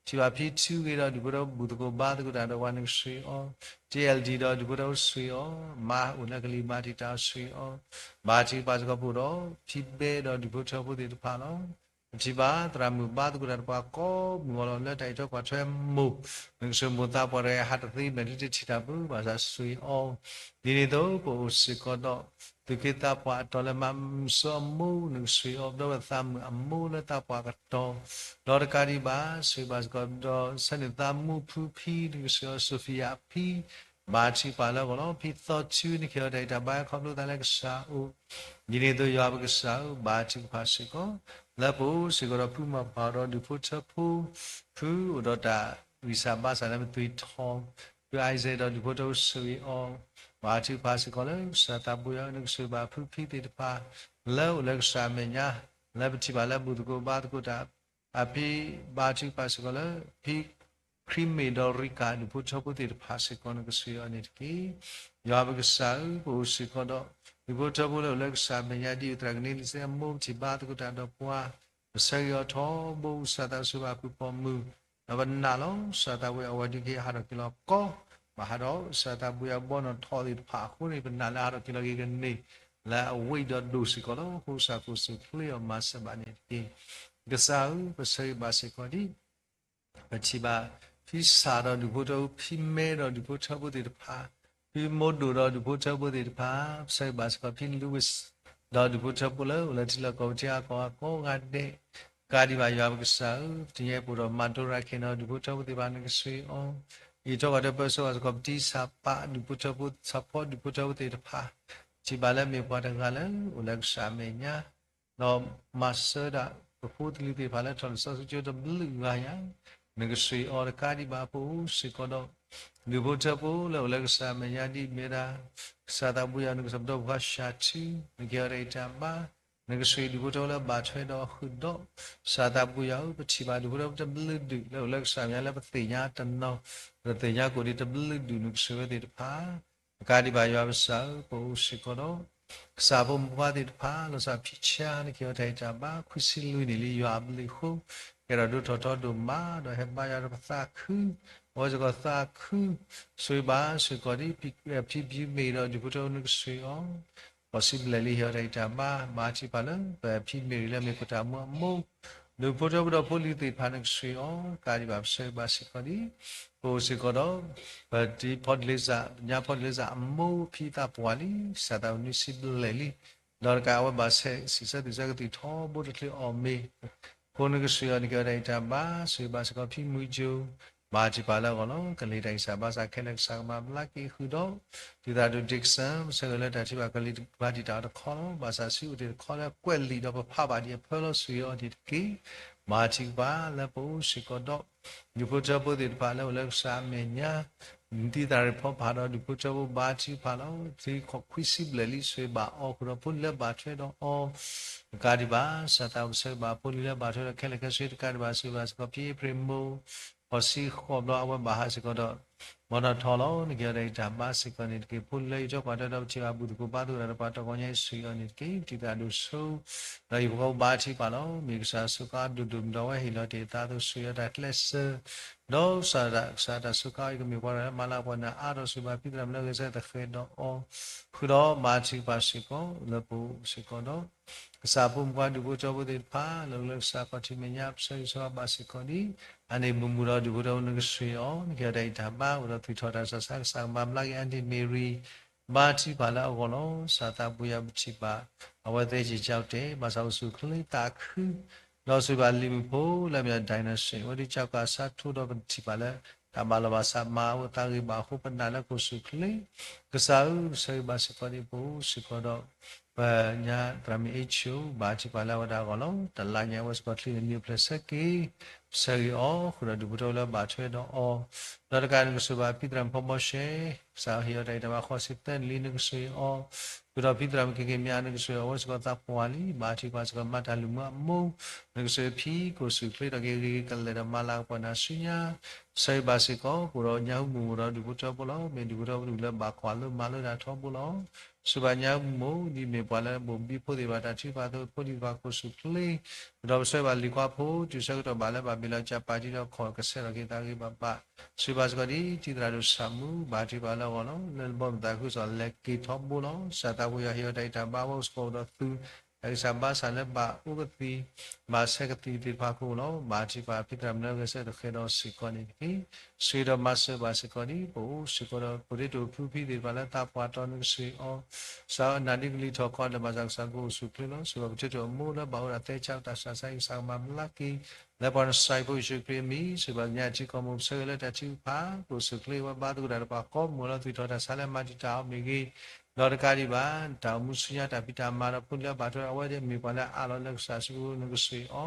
ထံၣ်ဘၣ်ဖံထူဂ့ၤဒီးဒူၣ်ဖိထၢဖိဘူၣ်သကိးဘါသကိးတၢ်ဒီးပှၤနကဆိၣ်ဂ့ၤအီၤ TLD ဒီးဒူၣ်ဖိထၢဖိဆိၣ်ဂ့ၤအီၤ မါအိၣ်လၢကလံၤမၤတံာ်တာ်ဆိၣ်ဂ့ၤအီၤ ဘါထုကဖၣ်စ့ၢ်ကီးပအိၣ်ဒီး ဖံဘဲဒီးဒူၣ်ဖိထၢဖိသ့ၣ်တဖၣ်လီၤ. ပထံၣ်ဘၣ်သရၣ်မုၣ်ဘါသကိးတၢ်ဒီးပှၤကိးမုၢ်ဂီၤလီၤ လၢတၢ်အံးထွဲကွၢ်ထွဲမိၢ် နကဆိၣ်ဂ့ၤမိၢ်သးပှၢ်တဂၤဟးတသ့ မဲာ်ချံတထံၣ်တၢ်ပူၤ ဘၣ်ဆၣ်ဆိၣ်ဂ့ၤအီၤ ဒ်န့ၣ်အသိး ပအိၣ်စ့ၢ်ကီးဒီး သူၣ်က့သးပှၢ်အတီၤလၢမၤမုၢ်စီၤအမိၢ် နကဆိၣ်ဂ့ၤအီၤ ဒီးဝဲသးမုာ်အမိၢ်လၢသးပှၢ်ကတီၢ် ဒီးတကးဒံးဘၣ် ဆိၣ်ဂ့ၤဘၣ်စ့ၢ်ကီးဒီး ဆၢန့ၣ်သးမူဖုဖံ နကဆိၣ်ဂ့ၤအီၤ Sophia ဖံ ဘါထုကဖၣ်လၢအဂီၢ်လီၤ. ဖံသီထူ နကဟ့ၣ်အီၤတၢ်ဂံၢ်တၢ်ဘါခီဖျိသးလၢကစၢ်အအိၣ် ဒ်န့ၣ်အသိးယွၤပကစၢ်ဧၢ ဘါထုကဖၣ်စ့ၢ်ကီး လၢပအိၣ်စ့ၢ်ကီးဒီးဖုမၤပှၢ်ဒီးဒူၣ်ဖိထၢဖိ ဖုအိၣ်ဒီးတၢ်ဂံၢ်စၢ်ဘါစၢ်လၢမသွံၣ်ထီၣ် ဖု Isaac ဒီးဒူၣ်ဖိထၢဖိဆိၣ်ဂ့ၤအီၤ ဘါထုကဖၣ်စ့ၢ်ကီးလၢကစၢ်သးဘိယွၤ နကဆိၣ်ဂ့ၤဘၣ်ဖုဖံသ့ၣ်တဖၣ် လၢအိၣ်လၢကစၢ်အမဲာ်ညါ လၢပထံၣ်ဘၣ်လၢဘူၣ်သကိးဘါသကိးတၢ် အဖံ ဘါထုကဖၣ်စ့ၢ်ကီးလၢ ဖံခရံာ်မ့ၢ်ဒီးရံကၣ် ဒူၣ်ဖိထၢဖိသ့ၣ်တဖၣ်စ့ၢ်ကီး နကဆိၣ်ဂ့ၤအီၤန့ၣ်တက့ၢ်. ယွၤပကစၢ်ဧၢ ပအိၣ်စ့ၢ်ကီးဒီး ဒူၣ်ဖိထၢဖိလၢအိၣ်လၢကစၢ်အမဲာ်ညါ ဒ်အံၤသရၣ်ကန့လံစဲအမိၢ် ပထံၣ်ဘါသကိးတၢ်ဒီးပှၤ ပဆၢဂ့ၤအီၤထီဘိ ကစၢ်သးစီဆှံဘၣ်ဖုၣ်ပိာ်မုၣ် ဒီးပနာ်လီၤ ကစၢ်သးဘိယွၤ အဝဲဒုးကဟ့ၣ်ဟးထီၣ်က့ၤလီၤကီ ဘၣ်ဟးဒီး ကစၢ်သးဘိယွၤ ဘီနီၣ်ထီၣ်သ့ၣ်တဖၣ်အဃိန့ၣ် ပနာ်လၢဟးထီၣ်က့ၤလီၤက့ၤကန့ၢ် လၢအဝ့ၢ်ဒီးဒိၣ်စ့ၢ်ကီးလီၤ. အဃိကစၢ်ကိးဆူၣ်ချ့အီၤမၤစၢၤဘၣ်န့ၣ်တက့ၢ်. ကစၢ်ဧၢ ပဆၢဂ့ၤဘၣ်စ့ၢ်ကီးဒ် ပထံၣ်ဘၣ် ဖံစၢ်ဒီးဒူၣ်ဖိထၢဖိ ဖံမဲဒီးဒူၣ်ဖိထၢဖိသ့ၣ်တဖၣ် ဖံမိၢ်ဒိၣ်ဒီးဒူၣ်ဖိထၢဖိသ့ၣ်တဖၣ် ပဆၢဂ့ၤဘၣ်စ့ၢ်ကီး ဖံလူဝံး ဒီးဒူၣ်ဖိထၢဖိလၢအိၣ်လၢထံလီၢ်ကီၢ်ပူၤထံဂၤကီၢ်ဂၤကိးဂၤဒဲး ကးဒံးဘၣ်ယွၤပကစၢ်ဧၢ ပတနံၤညါပအိၣ်ဒီးမၤဒိရၤခဲနီၤ ဒူၣ်ဖိထၢဖိသ့ၣ်တဖၣ် နကဆိၣ်ဂ့ၤအီၤ အံးထွဲကွၢ်ထွဲပၢဆှၢဘၣ်စ့ၢ်ကီး ပတံၤစၢ်ပၢ် ဒူၣ်ဖိထၢဖိ စၢ်ဖီဒူၣ်ဖိထၢဖိသ့ၣ်တဖၣ် ထံၣ်ဘၣ်လၢမ့ၢ်ပှၤတဂၤလၢအိၣ်လၢကစၢ်အမဲာ်ညါ ဒီးမၤစၢၤဒၣ်ပဖိပလံၤသ့ၣ်တဖၣ်လၢထီၣ်လံာ်စီဆှံကၠိတဘျုးဂၤညါ နကဆိၣ်ဂ့ၤအီၤတကးဒံးဘၣ် ပအိၣ်စ့ၢ်ကီးဒီး ဒူၣ်ဖိထၢဖိလၢအိၣ်လၢကစၢ်အမဲာ်ညါဒ်အမ့ၢ်ဒၣ် ကစၢ်သးဘိယွၤ နကစၢ်ပဒီပုၢ်ဝဲၢ် ရှၤထူ နကဟ့ၣ်အီၤတၢ်ဂံၢ်တၢ်ဘါ နကဆိၣ်ဂ့ၤဒူၣ်ဖိထၢဖိလၢဘၣ်ထွဲဒီးဃုာ်ဒီး ကစၢ်သးဘိယွၤဧၢ ပထံၣ်ဘၣ်ဒူၣ်ဖိထၢဖိတဘျုးဒူၣ် လၢအိၣ်လၢကစၢ်အမဲာ်ညါလၢပသ့ၣ်ညါတနီၤ ပတသ့ၣ်ညါကိးဒံးတဘျုးဒူၣ် နကဆိၣ်ဂ့ၤဝဲသ့ၣ်တဖၣ် တကးဒံးဘၣ်ယွၤပကစၢ်ဧၢ ပအိၣ်စ့ၢ်ကီးဒီး ကစၢ်ဖိမုၣ်ဖိခွါသ့ၣ်တဖၣ် လီၤဆီဖံဆါ နကဟ့ၣ်အီၤတၢ်ဂံၢ်တၢ်ဘါ ခွံဆံလွံၢ်နံၣ်လံ ယွၤအဘျုးအဃိ ကဲထီၣ်ဒိၣ်ထီၣ်ထီဒိၣ်မး ဒီးဟဲဘါယွၤဒီးပသးခု အဝဲစ့ၢ်ကီးသးခု ဆိၣ်ဂ့ၤဘၣ်စ့ၢ်ကီးဒ် ဖံဖံမ့ၢ်ဒီးဒူၣ်ဖိထၢဖိ နကဆိၣ်ဂ့ၤအီၤ ပှၤစံးဘျဲၣ်လံ ဟ့ၣ်အီၤတၢ်ဂံၢ်တၢ်ဘါ ဘါထုကဖၣ်လၢ ပဖံမ့ၢ်ရံလၢမ့ၢ်ခိၣ်တၢ်မူအမိၢ် ဒူၣ်ဖိထၢဖိဒီးဖိလံၤသ့ၣ်တဖၣ် နကဆိၣ်ဂ့ၤအီၤ တကးဒံးဘၣ်ပဆၢဂ့ၤဘၣ်စ့ၢ်ကီးဒ် ပအိၣ်စ့ၢ်ကီးဒီး ပတံၤဖီဒလ့စၢ် ညါဖီဒလ့စၢ်အမိၢ်ဖံသးပှၢ်လံ ကစၢ်သးဘိနွံစံးဘျဲၣ်လံ ဒီးတကးအဝဲဘၣ်ဆဲးစံးဆၢသူၣ်ဆၢကသံၣ်ထီဘိတချုးအီၣ်မ့ၤ အဃိနကဆိၣ်ဂ့ၤအီၤ နကဟ့ၣ်အီၤတၢ်ဂံၢ်တၢ်ဘါ ဆိၣ်ဂ့ၤဘၣ်စ့ၢ်ကီးဖံမုၢ်ကၠိ ဘါထုကဖၣ်လၢအဂီၢ်လီၤ. ကလံၤတၢ်ဂံၢ်စၢ်ဘါစၢ်ခဲလၢာ် ကစၢ်ကမၤဘျါက့ၤဃုာ်ဒီး ဒုၣ်ဒါဒိၣ် Dixon ပဆၢဂ့ၤလၢတၢ်ထုကဖၣ်ကလံၤဘါတံာ်တာ်အီၤတခီလီၤ. ဘၣ်ဆၣ်ဆူအအိၣ်တ့ၢ်တခီလၢကွဲးလံာ်ဒီး ပဖးဘၣ်ဒံးအဖၢလီၤ ဆိၣ်ဂ့ၤအီၤဒံးတက့ၢ်. ဘါထုကဖၣ်လၢပအိၣ်စ့ၢ်ကီးဒီး ဒူၣ်ဖိထၢဖိသ့ၣ်တဖၣ်လၢအိၣ်လၢကစၢ်အမဲာ်ညါ သံသးရ့ၣ်ဖီဖးဒီးဒူၣ်ဖိထၢဖိ ဘါထုကဖၣ်လီၤ. သံခွံဆံဘျဲၣ်လံ ဆိၣ်ဂ့ၤဘၣ်အီၤ ဃုာ်ဒီးဖိလံၤလၢဘၣ်ထွဲဒီးအီၤ တကးဒံးဘၣ် ကစၢ်သးဘိပဆၢဂ့ၤဘၣ်ဖိလံၤလၢဘၣ်ထွဲဒီးခဲလၢာ်ခဲဆ့ တကးဒံးဘၣ် ဆိၣ်ဂ့ၤဘၣ်စ့ၢ်ကီးဖံအ့ဖြ့ၣ်မိၢ် ဃိးဆံဃိးဘျီ အဝဲဘၣ်ဟးစ့ၢ်ကီးဒီး မီၢ်နီၢ်ထီလီၤ. နကဲထီၣ်တၢ်အံၤတၢ်ဘါစ့ၢ်ကီးန့ၣ်တက့ၢ်. ဖိလၢယထီၣ်ပှၤတၢ်ဒီးပထံၣ်ဘၣ် ဘူၣ်သကိးဘါသကိးတၢ်ဒီးပှၤတီၢ်ကီညါအံၤ ဆှံအီၤန့ၣ်တက့ၢ်. ပထံၣ်သရၣ်ဒိၣ်စိ ဒီးဟံၣ်ဖိဃီဖိဘါထံပာ်လီၤ. မ့ၢ်ကစၢ်အစိကါဒိၣ်ဒိၣ်မးဒီး အဝဲဟ့ၣ်လီၤတ့ၢ်အသးအသိး ဆှံအီၤတၢ်ကျဲးစၢး ဒီးကစၢ်တၢ် ကစၢ်တၢ်စိကါအံၤ ကမ့ၢ်ပှၤတဂၤလၢမၤလၤကပီၤနၤအါထီၣ် ဆှံဘၣ်ဖံသရၣ်မုၣ်လၢအဂဲၤဆၢထၢၣ်သဃဲးဒီးအီၤ ဃုာ်ဒီးဘါထံပာ်စ့ၢ်ကီး လၢပအိၣ်စ့ၢ်ကီးဒီး ကစၢ်ဖိမုၣ်ဖိဒူၣ်ဖိထၢဖိသ့ၣ်တဖၣ် လၢကလၢကစၢ်ခီၣ်ထံးမဲာ်ညါ ပဆၢဂ့ၤဆၢဝါဘၣ်စ့ၢ်ကီးဒ် အန့ၣ်မုာ်မုာ်ဒီးဒူၣ်ဖိထၢဖိနကဆှံအီၤ နကဲထီၣ်တၢ်အံၤတၢ်ဘါ အိၣ်ဒီးသူၣ်ထီၣ်တၢ်စၢ်ဆါ ကစၢ်ကမၤဘျါက့ၤ Aunty Mary ဘါထံပာ်လၢအဂီၢ်လီၤ. ကစၢ်သးပူၤယၤပထံၣ်ဘၣ် အဝဲသ့ၣ်က့ၤကၠီတဲာ် ဘၣ်ဆၣ်အိၣ်ဆူၣ်အိၣ်ချ့သးခု ဒီးဆှံဘၣ်လံာ်မုၢ်ဖိလၢအမ့ၢ် dynasty အဝဲဒ်ကၠီကးအဆါထိဒီးပထံၣ်ဘၣ်လၢ တၢ်ဘၣ်လီၤဘၣ်စးမၤအဝဲသးဂ့ၤဘၣ်အဃိ ပနာ်လၢကအိၣ်ဆူၣ်အိၣ်ချ့ ကစၢ်ဧၢ ပဆၢဂ့ၤဘၣ်စ့ၢ်ကီးဒ်ပအိၣ်စ့ၢ်ကီးဒီး ပညါသရၣ်မုၣ်အ့ၣ်ဆိ ဘါထံပာ်လၢအဝဲဒၣ်အဂီၢ်လီၤ. တလါညါအဝဲစ့ၢ်ကီးချံန့ၣ် နံၣ်အိၣ်ဖျဲၣ်ဆၢက့ၤ ပဆၢဂ့ၤအီၤ ဃုာ်ဒီးဒူၣ်ဖိထၢဖိလၢဘၣ်ထွဲဒီးအီၤ ဒီးတကးနကဆှံဘၣ်ဖံသရၣ်မုၣ်ဖီဘီရှဲ ကစၢ်ဟ့ၣ်အီၤတၢ်ဂံၢ်တၢ်ဘါဃိးဆံသၢနံၣ်လံ နကဆှံအီၤ ဃုာ်ဒီးဖံသရၣ်မုၣ်က့ၤက့ၤမၠါ နကဆှံအီၤ အဝဲစ့ၢ်ကီးသးပှၢ်လံ ဘါထံပာ်စ့ၢ်ကီးမၤတၢ်လုၢ်မုာ်အမိၢ် နကဆှံဖံ ကအိၣ်ဆူၣ်အိၣ်ချ့ထီၣ်က့ၤဂ့ၤဂ့ၤကလဲာ်ဒီးမၤလၤကပီၤနၤဆူညါ ပဆၢဂ့ၤဘၣ်စ့ၢ်ကီး ပအိၣ်ဒီးညၣ်ဟူမုၢ်မုၢ်ဒီးဒူၣ်ဖိထၢဖိလီၤ. မ့ၢ်ဒူၣ်ဖိထၢဖိဒူၣ်လၢဘၣ်ကွၢ်လၢမၤလၢတၢ်ထီဘိလီၤ. ဆှံဘၣ်ညၣ်ဟူမုၢ်မုၢ် ဒ်မ့ၢ်ပှၤလၢဘိၣ်ဘံဖိသ့ၣ်တဖၣ်တၢ်ထုကဖၣ်အသိး ဖိဒံသ့ၣ်တဖၣ်ကအိၣ်ဆူၣ်အိၣ်ချ့ ဒီးပဆၢဂ့ၤဘၣ်လံၤခွါဖိ တုၤဆၢကတီၢ်ဘၣ်လၢဘၣ်မ့ၢ်လီၤကၠၢ်ပာ်တံၢ်ဒီး ခီၣ်ကဆှဲထီၣ်က့ၤသးဂ့ၤဘၣ်ဘၣ် ဆှံဘၣ်စ့ၢ်ကီးဒ်ထံသရၣ်ဒိၣ်ဆၣ်မူ ဘါထံပာ်လၢအဂီၢ်လီၤ. လၢနဘီမုၢ်သးခုကစီၣ်လဲၤက့ၤထီဘိလီၤ. ကစၢ်သးပူၤယၤဟ့ၣ်အီၤတၢ်ဂံၢ်တၢ်ဘါ အဝဲအိၣ်စ့ၢ်ကီးအိၣ်ဒီးသူ တၢ်ဂံၢ်စၢ်ဘါစၢ်လၢဘၣ်အိၣ်ကသံၣ် ဘၣ်ဆဲးကသံၣ်သ့ၣ်တဖၣ်ကအိၣ်လီၤ. ဘါထံပာ်ဖံသရၣ်မုၣ်လၢအဂဲၤဆၢထၢၣ်သဃဲးဒီးစ့ၢ်ကီးန့ၣ်တက့ၢ်. ဆှံဒီးမၤစၢၤဘၣ်စ့ၢ်ကီးဒ် ပအိၣ်စ့ၢ်ကီးဒီး ပဒ့တိာ်ဖုဖံသ့ၣ်တဖၣ်လၢသးပှၢ်တီၤ နကဆှံအီၤ ကစၢ်နၤဒ်ကလံၤထီၣ်ကီးဒီး ဘၣ်ဆၣ်ကစၢ်ကအိၣ်ဆူၣ်အိၣ်ချ့လီၤ. ဆှံဘၣ်ပထၢထီၣ်အမိၢ်လၢဘၣ်အိၣ်ဒီးသဲစးတၢ်ဆါဆါ ကစၢ်ကမၤဘျါက့ၤ လၢပှၤနစၤယံးဖိယ့ၣ်ၡူးခရံာ်အမံၤ ဆှံဘၣ်ကညးထံကီၢ်မိၢ် ပဆၢဂ့ၤလၢတၢ်ထုကဖၣ် ကအိၣ်ဆူၣ်အိၣ်ချ့ဝဲ ဘါသကိးတၢ်ဒီးပှၤကိးမုၢ်လီၤ သူၣ်ထီၣ်တၢ်ဆါလၢမၤတံာ်တာ်အီၤမ့ၢ်ဂ့ၤ ဒီးတကးဒံးဘၣ် တၢ်အိၣ်မူဆူညါတၢ်ဖံးတၢ်မၤဒီးဖိလၢအဘၣ်ထွဲ အဝဲသ့ၣ်မ့ၢ်ပှၤလၢအအးလီၤလၢကစၢ်စုပူၤ နကဆှံအီၤ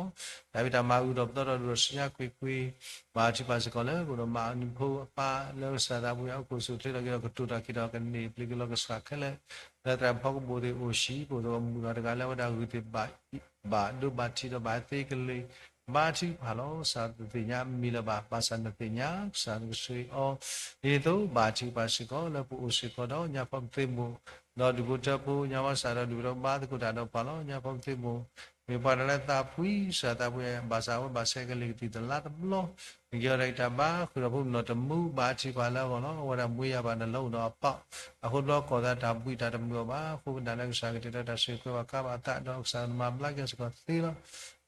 တၢ်ဖံးတၢ်မၤအုၣ်ဒီးပသီဒီးဒိၣ်ဒီးဆူညါကွ့ၢ်ကွ့ၢ် ဘါထံပာ်စ့ၢ်ကီးလၢ ကအိၣ်ဒီးမၤအနံၤဖိအပၢ်လၢကစၢ်သးပူၤယၤ အိၣ်ကအိၣ်ဆူၣ်အိၣ်ချ့ထီၣ်က့ၤဒီး ကတိၤတၢ်ခံးဒီးကန့ၢ်ပျံၤက့ၤလီၤကစၢ်ခဲလၢာ် လၢသရၣ်ဖီကဘိၣ်သ့ၣ်အိၣ်ဟံၣ် ပအိၣ်သကိးမုၣ်ဒီးတဂၤလၢအဝဲဒၣ်ဂုာ်သ့ၣ်ဘၣ် ဘၣ်ဒိဘၣ်ထံးဒီးဘၣ်သ့ကလ့ၢ် ဘါထံကဖၣ်လီၤ. ကစၢ်တသ့ၣ်ညါမံၤလၢၤဘၣ် ဘၣ်ဆၣ်နသ့ၣ်ညါ ကစၢ်နကဆှံအီၤ ဒ်န့ၣ်အသိး ဘါထံကဖၣ်စ့ၢ်ကီး လၢပအိၣ်စ့ၢ်ကီးဒီးညါဖီကသ့ၣ်မိၢ် ဒီးဒူၣ်ဖိထၢဖိ ညါဝါစၢ်ဒီးဒူၣ်ဖိထၢဖိဘါသကိးတၢ်ဒီးပှၤလီၤ. ညါဖီကသ့ၣ်မိၢ် မ့ၢ်ပှၤတဂၤလၢသးဖှံ ကစၢ်သးပှံၤ ဘၣ်ဆၣ်အဝဲဘၣ်ဆဲးကလ့ၢ်ကသံၣ်တလါတဘျီ နကဲထီၣ်တၢ်ဂံၢ်တၢ်ဘါ ဃုာ်ဒီးဖိမုၣ်နီၢ်တမူ ဘါထံကဖၣ်လၢအဂီၢ်လီၤ. အဝဲဒၣ်မူယါဘၣ်နလၢအိၣ်ဒီးအပီၢ် အဃိတဘျီကီၢ်သးတၢ်ဘှံးတၢ်တမုာ်အီၤဘၣ်. အဃိပနာ်လၢကစၢ်ကတဲာ်ကတီၤတၢ်စုကဝဲၤဘၣ်ကါဘၣ်အသးဒီးကစၢ်နမၤဘျါက့ၤစ့ၢ်ကီးသ့လီၤ.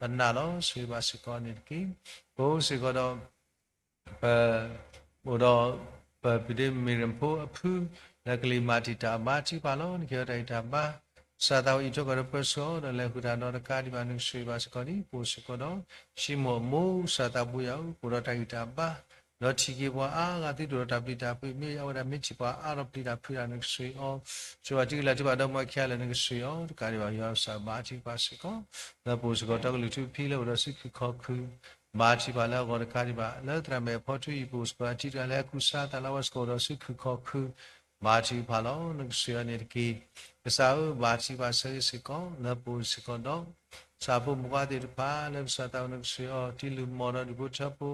ပနာ်လီၤ ဆှံဘၣ်စ့ၢ်ကီးန့ၣ်တက့ၢ်. ပအိၣ်စ့ၢ်ကီးဒီး ပ အိၣ်ဒီး ပပုၢ်ဒ့မ့ၢ်ရ့ၣ်ဖိအဖု လၢကလံၤမၤတံာ်တာ်ဘါထံကဖၣ်လီၤ. နကဲထီၣ်တၢ်ဂံၢ်တၢ်ဘါ ကစၢ်သးဝဲအံးထွဲကီၢ်ဒီးပၢဆှၢအီၤ ဒီးလဲၤဃုာ်တၢ်ဒီးတကးဒံးဘၣ် နကဆှံဘၣ်စ့ၢ်ကီးဒ် ပအိၣ်စ့ၢ်ကီးဒီး ဟံၣ်မိၢ်အမိၢ် ကစၢ်သးပူၤယၤဧၢ ကအိၣ်ဒီးတၢ်ဂံၢ်တၢ်ဘါ ဒီးထံၣ်က့ၤပှၤအါဂၤသုတအိၣ်ဒီးတၢ်ပျံၤတၢ်ဖုး မ့ၢ်အဝဲဒၣ်မ့ၢ်ထံၣ်ပှၤအါထီၣ်ပျံၤတၢ်ဖုးတၢ် နကဆှံအီၤ စၢၤဘၣ်ထံကလၢ်ထံၣ်ဘၣ်ဒီမါဝၤခံဂၤလၢာ် နကဆှံအီၤ တကးဒံးဘၣ် ယွၤကစၢ်ဘါထံကဖၣ်စ့ၢ်ကီး လၢပအိၣ်စ့ၢ်ကီး တီကလုာ်ထူဖံလၢအိၣ်ဒီးစုခုၣ်ခီၣ်ခုၣ် ဘါထံကဖၣ်လၢအဂီၢ်တကးဒံးဘၣ် လၢသရၣ်မဲာ်ဖီထွံအံၤ ပအိၣ်စ့ၢ်ကီး ထံတဂၤလၢအကူစါသးလၢအဝဲစ့ၢ်ကီးအိၣ်ဒီးစုခုၣ်ခီၣ်ခုၣ် ဘါထံကဖၣ်လီၤ. နကဆှံအီၤန့ၣ်တက့ၢ်. ကစၢ်ဧၢ ဘါထံကဖၣ်ဆၢဂ့ၤစ့ၢ်ကီး လၢပအိၣ်စ့ၢ်ကီးဒီး ကစၢ်ဖိမုၣ်ဖိခွါသ့ၣ်တဖၣ် လၢကစၢ်သးအိၣ် နကဆှံအီၤ တံၤလုၢ်မီၢ်ဒီးဒူၣ်ဖိထၢဖိ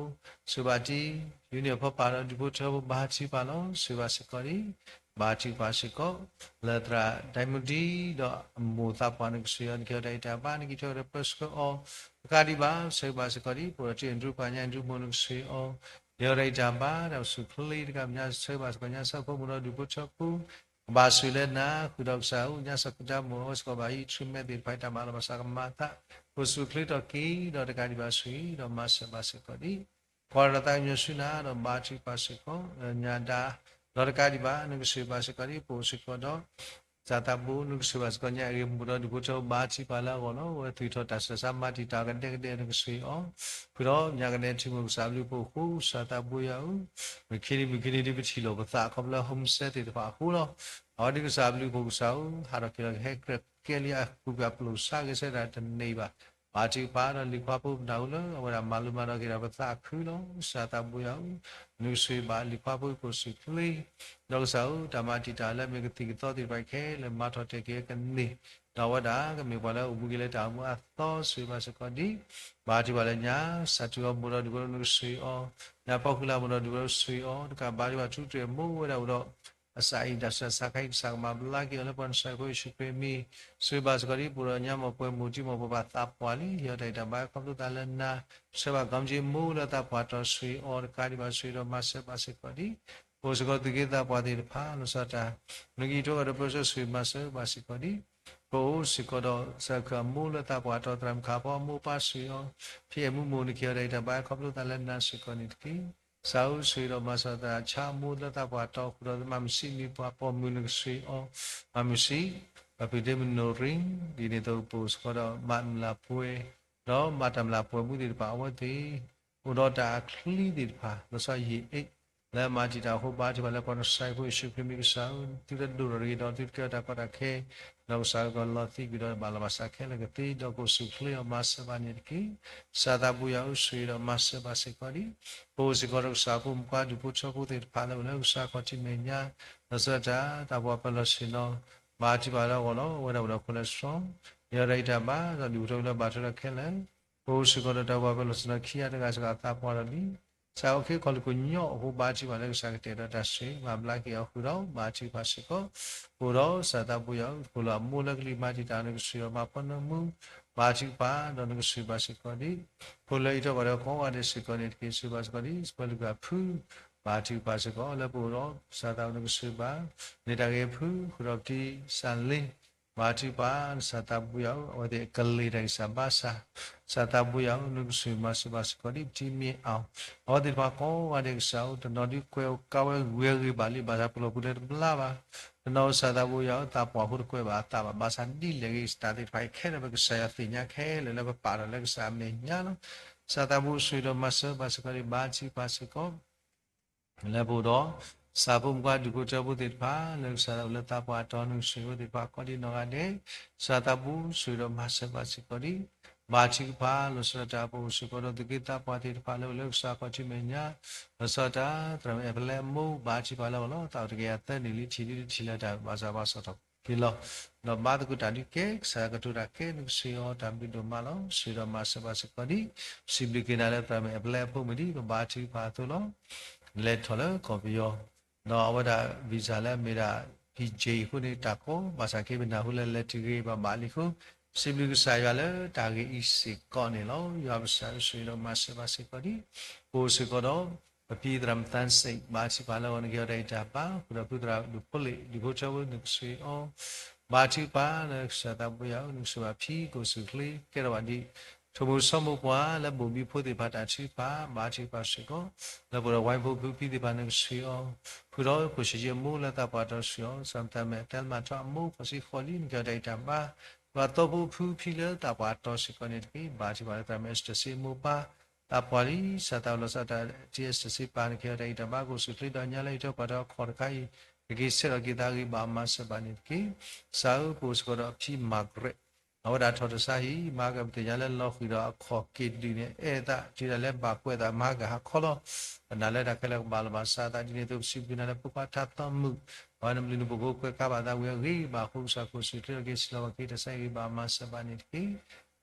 စၢၤဘၣ်တံၤ ယူနံၣ်အဖီပာ်ဒီးဒူၣ်ဖိထၢဖိ ဘါထံကဖၣ်လီၤ. ဆှံဘၣ်စ့ၢ်ကီးဒ် ဘါထံကဖၣ်စ့ၢ်ကီး လၢသရၣ်ဒဲမူဒံ ဒီးအမိၢ်သးပှၢ် နကဆှံအီၤ နကဲထီၣ်တၢ်ဂံၢ်တၢ်ဘါ နကံးထီၣ်ကဒီးပၢဆှၢအီၤ တကးဒံးဘၣ် ဆှံဘၣ်စ့ၢ်ကီးဒ် ပအိၣ်ဒီးတံၤအဒူ ပှၤညါအဒူမိၢ် နကဆှံအီၤ ကဲထီၣ်တၢ်ဂံၢ်တၢ်ဘါ ဒီးဆူၣ်ချ့တကး ပညါဆှံဘၣ်စ့ၢ်ကီး ညါစၢ်ဖိမုၣ်ဒီးဒူၣ်ဖိထၢဖိ ကဘၣ်ဆိၣ်လၢနၤ ဃုာ်ဒီးကစၢ်ဧၢ ညါစၢ်ခူၣ်တၢ်မိၢ် အဝဲစ့ၢ်ကီးဘၣ်ဟံး treatment သ့ၣ်တဖၣ် တၢ်မၤလီၤဘၣ်စးကမၤအသး ကဆူၣ်ချ့ထီၣ်က့ၤ ဒီးတကးဒံးဘၣ်ဆှံ ဒီးမၤစၢၤဘၣ်စ့ၢ်ကီးဒ် ကွၢ်ဒီးသးကညီၤဆူနၤ ဒီးဘါထုကဖၣ်စ့ၢ်ကီး ညါဒါ ဒီးတကးဒံးဘၣ် နကဆှံဘၣ်စ့ၢ်ကီးဒ် ပအိၣ်စ့ၢ်ကီးဒီး ကစၢ်သးဘိ နကဆှံဘၣ်စ့ၢ်ကီး ညါအဂ့ၢ်မိၢ်ဒီးဒူၣ်ဖိထၢဖိ ဘါထုကဖၣ်လၢအဂီၢ်လီၤ. အဝဲသူၣ်ထီၣ်တၢ်ဆၢဆါ မၤတံာ်တာ်ကဒဲကဒဲ နကဆှံအီၤ ဃုာ်ဒီးညါကနဲထံမိၢ်ကစၢ်ဘျုးဖှိၣ်အဃိ ကစၢ်သးဘိယၤဧၢ မုၢ်ခံနံၤမုၢ်ခံနံၤဒ်ပထံၣ်လိာ်ပသးခီဖျိ homesick သ့ၣ်တဖၣ်အဃိလီၤ. အဝဲဒ်ကစၢ်ဘျုးဖှိၣ်ကစၢ်ဧၢ ဟးထီၣ်က့ၤလီၤကဟဲကြၢးကဲလံ အပူၤကွံာ်အပျိာ်ဆါဂဲၤဆၢထၢၣ်တန့ၢ်ဘၣ်. ဘါထုကဖၣ်ဒီးလံၤခွါဖိပနၢ်ဟူလၢ အဝဲဒၣ်မၤလိမၤဒိးက့ၤဒီးပသးခုလီၤ. ကစၢ်သးဘိယၤဧၢ နကဆှံဘၣ်လံၤခွါဖိကအိၣ်ဆူၣ်ချ့ ဒီးကစၢ်ဧၢ တၢ်မၤတံာ်တာ်လၢမ့ၢ်ကသံၣ်ကသီသ့ၣ်တဖၣ်ခဲလၢာ် မၤထီၣ်တဲာ်က့ၤကန့ၢ် ဒီးအဝဲဒၣ်ကမ့ၢ်ပှၤလၢအိၣ်မူက့ၤလၢတၢ်အိၣ်မူအသီ ဆှံဘၣ်စ့ၢ်ကီးဒ် ဘါထုကဖၣ်လၢညါ စးထီၣ်အမိၢ်ဒီးဒူၣ်ဖိထၢဖိ နကဆှံအီၤ နဖီၣ်ဃံလၤမိၢ်ဒီးဒုးဝဲဒၣ်ဆိၣ်ဂ့ၤအီၤတကးဘၣ်ဒံးဘၣ် ထူးတြဲၤမိၢ်ဝဲဒၣ်အိၣ်ဒီး အစးအံၤတၢ်ဆူးတၢ်ဆါခါအံၤ ကစၢ်ကမၤဘျါက့ၤအီၤလၢပှၤနစၤဖိယ့ၣ်ၡူးခရံာ်အမံၤ, ဆိၣ်ဂ့ၤဘၣ်စ့ၢ်ကီးဒ် ပအိၣ်ဒီးညါမီၢ်ပှဲၤမိၢ်တံၢ်မီၢ်ပှဲၤဘၣ်သးပှၢ်လံ ဟ့ၣ်အီၤတၢ်အံၤတၢ်ဘါခီဖျိသးလၢနၤ, ဆှၢဘၣ်ကီမ့ၢ်က့မိၢ်လၢသးပှၢ်တီၤဆိၣ်ဂ့ၤအီၤတကးဒံးဘၣ် ဆိၣ်ဂ့ၤဒီးမၤစၢၤဘၣ်စ့ၢ်ကီးဒ် ပအိၣ်စ့ၢ်ကီးသုးက့သးပှၢ်သ့ၣ်တဖၣ် လီၤဆီဒၣ်တၢ် နကယံာ်ထီၣ်ဂီၤဒီးပၢဆှၢဆိၣ်ဂ့ၤမၤစၢၤဘၣ်စ့ၢ်ကီးဒ် ပအိၣ်စ့ၢ်ကီးဒီးစၢခၢၣ်အမိၢ်လၢသးပှၢ်တီၤသရၣ်မုၣ်ခးဖီအမိၢ်ပၢ်ဆိၣ်ဂ့ၤအီၤ, ဖံအဲၣ်မူမိၢ်နကဟ့ၣ်အီၤတၢ်အံၤတၢ်ဘါခီဖျိသးလၢနၤစ့ၢ်ကီးန့ၣ်တက့ၢ်. စးအူဆိၣ်ဂ့ၤဒီးမၤစၢၤသးဆါအမိၢ်လၢသးပှၢ်တီၤဃုာ်ဒီးမၤမုာ်ဆံးမံၤပှၤပိာ်မုၣ်နကဆိၣ်ဂ့ၤအီၤ, မၤမုာ်ဆံး ပဖုဒ့မုၢ်နိၣ်ရံၣ် ဒ်န့ၣ်အသိးပအိၣ်စ့ၢ်ကီးဒီးမၤတၢ်မျၢ်ပှဲၤ ဒီးမၤတၢ်မျၢ်ပှဲၤမူသ့ၣ်တဖၣ်အဝဲသ့ၣ် အိၣ်ဒီးတၢ်အချံသ့ၣ်တဖၣ် လီၤဆီယံာ်အ့ၣ် လၢမၤတံာ်တာ်အဃိ ဘါထုကဖၣ်လၢပှၤနစၤဖိယ့ၣ်ၡူးခရံာ်မံၤကစၢ်ဧၢ, သုတဒိၣ်ထီၣ်တဂ့ၤဒီးသုတကဲထီၣ်တၢ်ကီတၢ်ခဲ, ဒီးကစၢ်ဧၢကလီၤသံကွံာ်ဒီးဘၣ်လီၤဘၣ်စးခဲလၢာ်ကသ့, ဒီးကအိၣ်ဆူၣ်အိၣ်ချ့အီၤမၤစၢၤဘၣ်န့ၣ်တက့ၢ်. ကစၢ်သးပူၤယွၤဧၢ ဆိၣ်ဂ့ၤဒီးမၤစၢၤဘၣ်စ့ၢ်ကီးဒ် ပအိၣ်စ့ၢ်ကီးဒီးကစၢ်ဖိမုၣ်ဖိခွါဒူၣ်ဖိထၢဖိသ့ၣ်တဖၣ်လၢအိၣ်လၢကစၢ်ခီၣ်ထံးမဲာ်ညါ, လီၤဆီဒၣ်တၢ် တၢ်ပှၤပၢၤလီၢ်ဆ့ၣ်နီၤ ဘါထုကဖၣ်လၢအဂီၢ်လီၤ. အဝဲဒၣ်အိၣ်ဒီးခိၣ်လၢစီ ယီၤဒီးအံၤတၢ်ဘါဒီးဒူၣ်ဖိထၢဖိလၢဘါထုကဖၣ်ခဲလၢာ် ပအိၣ်စ့ၢ်ကီးဒီးတၢ်ပှၤပၢၤလီၢ်ဆ့ၣ်နီၤခံဂၤတဂၤစ့ၢ်ကီးအသးပှၢ်ဒီးလံ. ကစၢ်အိၣ်ခ့ခီၣ်လ့ၣ်ကိးညီအဃိ ဘါထုကဖၣ်လၢကစၢ်ကတဲာ်ဒီးတၢ်ဆိၣ်ဂ့ၤ မၤဘျါက့ၤအီၤဃုာ်ဒီး ဘါထုကဖၣ်စ့ၢ်ကီး, ပအိၣ်ဒီးကစၢ်သးပူၤယွၤဧၢ ဖိလၢအမိၢ်လၢကလံၤမၤတံာ်တာ်နကဆိၣ်ဂ့ၤအီၤမၤပှဲၤနမူ ဘါထုကဖၣ်ဒီးနကဆိၣ်ဂ့ၤဘၣ်စ့ၢ်ကီးဒ် ဖိလၢအံးထီၣ်ပှၤဒီးကိးဂၤဒဲးစ့ၢ်ကီးန့ၣ်တက့ၢ်. ဆိၣ်ဂ့ၤဘၣ်စ့ၢ်ကီးဒ် ပှၤလုၢ်ဂၤဖု ဘါထုကဖၣ်စ့ၢ်ကီး လၢပအိၣ်ဒီး ကစၢ်သးပူၤနကဆိၣ်ဂ့ၤဘၣ် န့ၢ်တၢ်ဂ့ၤဖု ဃုာ်ဒီးပတံၢ်စၢ်လ့ ဘါထုကဖၣ် ကစၢ်သးပူၤယွၤဧၢ အဝဲသ့ၣ်အကလ့ၤတၢ်ဂံၢ်စၢ်ဘါစၢ်, ကစၢ်သးပူၤယွၤဧၢ နကဆိၣ်ဂ့ၤမၤစၢၤဘၣ်စ့ၢ်ကီးဒ် ပတံၢ်မ့ၢ်အီၤ အဝဲသ့ၣ်တဖၣ်ကိးဂၤဒဲးကစၢ်ဧၢ တနီၤဒုးကွဲးကါဝဲဂ့ၤဂ့ၤဘၣ်လံ ဘၣ်ဆၣ်ပလီၢ်ပူၤလၢတဘျါဘၣ်, တနီၤကစၢ်သးပူၤယွၤဧၢ သးပှၢ်ဖိတကွဲးဘၣ်အသးဘၣ်, ဘၣ်ဆၣ်ဒ်လဲၣ်ဂ့ၤ တၢ်သ့ၣ်တဖၣ်အံၤခဲလၢာ် ပကစၢ်ယွၤသ့ၣ်ညါခဲလၢာ်လၢပပာ်ဒီးလၢကစၢ်အမဲာ်ညါလီၤ. ကစၢ်သးပူၤဆိၣ်ဂ့ၤဒီးမၤစၢၤဘၣ်စ့ၢ်ကီးဒ် ဘါထုကဖၣ်စ့ၢ်ကီး လၢပအိၣ်ဒီး ကစၢ်ဖိမုၣ်ခွါဒူၣ်ဖိထၢဖိသ့ၣ်တဖၣ် လၢကစၢ်လၢသးပှၢ်တီၤနကဆိၣ်ဂ့ၤအဝဲသ့ၣ်တဖၣ်ကိးဒ်နီၢ်ဂၤဒဲး, ကစၢ်သးပူၤဆိၣ်ဂ့ၤဒီးမၤစၢၤဘၣ်စ့ၢ်ကီးဒ် ဘါထုကဖၣ် လီၤဆီဒၣ်တၢ် ပအိၣ်စ့ၢ်ကီးဒီးသုးက့သးပှၢ်သ့ၣ်တဖၣ်လၢအိၣ်လၢကစၢ်ခီၣ်ထံးမဲာ်ညါ, လီၤဆီဒၣ်တၢ် သရၣ်မုၣ်အဲၣ်ဖဲလဲၣ်အမိၢ် ဘါထုကဖၣ်လၢအဂီၢ်လီၤ. သးအိၣ်တကယၤသၢနံၣ်လံ ထံၣ်ဒုတထံၣ်လၢၤတၢ်ဘၣ်ဆၣ်ဘၣ်ဆၣ်ထီၣ်က့ၤလီၤ. ဒီးဘါသကိးတၢ်ဒုးကဲ ကစၢ်ယွၤကတိၤတၢ်ကဲ နကဆိၣ်ဂ့ၤအီၤတၢ်ဘျုးဒိၣ်မးလီၤ. ဆိၣ်ဂ့ၤဒီးမၤစၢၤဘၣ်စ့ၢ်ကီးဒ် စံးဘျုးက့ၤနၤလၢသရၣ်မုၣ်အဲၣ်ဖဲလဲၣ်အဖိမုၣ်ဒ် ပဘါထုကဖၣ်အသိးလီၤ. လဲၤထီၣ်လၢကီၢ်ပယီၤ ဒီးအဝဲဒၣ် visa လၢအမ့ၢ်ဒၣ် ပံၣ်ကၠ့အံၤအဃိန့ၣ် တၢ်ကီဘၣ်ဆၣ်က့ ပနၢ်ဟူလၢလဲၤတုၤဂ့ၤဘၣ်ဘၣ်လံအဃိ စံးဘျုးကစၢ်ယွၤလၢတၢ်ဂ့ၢ်အံၤစ့ၢ်ကီးန့ၣ်လီၤ. ယွၤပကစၢ်ဧၢ ဆိၣ်ဂ့ၤဒီးမၤစၢၤဘၣ်စ့ၢ်ကီးဒ် ပအိၣ်စ့ၢ်ကီးဒီး ပဖံသရၣ်မုၣ်သန်းစိန် ဘါထုကဖၣ်လၢအဂီၢ် နကဟ့ၣ်အီၤတၢ်ဂံၢ်တၢ်ဘါ ဃုာ်ဒီးဖုသရၣ်ဒူၣ်ဖိလ့ၣ် ဒူၣ်ဖိထၢဖိ နကဆိၣ်ဂ့ၤအီၤ ဘါထုကဖၣ်လၢကစၢ်သးပူၤယွၤဧၢ နကဆိၣ်ဂ့ၤဘၣ်ဖံ ကအိၣ်ဆူၣ်အိၣ်ချ့ ကဲထီၣ်ဘၣ်ဒ် ထိၣ်မိၢ်ဆီမိၢ်ပှၢ်လၢဘိၣ်ဘံဖိသ့ၣ်တဖၣ်တၢ်ထုကဖၣ် ဘါထုကဖၣ်စ့ၢ်ကီး လၢပအိၣ်ဒီးဝဲဖိဖုဖံသ့ၣ်တဖၣ် နကဆိၣ်ဂ့ၤအီၤ ဃုာ်ဒီးခိၣ်ဆံးက့အမိၢ်လၢသးပှၢ်တီၤဆိၣ်ဂ့ၤအီၤ သရၣ်မုၣ်သဲမဲ သဲလမၤထီၣ်အမိၢ် ခီၣ်ဆံဃီလံ နကဟ့ၣ်အီၤတၢ်ဂံၢ်တၢ်ဘါ ပှၤသီဖိဖုဖံလၢသးပှၢ်တီၤစ့ၢ်ကီးန့ၣ်တက့ၢ်. ဘါထုကဖၣ်လၢသရၣ်မုၣ်အဲၣ်စတၢၣ်စ့အမိၢ်ပၢ် သးပှၢ်လံ ကစၢ်သးလီၤဆီဒၣ်တၢ် ထံအဲၣ်စတၢၣ်စ့ပၢ် နကဟ့ၣ်အီၤတၢ်ဂံၢ်တၢ်ဘါ ကအိၣ်ဆူၣ်အိၣ်ချ့ဒီးညါလၢအံးထွဲကွၢ်ထွဲအခီၣ်တခါအံၤ ကက့ၤဆဲးထီၣ်က့ၤသးဂ့ၤဘၣ်မၤစၢၤဘၣ်န့ၣ်တက့ၢ်. ကစၢ်ဧၢ ပအိၣ်စ့ၢ်ကီးဒီးအဖံမၤကရဲး အဝဲဒၣ်ထီၣ်တစါဟံၣ် မၤကပသ့ၣ်ညါလၢလီၤဃံၤဒီးအခီၣ်က့ၤဒုးန့ၣ် အဲၣ်သးတုၤဒၣ်လဲာ်ဘၣ်ကွဲးသး မၤကဟးခီလီၤ. ပနာ်လၢတၢ်ခဲလၢာ်ကဘၣ်လီၤဘၣ်စးသးဒ်န့ၣ်အသိး ပစံးဘျုးနၤလၢဖိခွါထါသီမုၣ် အဝဲနဘျုးနဖှိၣ်ဖိကွဲးကါဘၣ်သးဝံၤအဂ့ၤဘၣ်အဃိ ကစၢ်ကအိၣ်ဆူၣ်အိၣ်ချ့ထီၣ်က့ၤ စံးလီၤဘၣ်က့ၤတၢ်ဆါအံၤဂ့ၤဘၣ်မၤစၢၤဘၣ်န့ၣ်တက့ၢ်.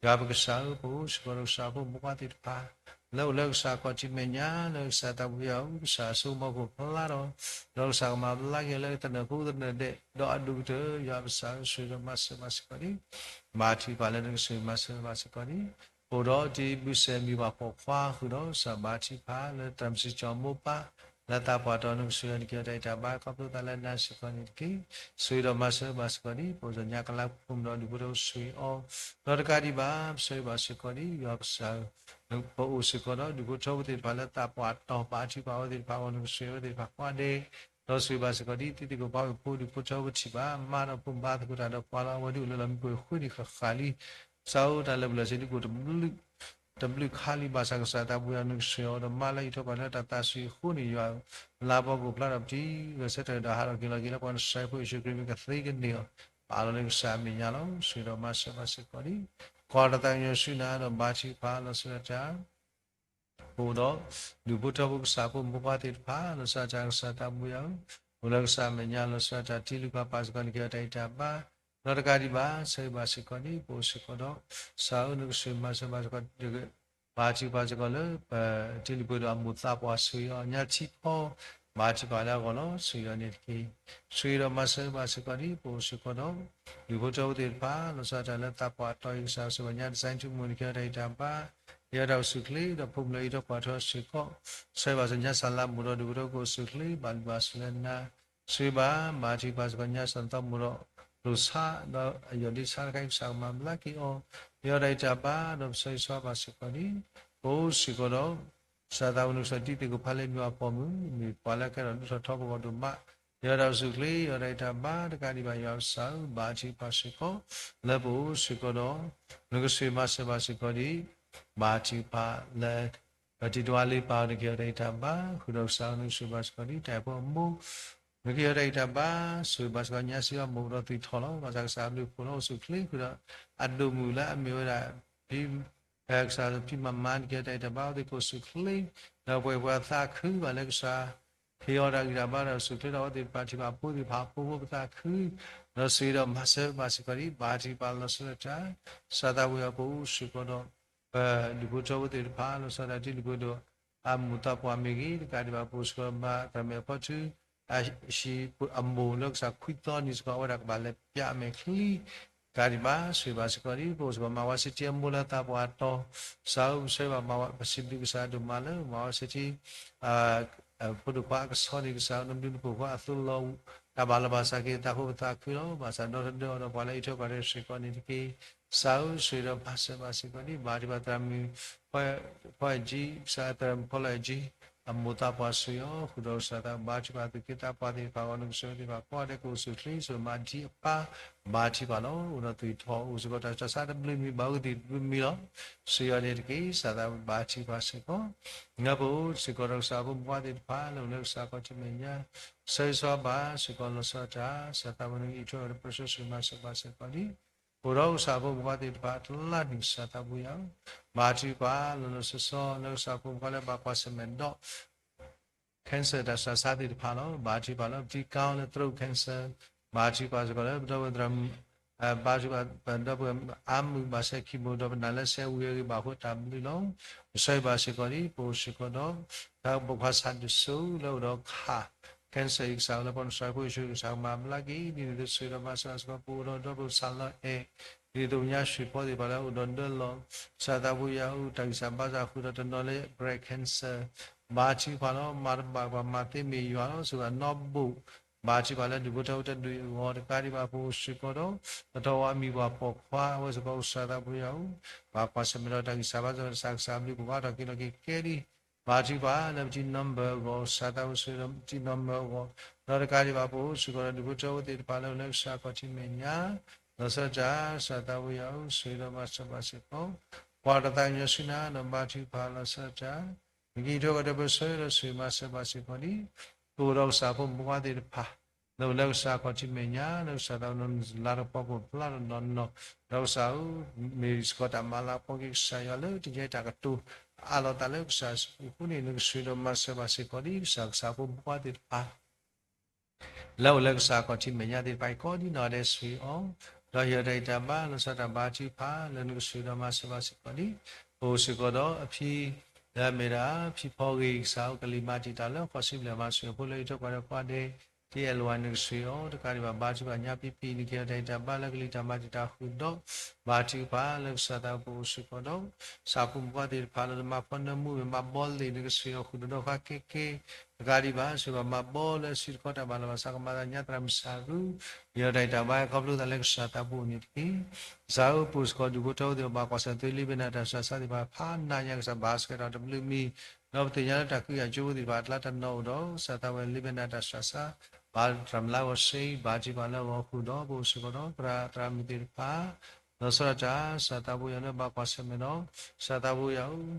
ယွၤပကစၢ်ဧၢ ပအိၣ်စ့ၢ်ကီးဒီးကစၢ်ဖိမုၣ်ဖိခွါသ့ၣ်တဖၣ် လၢအိၣ်လၢကစၢ်ခီၣ်ထံးမဲာ်ညါ လၢကစၢ်သးပူၤယွၤဧၢ ကစၢ်အစိကမီၤခိၣ်ဖျါထီၣ် ဒီးကစၢ်ကမၤဘျါက့ၤလၢသနၢၣ်ဖိသနၢၣ်ဒဲး ဒီးအဒိၣ်ကတၢၢ် ယွၤပကစၢ်ဧၢ ဆိၣ်ဂ့ၤဒီးမၤစၢၤဘၣ်စ့ၢ်ကီးန့ၣ် ဘါထုကဖၣ်လၢနကဆိၣ်ဂ့ၤမၤစၢၤဘၣ်စ့ၢ်ကီးန့ၣ် ပအိၣ်ဒီးတံၤဘုစဲးမံၤဘၣ်ပိာ်ခွါဃုာ်ဒီး ကစၢ်ဘါထုကဖၣ်လၢသရၣ်မုၣ်စံၣ်ကၠီၤအမိၢ်ပၢ် လၢသးပှၢ်တီၤနကဆိၣ်ဂ့ၤအီၤ နကဟ့ၣ်အီၤတၢ်ဂံၢ်တၢ်ဘါ ခီဖျိသးလၢနၤစ့ၢ်ကီးန့ၣ်တက့ၢ်. ဆိၣ်ဂ့ၤဒီးမၤစၢၤဘၣ်စ့ၢ်ကီးန့ၣ် ပအိၣ်ဒီးညါကလါပူၤမုၢ်ဒီးဒူၣ်ဖိထၢဖိဆိၣ်ဂ့ၤအီၤ ဒီးတကးဒံးဘၣ် ပဆိၣ်ဂ့ၤဘၣ်စ့ၢ်ကီးန့ၣ် ယွၤပကစၢ်ဧၢ ပအိၣ်စ့ၢ်ကီးဒီးဒူၣ်ဖိထၢဖိသ့ၣ်တဖၣ်လၢသးပှၢ်တီၤ ဘါထုကဖၣ်အဝဲသ့ၣ်တဖၣ်အဂီၢ် နကဆိၣ်ဂ့ၤအဝဲသ့ၣ်တဖၣ်ကိးဂၤဒဲး ဒီးဆိၣ်ဂ့ၤဘၣ်စ့ၢ်ကီးဒ် သုသ့ၣ်ကဖီဝဲဖိဒူၣ်ဖိထၢဖိထံၣ်ဘၣ် မါဒီးဖိမုၣ်ဘါသကိးတၢ်ဒီးပှၤလီၤ အဝဲဒၣ်အိၣ်လၢလီၢ်မံခိၣ်ဃုနံၣ်ဃၣ်ဃၣ်လံ ကစၢ်ဧၢ တၢ်လၢပျၢၤစ့ၢ်ဒ်ကိၣ်တဘျုး တဘျုးခါလံ ဘၣ်ဆၣ်ကစၢ်သးပူၤယွၤ နကဆိၣ်ဂ့ၤအီၤဒီးမါလၢအံးထွဲကွၢ်ထွဲတၢ်သးစူၤအဃိန့ၣ် ယွၤလါပီကအိၣ်ဖျါထီၣ်ပတံၤ ဂဲၤဆၢထၢၣ်ဒီးဟးထီၣ်က့ၤလီၤက့ၤလၢပှၤနစၤဖိယ့ၣ်ၡူးခရံာ်မံၤကသ့ကန့ၢ်အီၤ ပာ်လီၤလၢကစၢ်အမဲာ်ညါလီၤ. ဆိၣ်ဂ့ၤဒီးမၤစၢၤဘၣ်စ့ၢ်ကီးန့ၣ် ကွၢ်တၢ်သးကညီၤဆူနၤဒီးဘါထုကဖၣ်လီၤဆီဒၣ်တၢ် ပအိၣ်ဒီး ဒူၣ်ဖိထၢဖိကစၢ်ဖိမုၣ်ဖိခွါသ့ၣ်တဖၣ် လီၤဆီဒၣ်တၢ်ကစၢ်သးပူၤယွၤဧၢ, အိၣ်လၢကစၢ်အမဲာ်ညါ လီၤဆီဒၣ်တၢ်တ့လုၢ်ကီၢ်ပၤစ့ၢ်ကီး နကဟ့ၣ်အီၤတၢ်ဂံၢ်တၢ်ဘါ, ဒီးတကးဒံးဘၣ် ဆိၣ်ဂ့ၤဘၣ်စ့ၢ်ကီးန့ၣ် ပအိၣ်စ့ၢ်ကီးဒီး ကစၢ်ဧၢ နကဆိၣ်ဂ့ၤမၤစၢၤဘၣ်စ့ၢ်ကီးတက့ၢ် ဘၣ်ထံပၢ်စ့ၢ်ကီးလၢ ပတံၤလံၤပှဲၤဒိၣ်အမိၢ်သးပှၢ်ဆူၣ်အီၤ ညါထံဖီ ဘၣ်ထံပၢ်လၢအဂီၢ်လီၤ. ဆူၣ်အီၤန့ၣ်တက့ၢ်. ဆူၣ်ဒီးမၤစၢၤဘၣ်စ့ၢ်ကီးဒ် ပအိၣ်စ့ၢ်ကီးဒီး ဒူၣ်ဖိထၢဖိသ့ၣ်တဖၣ် လီၤဆီဒၣ်တၢ်လၢသးပှၢ်တီအံၤကစၢ် စၢၤဘၣ်ညါ design ထူမိၢ် နကဟ့ၣ်အီၤတၢ်ဂံၢ်တၢ်ဘါ ဟ့ၣ်အီၤတၢ်အိၣ်ဆူၣ်အိၣ်ချ့ ဒီးဖိမုၣ်လၢအအံးထွဲကွၢ်ထွဲစ့ၢ်ကီး ဆၢဂ့ၤဘၣ်စၢၤညါစၢ်လါမိၢ်ဒီးဒူၣ်ဖိထၢဖိအအိၣ်ဆူၣ်အိၣ်ချ့ ဘၣ်ဒူၣ်ဘၣ်စၢၤလၢနၤ ဆၢဂ့ၤဘၣ် ဘၣ်ထံပၢ်စ့ၢ်ကီးညါစၢ်သီမိၢ်ဒီး လိၣ်ဆါ ဒီးအယီၢ်ဒ့ဆါတခါအံၤ ကစၢ်ကမၤဘျါက့ၤအီၤ ဟ့ၣ်အီၤတၢ်ဂံၢ်တၢ်ဘါဒီးပဆၢဂ့ၤဆၢဝါဘၣ်စ့ၢ်ကီးဒ် ပအိၣ်စ့ၢ်ကီးဒီး ကစၢ်သးဝဲနုာ်ကစၢ်တံၤသကိးဖးလၢမံၤအပီၢ်မုၢ် မ့ၢ်ပှၤလၢကဲထီၣ်ဒိၣ်ထီၣ်ထီဖိကီၢ်ဒိၣ်မး ဟ့ၣ်အီၤတၢ်အိၣ်ဆူၣ်အိၣ်ချ့ ဟ့ၣ်အီၤတၢ်ဂံၢ်တၢ်ဘါတကးဒံးဘၣ် ယွၤကစၢ်ဧၢ ဘၣ်ထံပၢ်စ့ၢ်ကီး လၢပအိၣ်စ့ၢ်ကီးဒီး နကဆှၢမၤစၢၤဘၣ်စ့ၢ်ကီးဒ် ဘၣ်ထံပၢ်လၢ ပတံၤတဝါလံပၢ်အံၤ နကဟ့ၣ်အီၤတၢ်ဂံၢ်တၢ်ဘါ ဃုာ်ဒီးကစၢ်နကဆှၢဘၣ်စ့ၢ်ကီးဒ်တၢ်အဲၣ်ဖိအမိၢ် နကဟ့ၣ်အီၤတၢ်ဂံၢ်တၢ်ဘါ ဆှၢဘၣ်စ့ၢ်ကီးညါစံးအီၤမိၢ်ဒီးသွံၣ်ထီၣ်လီၤ. ဘၣ်ဆၣ်ကစၢ်အဘျုးအဖှိၣ်လၢအိၣ်ဆူၣ်အိၣ်ချ့ဃုာ်ဒီး အဒိၣ်မုၣ်လၢအမ့ၢ်ဝဲဒၣ် ဖံ ကစၢ်ဖံမၤမါ နကဟ့ၣ်အီၤတၢ်ဂံၢ်တၢ်ဘါ အဝဲသ့ၣ်ကအိၣ်ဆူၣ်အိၣ်ချ့ ဒီးပှဲၤပှဲၤအသးခုဘၣ်လၢကစၢ် ဟ့ၣ်အီၤတၢ်ဂံၢ်တၢ်ဘါဒီးအိၣ်ဆူၣ်အိၣ်ချ့ဒီးအဝဲသ့ၣ်တဖၣ်ထံၣ်ဘၣ်ဖိသ့ၣ်တဖၣ်အဖိဖိပသးခု ဒီးဆှၢဒီးမၤစၢၤဘၣ်စ့ၢ်ကီးဒ် ဘၣ်ထံပၢ်လီၤဆီဒၣ်တၢ် ကစၢ်သးဝံၣ်အပူၤစ့ၢ်ကီးဒီး ပဒူၣ်ဖိထၢဖိသ့ၣ်တဖၣ် လီၤဆီဒၣ်တၢ်တံၤလံၤပှဲၤဒိၣ် အမိၢ်သးပှၢ်မ့ၢ်ဂ့ၤ တကးဒံးဘၣ်ပအိၣ်စ့ၢ်ကီးဘၣ်သရၣ်မဲာ်ဖီထူ အဟံၣ်အမိၢ်လၢကစၢ်ခွံသီနံၤစ့ၢ်ကီး အဝဲဒၣ်ကဘၣ်လဲၤပၠးအမဲာ်ချံ တကးဒံးဘၣ် ဆှၢဘၣ်စ့ၢ်ကီးဒ် ပအိၣ်စ့ၢ်ကီးမၤဝဲစ့ၢ်ထံအမိၢ်လၢသးပှၢ်တီၤ ကစၢ်ဧၢ ပဆၢဘၣ်မၤဝဲ ပစံးဘျုးကစၢ်ဒိၣ်မးလၢ မၤဝဲစ့ၢ်ထံ ဖိဒိၣ်ခွါအကဆီန့ၣ် ကစၢ်နဘျုးနဖှိၣ်ခွါအသိးလီၤ တၢ်ဘၣ်လီၤဘၣ်စးက့ၤ သးဖိပသးခုလီၤ. ဘၣ်ဆၣ်ဒီတဒၢအီၤဒီးပှၤလၢအအံးထွဲကွၢ်ထွဲစ့ၢ်ကီးန့ၣ်တက့ၢ်. ကစၢ်ဧၢ ဆှၢဒီးမၤစၢၤဘၣ်စ့ၢ်ကီးဒ် ဘၣ်ထံပၢ်သရၣ်မုၣ် ဖီအဲၣ်ကၠံ ကစၢ်သရၣ်မုၣ်ဖီလီၤအဲၣ်ကၠံ အမိၢ်သးပှၢ်ဆှၢအီၤ ဃုာ်ဒီးကစၢ်သးဘါထံပၢ်သူၣ်က့သးပှၢ်သ့ၣ်တဖၣ်အဂီၢ် နကဆှၢသ့ၣ်တဖၣ်ကိးဂၤဒဲးကအိၣ်ဆူၣ်အိၣ်ချ့ ဆှၢမၤဒ်အပၢ် ဘၣ်ထံပၢ်လီၤ. အိၣ်ဒီးသွံၣ်ထီၣ် အိၣ်စ့ၢ်ကီးတၢ်ဆူးတၢ်ဆါတဘျုးမံၤ ဘၣ်အုၣ်သံၣ်တဘျုးမံၤလီၤ. ဆှၢအီၤန့ၣ်တက့ၢ်. ကစၢ်သးဘါထံပၢ်စ့ၢ်ကီး နၢ်ပအိၣ်စ့ၢ်ကီးဒီးကစၢ်ဖိမုၣ်ဖိခွါသ့ၣ်တဖၣ် လၢအိၣ်လၢကစၢ်ခီၣ်ထံးမဲာ်ညါ ဆၢဂ့ၤဆၢဝါဘၣ်စ့ၢ်ကီးလီၤဆီဒၣ်တၢ် ကစၢ်သးဝဲနုာ်အံးထွဲဒီးပၢဆှၢ ဆှၢမၤစၢၤဘၣ်စ့ၢ်ကီးဒ် အိၣ်ဒီးကစၢ်ဖိမုၣ်ဖိခွါသ့ၣ်တဖၣ်အကျါန့ၣ် ကစၢ်သးဘိယွၤဧၢ ဘါထုကဖၣ်လီၤလီၤဆီဆီ လၢကစၢ်ဖိမုၣ်ဖိခွါလၢဘၣ်ကွၢ်ဆၢၣ်မဲာ်ဒီး cancer တၢ်ဆူးတၢ်ဆါသ့ၣ်တဖၣ်လီၤ. ဘါထုကဖၣ်လၢပထံကါလၢ throat cancer ဘါထုကဖၣ်စ့ၢ်ကီးလၢပဒီပုၢ်ဝဲၢ်သရၣ်မုၣ် ဘါထုကဖၣ်ပဒီပုၢ်ဝဲၢ်အါမုၢ်ဘၣ်ဆဲး chemo ဒီးပနာ်လၢဆဲးဝံၤအဂ့ၢ်ဘၣ်ဃိတၢ်ဘျုးလီၤ. ကစၢ်ယွၤဘၣ်စ့ၢ်ကီးဒ် ပအိၣ်စ့ၢ်ကီးဒီး တၢ်ပိာ်ခွါဆၣ်ဒိၣ်စိလၢအိၣ်ဒီးခါ cancer အံၤ ကစၢ်လၢပှၤနစၢ်ဖိယ့ၣ်ၡူး ကစၢ်ကမၤဘျါက့ၤ ဒ်န့ၣ်သုဆှၢဒီးမၤစၢၤစ့ၢ်ကီး ပအိၣ်ဒီးဒီပုၢ်ဝဲၢ်ဆၣ်လီၤအဲၣ် ဒ်သိးပညါဆှံဖီသ့ၣ်တဖၣ်လၢအိၣ်ဒီးဒၢလီၤ ကစၢ်သးဘိယွၤဧၢ တၢ်ဂံၢ်စၢ်ဘါစၢ်ဃုာ်ဒီးတနီၤလၢ breast cancer ဘါထုကဖၣ်လီၤ. မၤတဘၣ်ပှၤမၤသ့မ့ၢ်ယွၤလီၤ စ့ၢ်ကီးနီၢ်ဘိၣ် ဘါထုကဖၣ်လၢဒူၣ်ဖိထၢဖိတဒူၣ်အံၤအဂီၢ် တကးဒံးဘၣ်ပအိၣ်စ့ၢ်ကီးဒီး ပထီၣ်ဝဲအမံၤပှၤပိာ်ခွါ အဝဲစ့ၢ်ကီး ကစၢ်သးဘိယွၤဧၢ ဘၣ်ကွၢ်ဆၢၣ်မဲာ်ဒီးတၢ်ဂံၢ်စၢ်ဘါစၢ် ကစၢ်ကစၢ်ဘျုးပှၤထီၣ်က့ၤလီၤက့ၤကဲဒ် ဘါထုကဖၣ်လၢပထံနီၢ်မၢၢ်အဂီၢ် ကစၢ်သးဘိဆှၢဒီးပထံနီၢ်မၢၢ်အဂီၢ် ဒီးတကးဒံးဘၣ်ပအိၣ်စ့ၢ်ကီးဒီးဒူၣ်ဖိထၢဖိသ့ၣ်တဖၣ်လၢအိၣ်လၢကစၢ်ခီၣ်ထံးမဲာ်ညါ လီၤဆီဒၣ်တၢ် ကစၢ်သးဘိယွၤဧၢ ဆှၢဒီးမၤစၢၤဘၣ်စ့ၢ်ကီး ပှၤတသးကညီၤဆူနၤဒီးဘါထုကဖၣ်လီၤဆီဒၣ်တၢ် မ့ၢ်က့ၤအံးထွဲကဒီးပၢဆှၢဒီးဆှၢမၤစၢၤဘၣ်စ့ၢ်ကီးဒ် ပအိၣ်ဒီးကစၢ်ဖိမုၣ်ဖိခွါသ့ၣ်တဖၣ် လၢအိၣ်လၢကစၢ်ခီၣ်ထံးမဲာ်ညါ လၢကစၢ်သးဘိလၤတပီၤကိၣ်ဖျါဒီးနီၢ်နီၢ် ဒီးကစၢ်ဧၢ မ့ၢ်စ့ၢ်ကီးတၢ်မၤလၤကပီၤက့ၤကစၢ်ယွၤလၢတယဲတၢ်ကတိၤ အးလီၤသးလၢကစၢ်အဃိန့ၣ် နကဆှၢဒီးမၤစၢၤဘၣ်စ့ၢ်ကီးဒ်ကစၢ် ကစၢ်ဖိမုၣ်ဖိခွါသ့ၣ်တဖၣ် လၢအိၣ်လၢကစၢ်ခီၣ်ထံးမဲာ်ညါသ့ၣ်တဖၣ်အံၤ ကိးဒ်နီၢ်ဂၤဒဲးဆှၢအီၤ ဒီးဟ့ၣ်အီၤတၢ်ဂံၢ်တၢ်ဘါ လီၤဆီဒၣ်တၢ်ဘါထုကဖၣ် လၢနကဆှၢဒီးမၤစၢၤဘၣ်စ့ၢ်ကီးဒ် ပအိၣ်စ့ၢ်ကီးဒီးအဖံ လၢအမ့ၢ်ဒၣ် ဖံဖီဂ့ၤ ကစၢ်ဧၢ ကလံၤမၤတံာ်တာ်လၢဃိးဆံဘျဲၣ် မၤစၢၤဖိလၢအံးထွဲကွၢ်ထွဲပှၤဒဲး တ့အဲၣ်လဝါ နကဆှၢအီၤ တကးဒံးဘၣ် ဘါထုကဖၣ်ညါပံပံ နကဟ့ၣ်အီၤတၢ်ဂံၢ်တၢ်ဘါလၢကလံၤတၢ်မၤတံာ်တာ်ဃုာ်ဒီး ဘါထုကဖၣ်လၢကစၢ်သးဘိပအိၣ်စ့ၢ်ကီးဒီး ကစၢ်ဖိမုၣ်ဖိခွါသ့ၣ်တဖၣ်လၢတမၤဖီနၢမူမ့ၢ်မၤဘီလ့ၣ် နကဆှၢအီၤဃုာ်ဒီးဒီးဃါက့က့ တကးဒံးဘၣ် ဆှၢဘၣ်မၤဘီလၢစုတခီတၢ်ဘၣ်လီၤဘၣ်စးကမၤသးညါသရၣ်မုၣ်စၢ်ရူ ယီၤတၢ်ဂံၢ်တၢ်ဘါခီဖျိသးလၢကစၢ်သးဘိအအိၣ်န့ၣ်တက့ၢ်. ကစၢ်ဧၢ ပအိၣ်စ့ၢ်ကီးဒူၣ်ဖိထၢဖိသ့ၣ်တဖၣ် ဘၣ်ကွၢ်ဆၢၣ်မဲာ် လံာ်ဘဲနၤတၢ်ဆူးတၢ်ဆါသ့ၣ်တဖၣ် ဖးနးညါ ကစၢ်ဘၣ်စၢၤထီၣ်တဘျုးမံၤ ဒီးပသ့ၣ်ညါလၢတၢ်ဃုအကၠိဖိသ့ၣ်တဖၣ်အကျါတနီၤအိၣ်ဒီး ကစၢ်သးဝဲလံာ်ဘဲနၤတၢ်ဆူးတၢ်ဆါ ဘၣ်တၢ်မျးဂီၤစ့ ဘါထုကဖၣ်လၢအဂီၢ်ဃုာ်ဒီး ပအိၣ်စ့ၢ်ကီးဒီးသရၣ်သရၣ်မုၣ်သ့ၣ်တဖၣ် လီၤဆီဒၣ်တၢ် ကစၢ်သးဘိယွၤလၢဘၣ်ကွၢ်ဆၢၣ်မဲာ်ဒီး ကစၢ်သးဘိယွၤဧၢ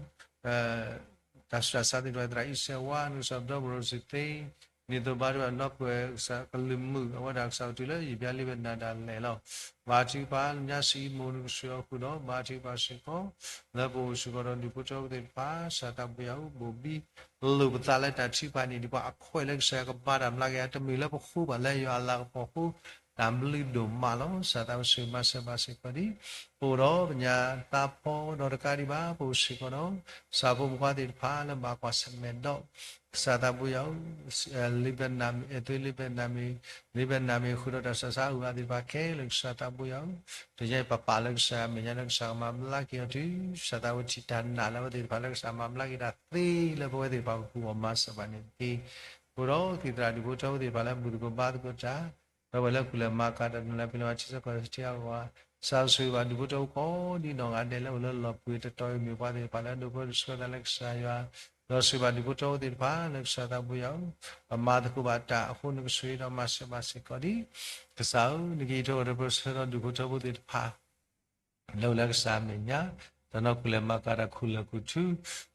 တၢ်ဆူးတၢ်ဆါသ့ၣ်တဖၣ် သရၣ်အံၣ်စဲးဝါ နကစၢ်ပဒီပုၢ်ဝဲၢ်စ့ၢ်သ့ ဒ်သိးဘါထုကဖၣ်နီၢ်ပၢၢ်ကစၢ်ကလုၢ်မုာ် အဝဲဒၣ်ကစၢ်ကတုၤလၢယပျၢ်လံာ်ဘဲနၤဒၣ်လဲာ်လီၤ. ဘါထုကဖၣ်လၢညါစံးအံၤမိၢ် နကဆှၢအီၤဃုာ်ဒီး ဘါထုကဖၣ်စ့ၢ်ကီး လၢပအိၣ်စ့ၢ်ကီးဒီးဒူၣ်ဖိထၢဖိသ့ၣ်တဖၣ် ကစၢ်သးဘိယွၤဧၢ ဘိၣ်ဘံ လိာ်ပသးလၢတၢ်ထုကဖၣ်န့ၣ် ဒ်ပှၤအခွဲးလၢကစၢ်ယွၤကဘါတၢ်မျးကယၤ တမ့ၢ်လၢပဃိဘၣ်လၢယွၤအလၤကပီၤအဃိ တၢ်ဘျုးဒိၣ်မးလီၤ. ကစၢ်သးဝဲဆိၣ်ဂ့ၤမၤစၢၤဘၣ်စ့ၢ်ကီးဒံး ပအိၣ်ဒီးပညၣ်သးဖီဒီးတကးဒံးဘၣ် ပအိၣ်စ့ၢ်ကီးဒီး ကစၢ်ဖိမုၣ်ဖိသ့ၣ်တဖၣ်လၢဘၣ်ကွၢ်ဆၢၣ်မဲာ်ဒီး ကစၢ်သးဘိယွၤဧၢ, လ့ဘနၤမ့ၢ် အဲၣ်သွ့လ့ဘနၤမ့ၢ် လ့ဘနၤမ့ၢ်ဃုာ်ဒီးတၢ်ဆူးတၢ်ဆါအဂၤသ့ၣ်တဖၣ်ခဲလၢာ် ကစၢ်သးဘိယွၤဧၢ, တနံၤအံၤပပာ်လၢကစၢ်အမဲာ်ညါလၢ ကစၢ်ကမၤဘျါက့ၤအီၤတုၤ ကစၢ်သးဝဲထံၣ်တၢ်နာ်လၢအဝဲသ့ၣ်တဖၣ်လၢကစၢ်မၤဘျါက့ၤတၢ်သ့လၢပဝဲသ့ၣ်တဖၣ်ပပူၤအီၤမၤစၢၤဘၣ်န့ၣ်တက့ၢ်. ပအိၣ်ဒီးသံၣ်သရၣ်ဒူၣ်ဖိထၢဖိသ့ၣ်တဖၣ်လၢဘူၣ်သကိးဘါသကိးတၢ် ဒီးပှၤလၢကူၣ်လဲၤမၤကၤတၢ် တနီၤလၢပလီၤဝဲထံဆၢကီၢ်ဆၢထံအဂီၢ် ကစၢ်ဆိၣ်ဂ့ၤဘၣ်ဒူၣ်ဖိထၢဖိကိးဒ်နီၢ်ဂၤဒဲးလၢအိၣ်လၢလီၢ်ပှ့ၤတတီၤအံၤ မ့ၢ်ပှၤသ့ၣ်တဖၣ်လၢဒိးဖျိးဒိးဆှၢသးလၢကစၢ်ယွၤ, ဒီးဆိၣ်ဂ့ၤဘၣ်ဒူၣ်ဖိထၢဖိသ့ၣ်တဖၣ်လၢကစၢ်သးဘိယွၤဧၢ, ပမၤသကိးဘၣ်တၢ်အဃိ နကဆိၣ်ဂ့ၤဒီးမၤစၢၤဘၣ်စ့ၢ်ကီးဒံး ကစၢ်ဧၢ, နကအံးထွဲဒီးပၢဆှၢဒီးဒူၣ်ဖိထၢဖိသ့ၣ်တဖၣ် လၢအိၣ်လၢကစၢ်အမဲာ်ညါ, တနီၤကူၣ်လဲၤမၤကၤတၢ်ခူၣ်လၢၢ်ခူၣ်ထူ,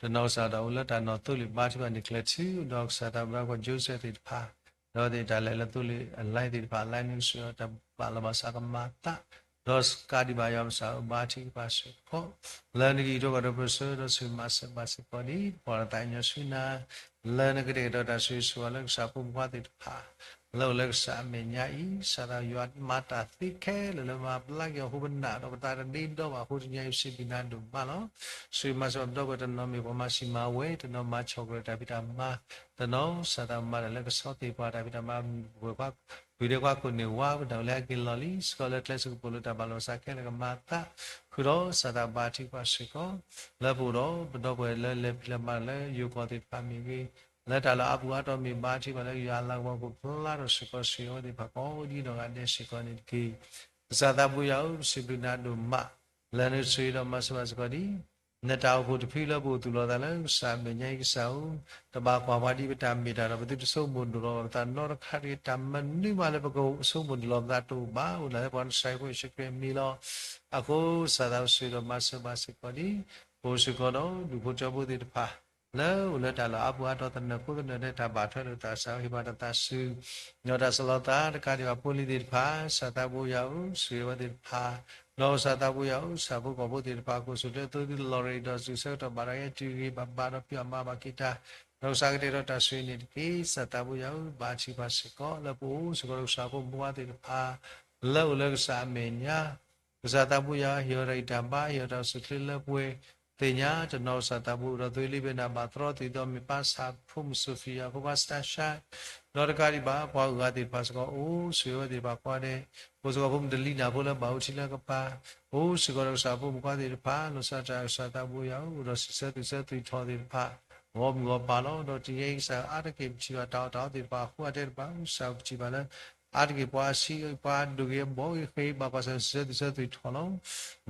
တနီၤကစၢ်ဒီးအိၣ်လၢတၢ်နီၢ်သိလ့ၣ်ဘါထုကဖၣ်န့ၣ်ကျဲၤထူ, ဒီးကစၢ်သးဘိယွၤ ကီၢ် Joseph သ့ၣ်တဖၣ်, ဒီးသ့ၣ်တၢ်လဲၤလၢသိလ့ၣ်အလဲသ့ၣ်တဖၣ်အလဲ နကဆိၣ်ဂ့ၤဒီးတၢ်ဘၣ်လီၤဘၣ်စးကမၤသး, ဒီးကးဒံးဘၣ်ယွၤပကစၢ်ဧၢ ဘါထုကဖၣ်စ့ၢ်ကီး, လၢနကအံးထွဲဒီးပၢဆှၢဒီးဆိၣ်ဂ့ၤမၤစၢၤဘၣ်စ့ၢ်ကီးဒံး ပှၤလၢသးကညီၤဆူနၤ လၢနကတဲာ်ကတီၤတၢ်ဆိၣ်ဂ့ၤဆိၣ်ဝါလၢကစၢ်ဖိမုၣ်ဖိသ့ၣ်တဖၣ် လၢအိၣ်လၢကစၢ်အမဲာ်ညါအံၤ, ကစၢ်သးယွၤမၤတၢ်သ့ခဲလၢာ်လၢမၤဘျါက့ၤအီၤအဃိ ပနာ်ဒီးပသးတဒ့ဒီဘၣ်အဃိ တနံၤအံၤ ပစံးဘျုးနၤဒိၣ်မးလီၤ. ဆိၣ်ဂ့ၤမၤစၢၤပဒီပုၢ်ဝဲၢ် တနီၤမ့ၢ်ပှၤမၤစံၣ်မၤဝဲ, တနီၤမၤဆီၣ်ကရၢၢ်တၢ်ဖံးတၢ်မၤ, တနီၤကစၢ်သးမၤတၢ်လၢကဆီသ့ၣ်ပှၤတၢ်ဖံးတၢ်မၤ, ဝဲၤကွၢ်ကွံာ်န့ၢ်ဝါ ပတၢ်အိၣ်လၢအက့ၤလီၤလံ, စ့ၢ်ကီးလၢကျဲစကပိာ်လၢတၢ်ဘၣ်လီၤစးခဲလၢာ်ကမၤသး, ဃုာ်ဒီးကစၢ်သးဘါထုကဖၣ်စ့ၢ်ကီး, လၢပအိၣ်ဒီးပဒီပုၢ်ဝဲၢ်လၢလဲၤဖံးလဲၤမၤလၢယိၤကီၢ်သ့ၣ်တဖၣ်မ့ၢ်ဂ့ၤ, လၢတၢ်လီၢ်အါပူၤအါတီၤမ့ၢ်ဘါထုကဖၣ်လၢယွၤအလၤကပီၤကဖျါထီၣ်စ့ၢ်ကီး ဆိၣ်ဂ့ၤအဝဲသ့ၣ်တဖၣ်ကိးဒ်နီၢ်ဂၤဒဲးစ့ၢ်ကီးန့ၣ်တက့ၢ်. ကစၢ်သးဘိယွၤဧၢ, ပစံးဘျုးနၤဒိၣ်မး, လၢနဆိၣ်ဂ့ၤဒီးမၤစၢၤဘၣ်စ့ၢ်ကီးဒံး နတၢ်အိၣ်ဖှိၣ်တဖုလၢပအိၣ်သူၣ်လီၤသးလၢကစၢ်အမဲာ်ညါအံၤကစၢ်ဧၢ, တဘၣ်ကွၢ်ပှၤဒ်ပတၢ်မ့ၢ်တၢ်တီ ပသုတဆိကမိၣ်ဒိၣ်လီၤပသးနီတခါတဂ့ၤ, တၢ်မနုၤမးလၢပကဆိကမိၣ်ဒိၣ်လီၤပသးတအိၣ်ဘၣ်, အိၣ်ဒၣ်လၢပှၤကစၢ်ယ့ၣ်ၡူးခရံာ်အမံၤလီၤ. အဃိကစၢ်သးဘိယွၤဆိၣ်ဂ့ၤဒီးမၤစၢၤဘၣ်စ့ၢ်ကီးဒံး ပအိၣ်စ့ၢ်ကီးဒီးဒူၣ်ဖိထၢဖိသ့ၣ်တဖၣ် လၢအိၣ်လၢတၢ်လီၢ်အါပူၤအါတီၤသနၢၣ်ကိးသနၢၣ်လၢတၢ်ဘၣ်ထွဲလိာ်သး ကစၢ်ဟ့ၣ်ပှၤတၢ်သးစူၤ ဒီးတၢ်ဆီၣ်လီၤသးတကးဒံးဘၣ်ဖိလံၤသ့ၣ်တဖၣ်, ကစၢ်သးဘိယွၤဧၢ, ဆိၣ်ဂ့ၤဝဲသ့ၣ်တဖၣ်, ဒီးကစၢ်သးဘိယွၤဧၢ, ကစၢ်ဖိကီၢ်ဖိသ့ၣ်တဖၣ် ကိးဆူၣ်လၢသိလီၤရံ ဒီးစူၢ်ဆၢကတီၢ်ဘၣ်ဒီး ဟဲတုၤဂ့ၤဘၣ်ဘၣ်ဒီး ပျၢ်မၤဘၣ်က့ၤတၢ်, ဒီးကစၢ်ကတဲာ်ကတီၤတၢ်ဆိၣ်ဂ့ၤန့ၣ်တက့ၢ်. ကစၢ်သးဘိယွၤဧၢ, ဘါထုကဖၣ်စ့ၢ်ကီး လၢပအိၣ်စ့ၢ်ကီးဒီးကစၢ်ဖိမုၣ်ဖိသ့ၣ်တဖၣ် လၢအိၣ်လၢကစၢ်အမဲာ်ညါ ကစၢ်သးဘိယွၤ ဟ့ၣ်အီၤတၢ်ဂံၢ်တၢ်ဘါ, ဟ့ၣ်အီၤတၢ်အိၣ်ဆူၣ်အိၣ်ချ့လၢပှဲၤသ့ၣ်ညါ, တနီၤကစၢ်သးဘိဒီး သွ့လံဘဲနၤဘၣ်သရီသုးဒီး မ့ၢ်ပၢ်ဆၣ်ဖိမုၣ်စီၤဖံယၤဖိ ပၢ်စတၢ်ရှါ, ဒီးတကးဒံးဘၣ် ပှၤဂုၤဂၤသ့ၣ်တဖၣ်စ့ၢ်ကီး အိၣ်ဆိၣ်ဂ့ၤဝဲသ့ၣ်တဖၣ်ကိးဂၤဒဲး, အိၣ်စ့ၢ်ကီးဖိမုၣ်တလံၤနၢ်ဖိလၢဘၣ်အိၣ်ထံလၢကပၤ, အိၣ်စ့ၢ်ကီးဒီးကစၢ်ဖိမုၣ်ဖိသ့ၣ်တဖၣ်, လီၤဆီဒၣ်တၢ်ကစၢ်သးဘိယွၤဧၢ, အိၣ်ဒီးစံးဆၢသူၣ်ဆၢသူၣ်ထီၣ်သ့ၣ်တဖၣ် ဂီၢ်မုၢ်ဂီၢ်ပၤလီၤ. ဒီးတနံၤအံၤကစၢ်အါတက့ၢ်ပထံၣ်ဘၣ်တၢ်အီၣ်တၢ်အီသ့ၣ်တဖၣ်အဃိ အတဲတဖၣ် ကစၢ်ပထံၣ်ဘၣ်လၢ အါတက့ၢ်ပှၤအဆံး ပှၤဒိၣ်ဂ့ၤအဘီၣ်ဂ့ၤ ဃ့ဘၣ်ကွၢ်ဆၢၣ်စံးဆၢသူၣ်ဆၢသူၣ်ထီၣ်လီၤ.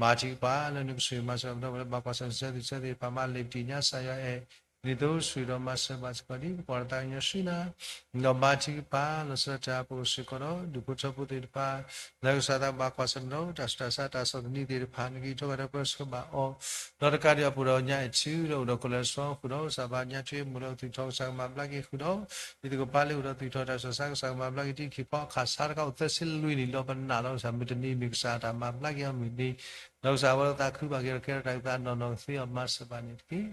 ဘါထုကဖၣ်လၢနကဆိၣ်ဂ့ၤမၤစၢၤပဒီပုၢ်ဝဲၢ်လၢဘၣ်ကွၢ်ဆၢၣ်စံးဆၢသူၣ်ဆၢသ့ၣ်တဖၣ် မၤလ့ၤပတံၢ်ညါကစၢ်ယွၤအဲၣ် ဒ်သိးဆိၣ်ဂ့ၤဒီးမၤစၢၤဘၣ်စ့ၢ်ကီးဒ်ပှၤလၢသးကညီၤဆူနၤ ဒီးဘါထုကဖၣ် လီၤဆီဒၣ်တၢ်ပအိၣ်စ့ၢ်ကီးဒီး ဒူၣ်ဖိထၢဖိသ့ၣ်တဖၣ် လၢကစၢ်သးဘၣ်ကွၢ်ဆၢၣ်မဲာ်ဒီး တၢ်ဆူးတၢ်ဆါတၢ်ဆီၣ်သနံးသ့ၣ်တဖၣ် နကအံးထွဲဒီးပၢဆှၢဘၣ်အီၤ ဒီးတကးဒံးဘၣ် ပအိၣ်ဒီးညါအဲၣ်ထူဒီးအိၣ်ဒီးကီၢ်လဲၤစီဃုာ်ဒီး ကစၢ်ဘၣ်ညါထွဲမုၢ်ဒီးသူၣ်ထီၣ် ကစၢ်ကမၤဘျါက့ၤဃုာ်ဒီး ဒ်သိးကပၤလၢအိၣ်ဒီးသူၣ်ထီၣ်တၢ်ဆူးတၢ်ဆါ ကစၢ်ကမၤဘျါက့ၤတံၢ်ခံဖီ အခးဆါတခါအိၣ်သၢဆံလွံၢ်နံၣ်လီၤ ပနာ်လီၤကစၢ် မုၢ်တနံၤမ့ၢ်ကစၢ်တၢ်မၤဘျါက့ၤအီၤမုၢ်နံၤ ဒီးကစၢ်ဝဲလၢသးခုဘၣ်က့ၤဒီးကဲထီၣ်တၢ်အုၣ်သးနီၢ်နီၢ်ကသ့အီၤ မၤစၢၤဘၣ်န့ၣ်တက့ၢ်.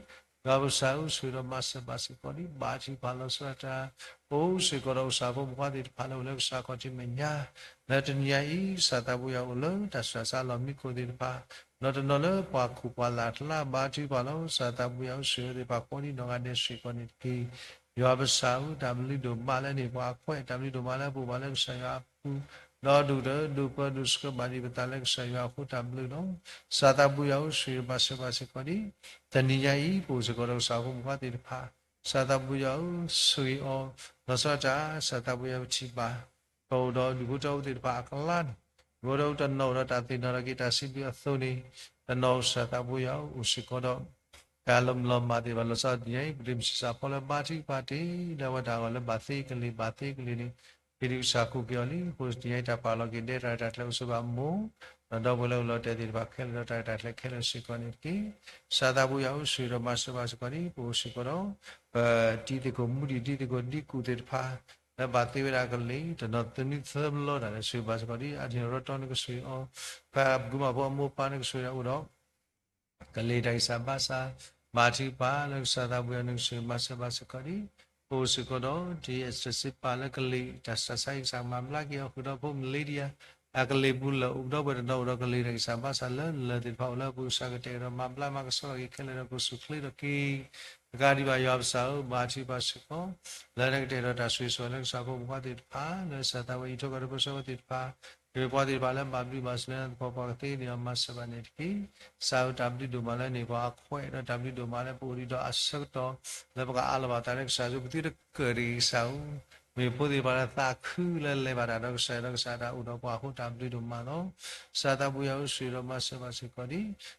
ယွၤပကစၢ်ဧၢ ဆိၣ်ဂ့ၤဒီးမၤစၢၤဘၣ်စ့ၢ်ကီးဒ် ဘါထုကဖၣ်လီၤဆီဒၣ်တၢ် အိၣ်စ့ၢ်ကီးဒီးကစၢ်ဖိမုၣ်ဖိသ့ၣ်တဖၣ်လၢအိၣ်လၢကစၢ်ခီၣ်ထံးမဲာ်ညါ လၢတနံၤညါအံၤ ကစၢ်သးဘိယွၤအိၣ်လၢတၢ်ဆူးတၢ်ဆါလီၢ်မံခိၣ်သ့ၣ်တဖၣ် ဒီးတနီၤလၢပှၤခိၣ်ပှၤလၢ်အကျါ ဘါထုကဖၣ်လီၤ ကစၢ်သးဘိယွၤဧၢ ဆိၣ်ဂ့ၤဝဲသ့ၣ်တဖၣ်ကိးဒ်နီၢ်ဂၤဒဲးစ့ၢ်ကီးန့ၣ်တက့ၢ်. ယွၤပကစၢ်ဧၢ တၢ်ဘျုးဒိၣ်မးလၢန့ၣ် ပှၤအခွဲး တၢ်ဘျုးဒိၣ်မးလၢပအိၣ်ဘၣ်လၢကစၢ်ယွၤအပူၤ ဒီးဒိၣ်ကတၢၢ်ဒိၣ်ပၢဒိၣ်ဆှၢဘၣ်ဒံးပသးလၢကစၢ်ယွၤအဃိ တၢ်ဘျုးလီၤ. ကစၢ်သးဘိယွၤဧၢ ဆိၣ်ဂ့ၤမၤစၢၤဘၣ်စ့ၢ်ကီးဒ် တနံၤညါအံၤ ပအိၣ်စ့ၢ်ကီးဒီးကစၢ်ဖိမုၣ်ဖိသ့ၣ်တဖၣ် ကစၢ်သးဘိယွၤဧၢ ဆိၣ်ဂ့ၤအီၤ လီၤဆီဒၣ်တၢ် ကစၢ်သးဘိယွၤပထံၣ်ဘၣ် ပအိၣ်ဒီးဒူၣ်ဖိထၢဖိသ့ၣ်တဖၣ်အကျါန့ၣ် အဝဲဒီးတနီၤအိၣ်ဒီးတၢ်သ့ၣ်နီၣ်ထီၣ်က့ၤတၢ်စံးဘျုးအသိးန့ၣ် တနီၤကစၢ်သးဘိယွၤအိၣ်စ့ၢ်ကီးဒီး တၢ်လီၤမုၢ်လီၤမၢ်သ့ၣ်တဖၣ် လီၤဆီဒၣ်တၢ်တနံၤညါအံၤ ပတမ့ၢ်ဆံးစၢ်ဖီလၢဘါထုကဖၣ်တ့ၢ်လၢအဝဲတၢ်အဂီၢ်လၢဘၣ်သ့ကလံၤ ဘၣ်သ့ကလံၤန့ၣ် ဖဲဒ်ကစၢ်ကိးက့ၤအီၤလံ. အဃိတနံၤညါအံၤတၢ်ပာ်လီၤက့ၤဒဲးတၢ်ရဲၣ်တၢ်ကျဲၤအိၣ်ဆိးဘၣ်အမိၢ် ဒီးဒီပုၢ်ဝဲၢ်လၢအိၣ်လီၤတဲာ်သ့ၣ်တဖၣ်ခဲလၢာ်ဒီးတၢ်ရဲၣ်တၢ်ကျဲၤခဲလၢာ်စ့ၢ်ကီးန့ၣ်တက့ၢ်. ကစၢ်သးဘိယွၤဧၢ ဆိၣ်ဂ့ၤဒီးမၤစၢၤဘၣ်စ့ၢ်ကီးဒ် ပအိၣ်စ့ၢ်ကီးဒီး ပတံၤသကိးမူဒံးတံၤသကိးဒံးကူၣ်သ့ၣ်တဖၣ် လၢဘၣ်သ့ဝဲဒၣ်ကလံၤ တနီၤသနံသၢဘျီတၢ်လၢဆိၣ်ဂ့ၤဘၣ်စ့ၢ်ကီးဒ် အဒ့ၣ်ရီတီနကဆိၣ်ဂ့ၤအီၤ ဖဲအပူၤမၢ်ဖိအမိၢ်ပၢ်နကဆိၣ်ဂ့ၤဒၣ်အိၣ်ဒီး ကလံၤတၢ်ဂံၢ်စၢ်ဘါစၢ် ဘါထုကဖၣ်လၢကစၢ်သးဘိယွၤနကဆိၣ်ဂ့ၤမၤစၢၤဘၣ်စ့ၢ်ကီးဒ် ပအိၣ်စ့ၢ်ကီးဒီး ဒ်အစၢ်စံးပာ်လၢကလံၤတၢ်စးဆါအံၤ ကစၢ်ကမၤဘျါက့ၤအီၤဃုာ်ဒီးဖိမလ့ဒံယါ အကလံၤပူၤလၢအိၣ်ကဒီးပှဲၤတနီၤအိၣ်ဒီးကလံၤတၢ်ကစၢ်ဘၣ်ဆၣ်လၢလၢၢ်သ့ၣ်တဖၣ်အိၣ်လၢအပူၤ ကစၢ်ကတဲာ်ကတီၤမၤဘျါမၤကဆှီထီၣ်က့ၤခဲလၢာ်ဒီး ကစူၣ်ချ့ထီၣ်က့ၤ တကးဒံးဘၣ်ယွၤပစၢ်ဧၢ ဘါထုကဖၣ်စ့ၢ်ကီး လၢနကတဲာ်ကတီၤတၢ်ဆိၣ်ဂ့ၤဆိၣ်ဝါလၢကစၢ်ဖိမုၣ်ဖိခွါသ့ၣ်တဖၣ် လၢစၢ်သးဝဲအံၤထီၣ်ကဒီးပဆၢဝဲသ့ၣ်တဖၣ် ကမ့ၢ်ပှၤသ့ၣ်တဖၣ်လၢဘၣ်ဘျုးဘၣ်ဆိၣ်လၢနသပှၢ်ပှၢ်ကသ့န့ၣ်ဒီး မၤစၢၤဘၣ်န့ၣ်တက့ၢ်. ကစၢ်ဧၢ တၢ်ဘျုးဒိၣ်မးလၢန့ၢ်ပှၤအခွဲး ဒီးတၢ်ဘျုးဒိၣ်မးလၢပအိၣ်ဒံးဒီးအဆၢကတီၢ် လၢပကအးလီၤဘၣ်သးလၢကစၢ်ဧၢ ပသုတကၢၣ်တဂ့ၤကစၢ်ဧၢ မ့ၢ်ဖိသ့ၣ်တဖၣ်လၢသးခုလၢလဲၤဘၣ်တၢ်ဒီးကစၢ်ဒီးကစၢ်တၢ်အိၣ်ဒီးပှၤအဃိ တၢ်ဘျုးဒိၣ်မးလီၤ. ကစၢ်သးဘိယွၤဧၢ ဆိၣ်ဂ့ၤဒီးမၤစၢၤဘၣ်စ့ၢ်ကီးဒံး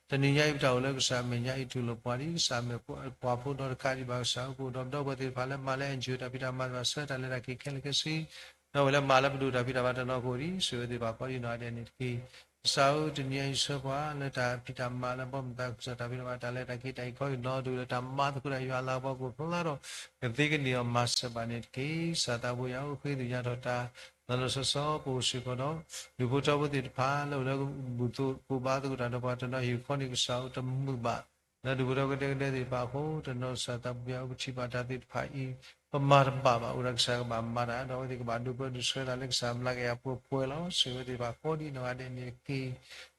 တနံၤညါအံၤပတၢ်အိၣ်လၢကစၢ်အမဲာ်ညါအံၤ တူၢ်လိာ်ပှၤဒ်ကစၢ်မ့ၢ်ပှၤဖိဒီးတကးဒံးဘၣ်ကစၢ်ဧၢ ပအိၣ်ဒီးပဒီပုၢ်ဝဲၢ်သ့ၣ်တဖၣ်လၢမၤလၢ NGO တၢ်ဖံးတၢ်မၤသ့ၣ်တဖၣ် ဆၢတၢ်လဲၤတၢ်က့ၤခဲလၢာ်ခဲဆ့ ဒီးဝဲလၢမၤလၢပဒိၣ်တၢ်ဖံးတၢ်မၤတနီၤခိၣ်ဒံး ဆိၣ်ဂ့ၤဝဲသ့ၣ်တဖၣ်ကိးဒံးနီၢ်ဂၤဒဲးန့ၣ်တက့ၢ်. ကစၢ်ဧၢ တနံၤညါအံၤဆၢပှၤလၢတၢ်ဖံးတၢ်မၤလၢဘီမုၢ်သးခုကစီၣ်တၢ်ဖံးတၢ်မၤ တၢ်လဲၤတၢ်က့ၤတၢ်အံၤခီအံၤနီၤ ဒုးလၢတၢ်မၤသကိးတၢ်ယွၤအလၤကပီၤကအိၣ်ဖျါထီၣ်ကသ့ကန့ၢ်အီၤ မၤစၢၤဘၣ်န့ၣ်တက့ၢ်. ကစၢ်သးဘိယွၤဧၢ ဃ့သ့ၣ်ညါထီၣ်တၢ် လီၤလီၤဆီဆီ ပအိၣ်စ့ၢ်ကီးဒီး ဒူၣ်ဖိထၢဖိသ့ၣ်တဖၣ်လၢအိၣ်လၢဘူၣ်သိးကိးဘါသကိးတၢ်ဒီးပှၤတနီၤဟံၣ်ဃီန့ၣ် ကစၢ်ဧၢ တမုာ်ဘၣ် လၢဒူၣ်ဖိထၢဖိကဒဲကဒဲသ့ၣ်တဖၣ်အဃိ တနီၤကစၢ်သးဘိယွၤဧၢ ပထံၣ်ဘၣ်တၢ်သ့ၣ်တဖၣ်အံၤ ပမၤတဘၣ်ဘၣ် အိၣ်ဒီးကစၢ်ကဘၣ်မၤတၢ် ဒီးအဝဲသ့ၣ်ကဘၣ်ဒိးပၢဒိးဆှၢတၢ်လၢကစၢ်အမျးကယၤပှဲၤပှဲၤလီၤ. ဆိၣ်ဂ့ၤဝဲသ့ၣ်တဖၣ်ကိးဒံးနီၢ်ဂၤဒဲးန့ၣ်တက့ၢ်.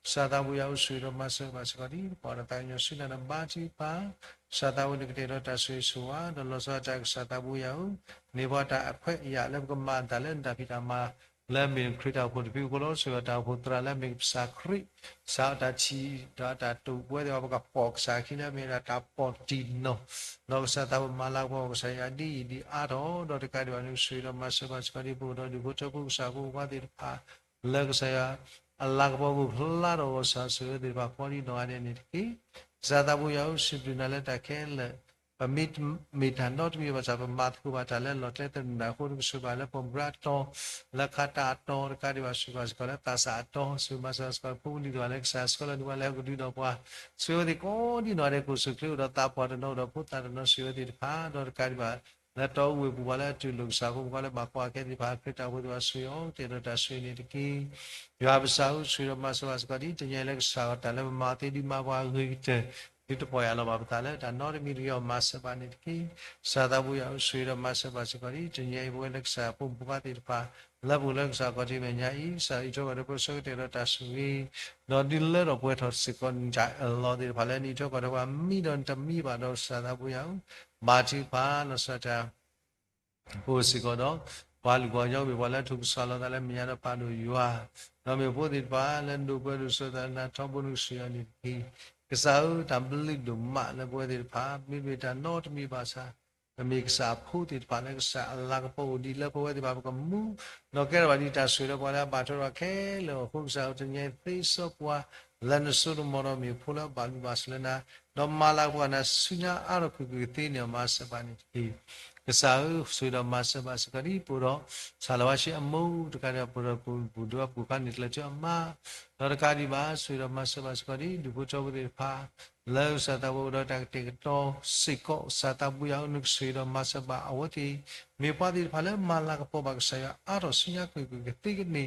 ကစၢ်သးဘိယွၤဧၢ ဆိၣ်ဂ့ၤဒီးမၤစၢၤဘၣ်စ့ၢ်ကီးဒံး ပှၤဒီးသးကညီၤဆူနၤဒီးဘါထုကဖၣ် ကစၢ်သးဝဲန့ၣ်ကတဲာ်ဒီးတၢ်ဆိၣ်ဂ့ၤဆိၣ်ဝါ ဒီးလီၤဆီဒၣ်တၢ်ကစၢ်သးဘိယွၤဧၢ န့ၢ်ပှၤတၢ်အခွဲးအယာ်လၢပကမၤအသးလၢနတၢ်ဖံးတၢ်မၤ လၢအမ့ၢ်ခရံာ်တၢ်အိၣ်ဖှိၣ်တဖုအဃိလီၤ. ဆိၣ်ဂ့ၤတၢ်အိၣ်ဖှိၣ်သရၣ်လၢအမ့ၢ်ကစၢ်ခရံာ် ကစၢ်အတၢ်ထံၣ်ဒီးတၢ်တိာ်ပဝဲသ့ၣ်တဖၣ် ပကပိာ်ကစၢ်ခံလၢအမ့ၢ်ဒၣ်တၢ်ပိာ်တံၢ်နီၢ် ဒီးကစၢ်သးဝဲမၤလၤကပီၤကစၢ်ယွၤဒ်အံၤဒ်အါထီၣ် ဒီးတကးဒံးဘၣ်န့ၣ် ဆိၣ်ဂ့ၤဒီးမၤစၢၤဘၣ်စ့ၢ်ကီးဒံး ပအိၣ်ဒီးဒူၣ်ဖိထၢဖိကစၢ်ဖိခွါသ့ၣ်တဖၣ် လၢကစၢ်ယွၤ အလၤကပီၤကအိၣ်ဖျါထီၣ်ဂီၤစၢ်ဆိၣ်ဂ့ၤဝဲသ့ၣ်တဖၣ်ကိးဒံးနီၢ်ဂၤဒဲးန့ၣ်တက့ၢ်. ကစၢ်သးဘိယွၤဧၢ စံးဘျုးနၤလၢတၢ်ခဲလၢာ် ပမ့ၢ်မ့ၢ်တၢ်နီတမံၤဘၣ်ဆၣ် ပမၤသကိးဘၣ်တၢ်လၢလီၢ်ကျဲသနၢၣ်အဃိ နကဆိၣ်ဂ့ၤဘၣ်လၢပှၤမုၢ်အတီၤ လၢခါတၢ်အတီၤ တကးဒံးဘၣ်ဆိၣ်ဂ့ၤဘၣ်စ့ၢ်ကီးလၢသးစၢ်အတီၤ ဆိၣ်ဂ့ၤမၤစၢၤဘၣ်စ့ၢ်ကီးဖိလံၤသ့ၣ်တဖၣ်လၢကစၢ်ဆှၢလီၤန့ၢ်ပှၤလၢဟီၣ်ခိၣ်ဒီးပှၤ ဆိၣ်ဂ့ၤဝဲသ့ၣ်ကိးဒံးနီၢ်ဂၤဒဲး ကအိၣ်ဆိၣ်ချ့အိၣ်ဒီးသးပှၢ်တနီၤ အိၣ်ဒီးဖိသၣ်တနီၤ ဆိၣ်ဂ့ၤဝဲသ့ၣ်တဖၣ် ဒီးတကးဒံးဘၣ် လၢတီအူဝ့ၢ်ပူၤပှၤလၢအတူၢ်လိာ်ကစၢ်ဖိမုၣ်ဖိခွါလၢဘၣ်ကွၢ်ခဲသ့ၣ်တဖၣ် ခရံာ်တၢ်အိၣ်ဖှိၣ်သ့ၣ်တဖၣ် ဆိၣ်ဂ့ၤအီၤကတဲာ်ဒီးတၢ်ဆိၣ်ဂ့ၤန့ၣ်တက့ၢ်. ယွၤပစၢ်ဧၢ ဆိၣ်ဂ့ၤဒီးမၤစၢၤဘၣ်စ့ၢ်ကီးဒံး တနံၤအံၤလၢကစၢ်တၢ်လၢပမၤသ့ဒုးမၤပှၤအဂ့ၤကတၢၢ် ဒုးတပီၢ်ယၢ်လီၤဘၣ်ပသးလၢတၢ်နီတမံၤတဂ့ၤအီၤ မၤစၢၤဘၣ်န့ၣ်တက့ၢ်. ကစၢ်သးဘိယွၤဧၢ ဆိၣ်ဂ့ၤဒီးမၤစၢၤဘၣ်စ့ၢ်ကီးဒံး တနံၤအံၤပဝဲလၢကစၢ်ဖိမုၣ်ဖိခွါသ့ၣ်တဖၣ် လၢပအိၣ်လၢကစၢ်ခီၣ်ထံးမဲာ်ညါအံၤ ကစၢ်အံးထွဲကွၢ်ထွဲပၢဆှၢကတဲာ်ဒီးတၢ်ဆိၣ်ဂ့ၤ ဒီးဒုးလၢထီၣ်ပှဲၤထီၣ်စ့ၢ်ကီးတၢ်အၢၣ်လီၤသ့ၣ်တဖၣ်လၢနအံးထွဲကွၢ်ထွဲပှၤမံဒီးနတမံဘၣ်ဒီး ကစၢ်သးဘိယွၤဧၢ ဘါထုကဖၣ်လီၤဆီဒၣ်တၢ် ပအိၣ်စ့ၢ်ကီးဒီး ပှၤလုၢ်ပှၤကညီမ့ၢ်ပှၤလၢအထူၣ်ကစၢ်လီၤသးလၢမဲာ်ညါဒီး ပာ်ဒိၣ်ယွၤ ဒီးမ့ၢ်ဖိသ့ၣ်တဖၣ်လၢဒိးပၢဒိးဆှၢသးလၢနၤထီဘိနကစၢ်ယွၤန့ၣ်တက့ၢ်. ကစၢ်ဧၢ တၢ်ဘျုးဒိၣ်မးလၢပဝဲသ့ၣ်တဖၣ် မ့တမ့ၢ်တၢ်နီတမံၤဘၣ်ဆၣ် ပမ့ၢ်ကစၢ်အဖိသ့ၣ်တဖၣ်လၢကစၢ်အလၤကပီၤအိၣ်ဒံးလၢပဝဲသ့ၣ်တဖၣ် ပကမူဒီးကဲထီၣ်ဘၣ်ဒံးတၢ်ဆိၣ်ဂ့ၤဒီးပှၤလၢအဘၣ်ထွဲဒီးပှၤခဲလၢာ်အဃိ ကစၢ်ဧၢ တနံၤအံၤသ့စီပှၤ လၢနစိတမီၤဒီးမ့ၢ်ဖိလၢအဘၣ်လုၢ်ဘၣ်စၢၤလၢနၤ ဒီးမၤလၤကပီၤနၤဆူညါအါထီၣ်ကွ့ၢ်ကွ့ၢ်ကသ့န့ၣ် မၤစၢၤဘၣ်န့ၣ်တက့ၢ်. ကစၢ်ဧၢ ဆိၣ်ဂ့ၤဒီးမၤစၢၤဘၣ်စ့ၢ်ကီးဒံး ပအိၣ်ဒီး ဆၣ်လီၤဝါဆှံအမိၢ်တကးဒံး ပအိၣ်ဒီးပူၤဒုးပူၤခါန့ၣ် ကျၢၢ်ထံအမါ ဒီးတကးဒံးဘၣ် ဆိၣ်ဂ့ၤဒီးမၤစၢၤဘၣ်စ့ၢ်ကီးဒံး ဒူၣ်ဖိထၢဖိသ့ၣ်တဖၣ် လၢကစၢ်သးဝဲအိၣ်ဒီးတၢ်ကတဲာ်ကတီၤစ့ၢ်ကီး ကစၢ်သးဘိယွၤဧၢ နကဆိၣ်ဂ့ၤဒီးမၤစၢၤဘၣ်အဝဲသ့ၣ် မ့ၢ်ပှၤသ့ၣ်တဖၣ်လၢမၤလၤကပီၤဘၣ်ကစၢ်ယွၤအါထီၣ်ဆူညါကွ့ၢ်ကွ့ၢ်ကသ့ကန့ၢ် ဒီ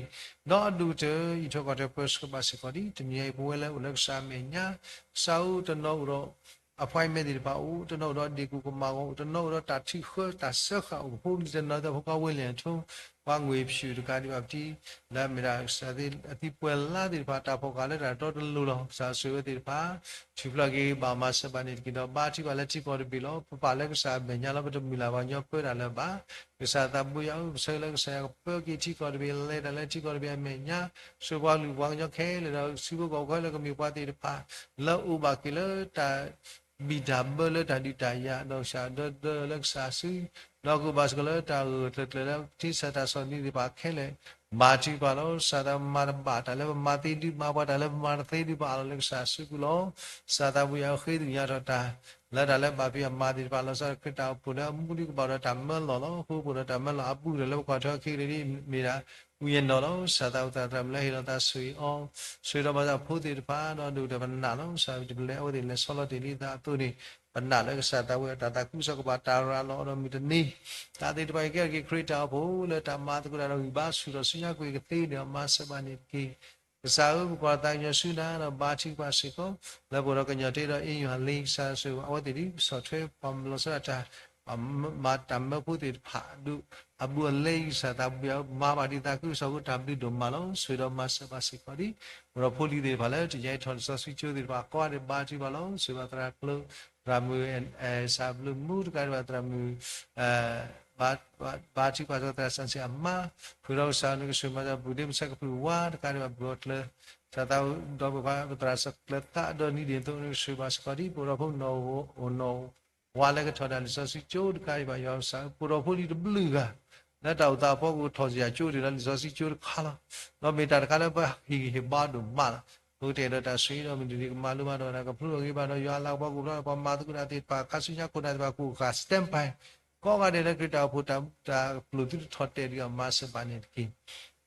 းအဒိၣ်ကတၢၢ် အံးထွဲကွၢ်ထွဲပၢဆှၢဘၣ်စ့ၢ်ကီးဒံး တနံၤအံၤပဝဲလၢအိၣ်လၢကစၢ်အမဲာ်ညါ ကစၢ်ဧၢ တနီၤအိၣ်ဒီး appointment သ့ၣ်တဖၣ်အိၣ် တနီၤအိၣ်ဒီးဒ့ၣ်ကူၣ်ကမၣ်ဂီၤအိၣ် တနီၤအိၣ်ဒီးတၢ်ထုးဃၢတၢ်စၢဃာ်အိၣ် ဖိလံၤတနီၤ သဖိကီဝ့ၢ်လ့ၣ်အထိ ပှၤငွေဖြူတကးဒံးဘၣ်ပတံ လၢအမ့ၢ်ဒၣ်ကစၢ်အသံပှဲၤလါသ့ၣ်တဖၣ် တၢ်ဖီၣ်ဃာ်လၢတၢ်တီတလိၤလီၤ. ကစၢ်ဆိၣ်ဂ့ၤဝဲသ့ၣ်တဖၣ် ထုးဖျါက့ၤဘၣ်မၤစၢၤဘၣ်န့ၣ်တက့ၢ်ဒီး ဘါထုကဖၣ်လၢထံကီၢ်တဘ့ၣ်လီၤ. ပပာ်လၢကစၢ်အမဲာ်ညါလီၤ. ပတမုၢ်လၢ်ပှၤကညီပၢတၢ်လၢၤဘၣ်. ကစၢ်သးဘိယွၤဧၢ ပဆၢလၢကစၢ်ယွၤကပၢက့ၤထံကီၢ်တဘ့ၣ် လဲၤတၢ်လၢထံကီၢ်တဘ့ၣ်အမဲာ်ညါ ဆိၣ်ပှၤကလုာ်ပှၤကညီခဲလၢာ်ဒီး စုဖိကီၢ်ဖိခဲလၢာ်ကမ့ၢ်ပှၤသ့ၣ်တဖၣ် လၢအိၣ်ဘၣ်က့ၤလၢတၢ် ဘံၣ်တၢ်ဘၢလၢတၢ်ဒုးတၢ်ယၤ ဒီးကစၢ်ဒၢဒၢလၢကစၢ်စု ဒီးကဘၣ်စ့ၢ်ကီးလၢတၢ်ဂၢၢ်ဂၢၢ်ကျၢၤကျၢၤလၢထံဆၢတၢ်ဆီၣ်သနံးသ့ၣ်တဖၣ်ခဲလၢာ် ဘါထုကဖၣ်လီၤ. ကစၢ်သးမၤတဘၣ်တၢ်လၢပမၤသ့ဒုး မၤပှၤတၢ်လၢပမၤတသ့ဒုး ပအးလီၤလၢကစၢ်စုပူၤလီၤ. ကစၢ်သးဘိယွၤဧၢ ဃ့သ့ၣ်ညါထီၣ်တၢ် လၢတၢ်လၢဘၣ်ဖံးအမၤသ့ၣ်တဖၣ် လီၤဆီဒၣ်ခရံာ်တၢ်အိၣ်ဖှိၣ်လၢအမူဒံးကဘၣ်ဒီးတၢ်မၢလီၤအပူၤဒီး လၢပကွၢ်ထွဲအခံကတၢၢ်ဒ်မ့ၢ်ဒၣ် ဝံယဲၢ်နီၢ်လီၤ. ကစၢ်သးဝဲသးတၢ်မၤလၢဟ့ၣ်လီၤသးဆိၣ်ဂ့ၤအီၤ ဆိၣ်ဂ့ၤဒီးမၤစၢၤဖိသ့ၣ်တဖၣ် ဒီးဒိၣ်ကတၢၢ်ပနာ်လီၤ. ကစၢ်တဘျဲးအဝဲသ့ၣ်လဲၤဆီလီၤတ့ၢ်လံသးအသိးန့ၣ် ပနာ်လၢကစၢ်သးဝဲတၢ်သးခုကစီၣ်ကဘၣ်တၢ်ရၤလီၤအီၤဒီးမုၢ်တနံၤ တၢ်သ့ၣ်တဖၣ်အံၤကဲထီၣ်က့ၤခရံာ်တၢ်အိၣ်ဖှိၣ်လၢတၢ်မၤသကိးတၢ်ဒီးဂံၢ်ဘါဆူၣ်ထီၣ်ဆူညါကွ့ၢ်ကသ့န့ၣ် မၤစၢၤဘၣ်န့ၣ်တက့ၢ်. ကစၢ်ဧၢ ပကွၢ်သးကညီၤဆူနၤဒီးဘါထုကဖၣ်စ့ၢ်ကီး လၢပအိၣ်ဒီးကညီၤတ့ဒီးအ့ယွၤလံ ကစၢ်ဆိၣ်ဂ့ၤအဝဲသ့ၣ်ဒ် ဆီၣ်ထွဲပှၤမၤလီၤဆီဒၣ်တၢ် မၤတၢ်မၢဖိသ့ၣ်တဖၣ်ဒိၣ် အဘူးအလဲအံၤ ကစၢ်သးဘိယွၤဧၢ မၤဘၣ်ဒံးသးခုကစီၣ်ဖိတၢ်ဘျုးဒိၣ်မးလီၤ. ဆိၣ်ဂ့ၤဒီးမၤစၢၤဘၣ်စ့ၢ်ကီးဒံး ပဒီဖိလံၤသ့ၣ်တဖၣ်လၢတယါအံၤထီၣ်လံာ်စီဆှံကၠိသ့ၣ်တဖၣ်ကိးဂၤဒဲး ဘါထုကဖၣ်လီၤ. ဆိၣ်ဂ့ၤဘၣ်သရၣ်ကျိၤ သရၣ်မုၣ် စၢ်ဘျုးမူ တကးဒံးဘၣ် သရၣ်မုၣ် ဘါထုကဖၣ်ဒီးသရၣ်စံဆ့အမါ ဃုာ်ဒီးကစၢ်နကဆိၣ်ဂ့ၤမၤစၢၤ ပူၤဒ့မုၣ်ဆၢကဖုၣ်ဝါ တကးဒံးဘၣ် ပှၤကျၢၤ ကစၢ်သးဒီးပပှၤသရၣ်စၢၤကျၢၤသးဒီနံၤဒ်သိး နကဆိၣ်ဂ့ၤဘၣ်စ့ၢ်ကီးဒံး ပဒီဖိနီၣ် အိၣ်နီၣ်ဝါလၢကထီၣ်တၢ်လံာ်စီဆှံကၠိတကးဒံးဘၣ် ယွၤကစၢ်ဧၢ ပဒီဖိလံၤတဘျုးဂၤ လၢတၢ်အိၣ်သးအဖီခိၣ်ထီၣ်စ့ၢ်ကီးကၠိဒ်ဒီးလံာ်စီဆှံကၠိတခါလီၤ. ဒီးမ့ၢ်တၢ်တခါလၢပဟ့ၣ်ဂံၢ်ဟ့ၣ်ဘါဒိၣ်မးလီၤ. ပကတဲာ်ဒီးတၢ်ဆိၣ်ဂ့ၤဒီးမ့ၢ်တၢ်ကမၤလိဘၣ်ဒီး တၢ်ကဖျိအဂ့ၤဘၣ်ဒီး ယွၤအလၤကပီၤကအိၣ်ဖျါဒီး ပှၤမၤသကိးတၢ်သ့ၣ်တဖၣ် ခါဆူညါခိၣ်နၢ်သ့ၣ်တဖၣ် ကအိၣ်ဃာ် standby ကိးဂၤဒဲးလၢခရံာ်တၢ်အိၣ်ဖှိၣ်တၢ်ပျိာ်သုတထီၣ်တဲာ်ဒံးအီၤ မၤစၢၤဘၣ်န့ၣ်တက့ၢ်.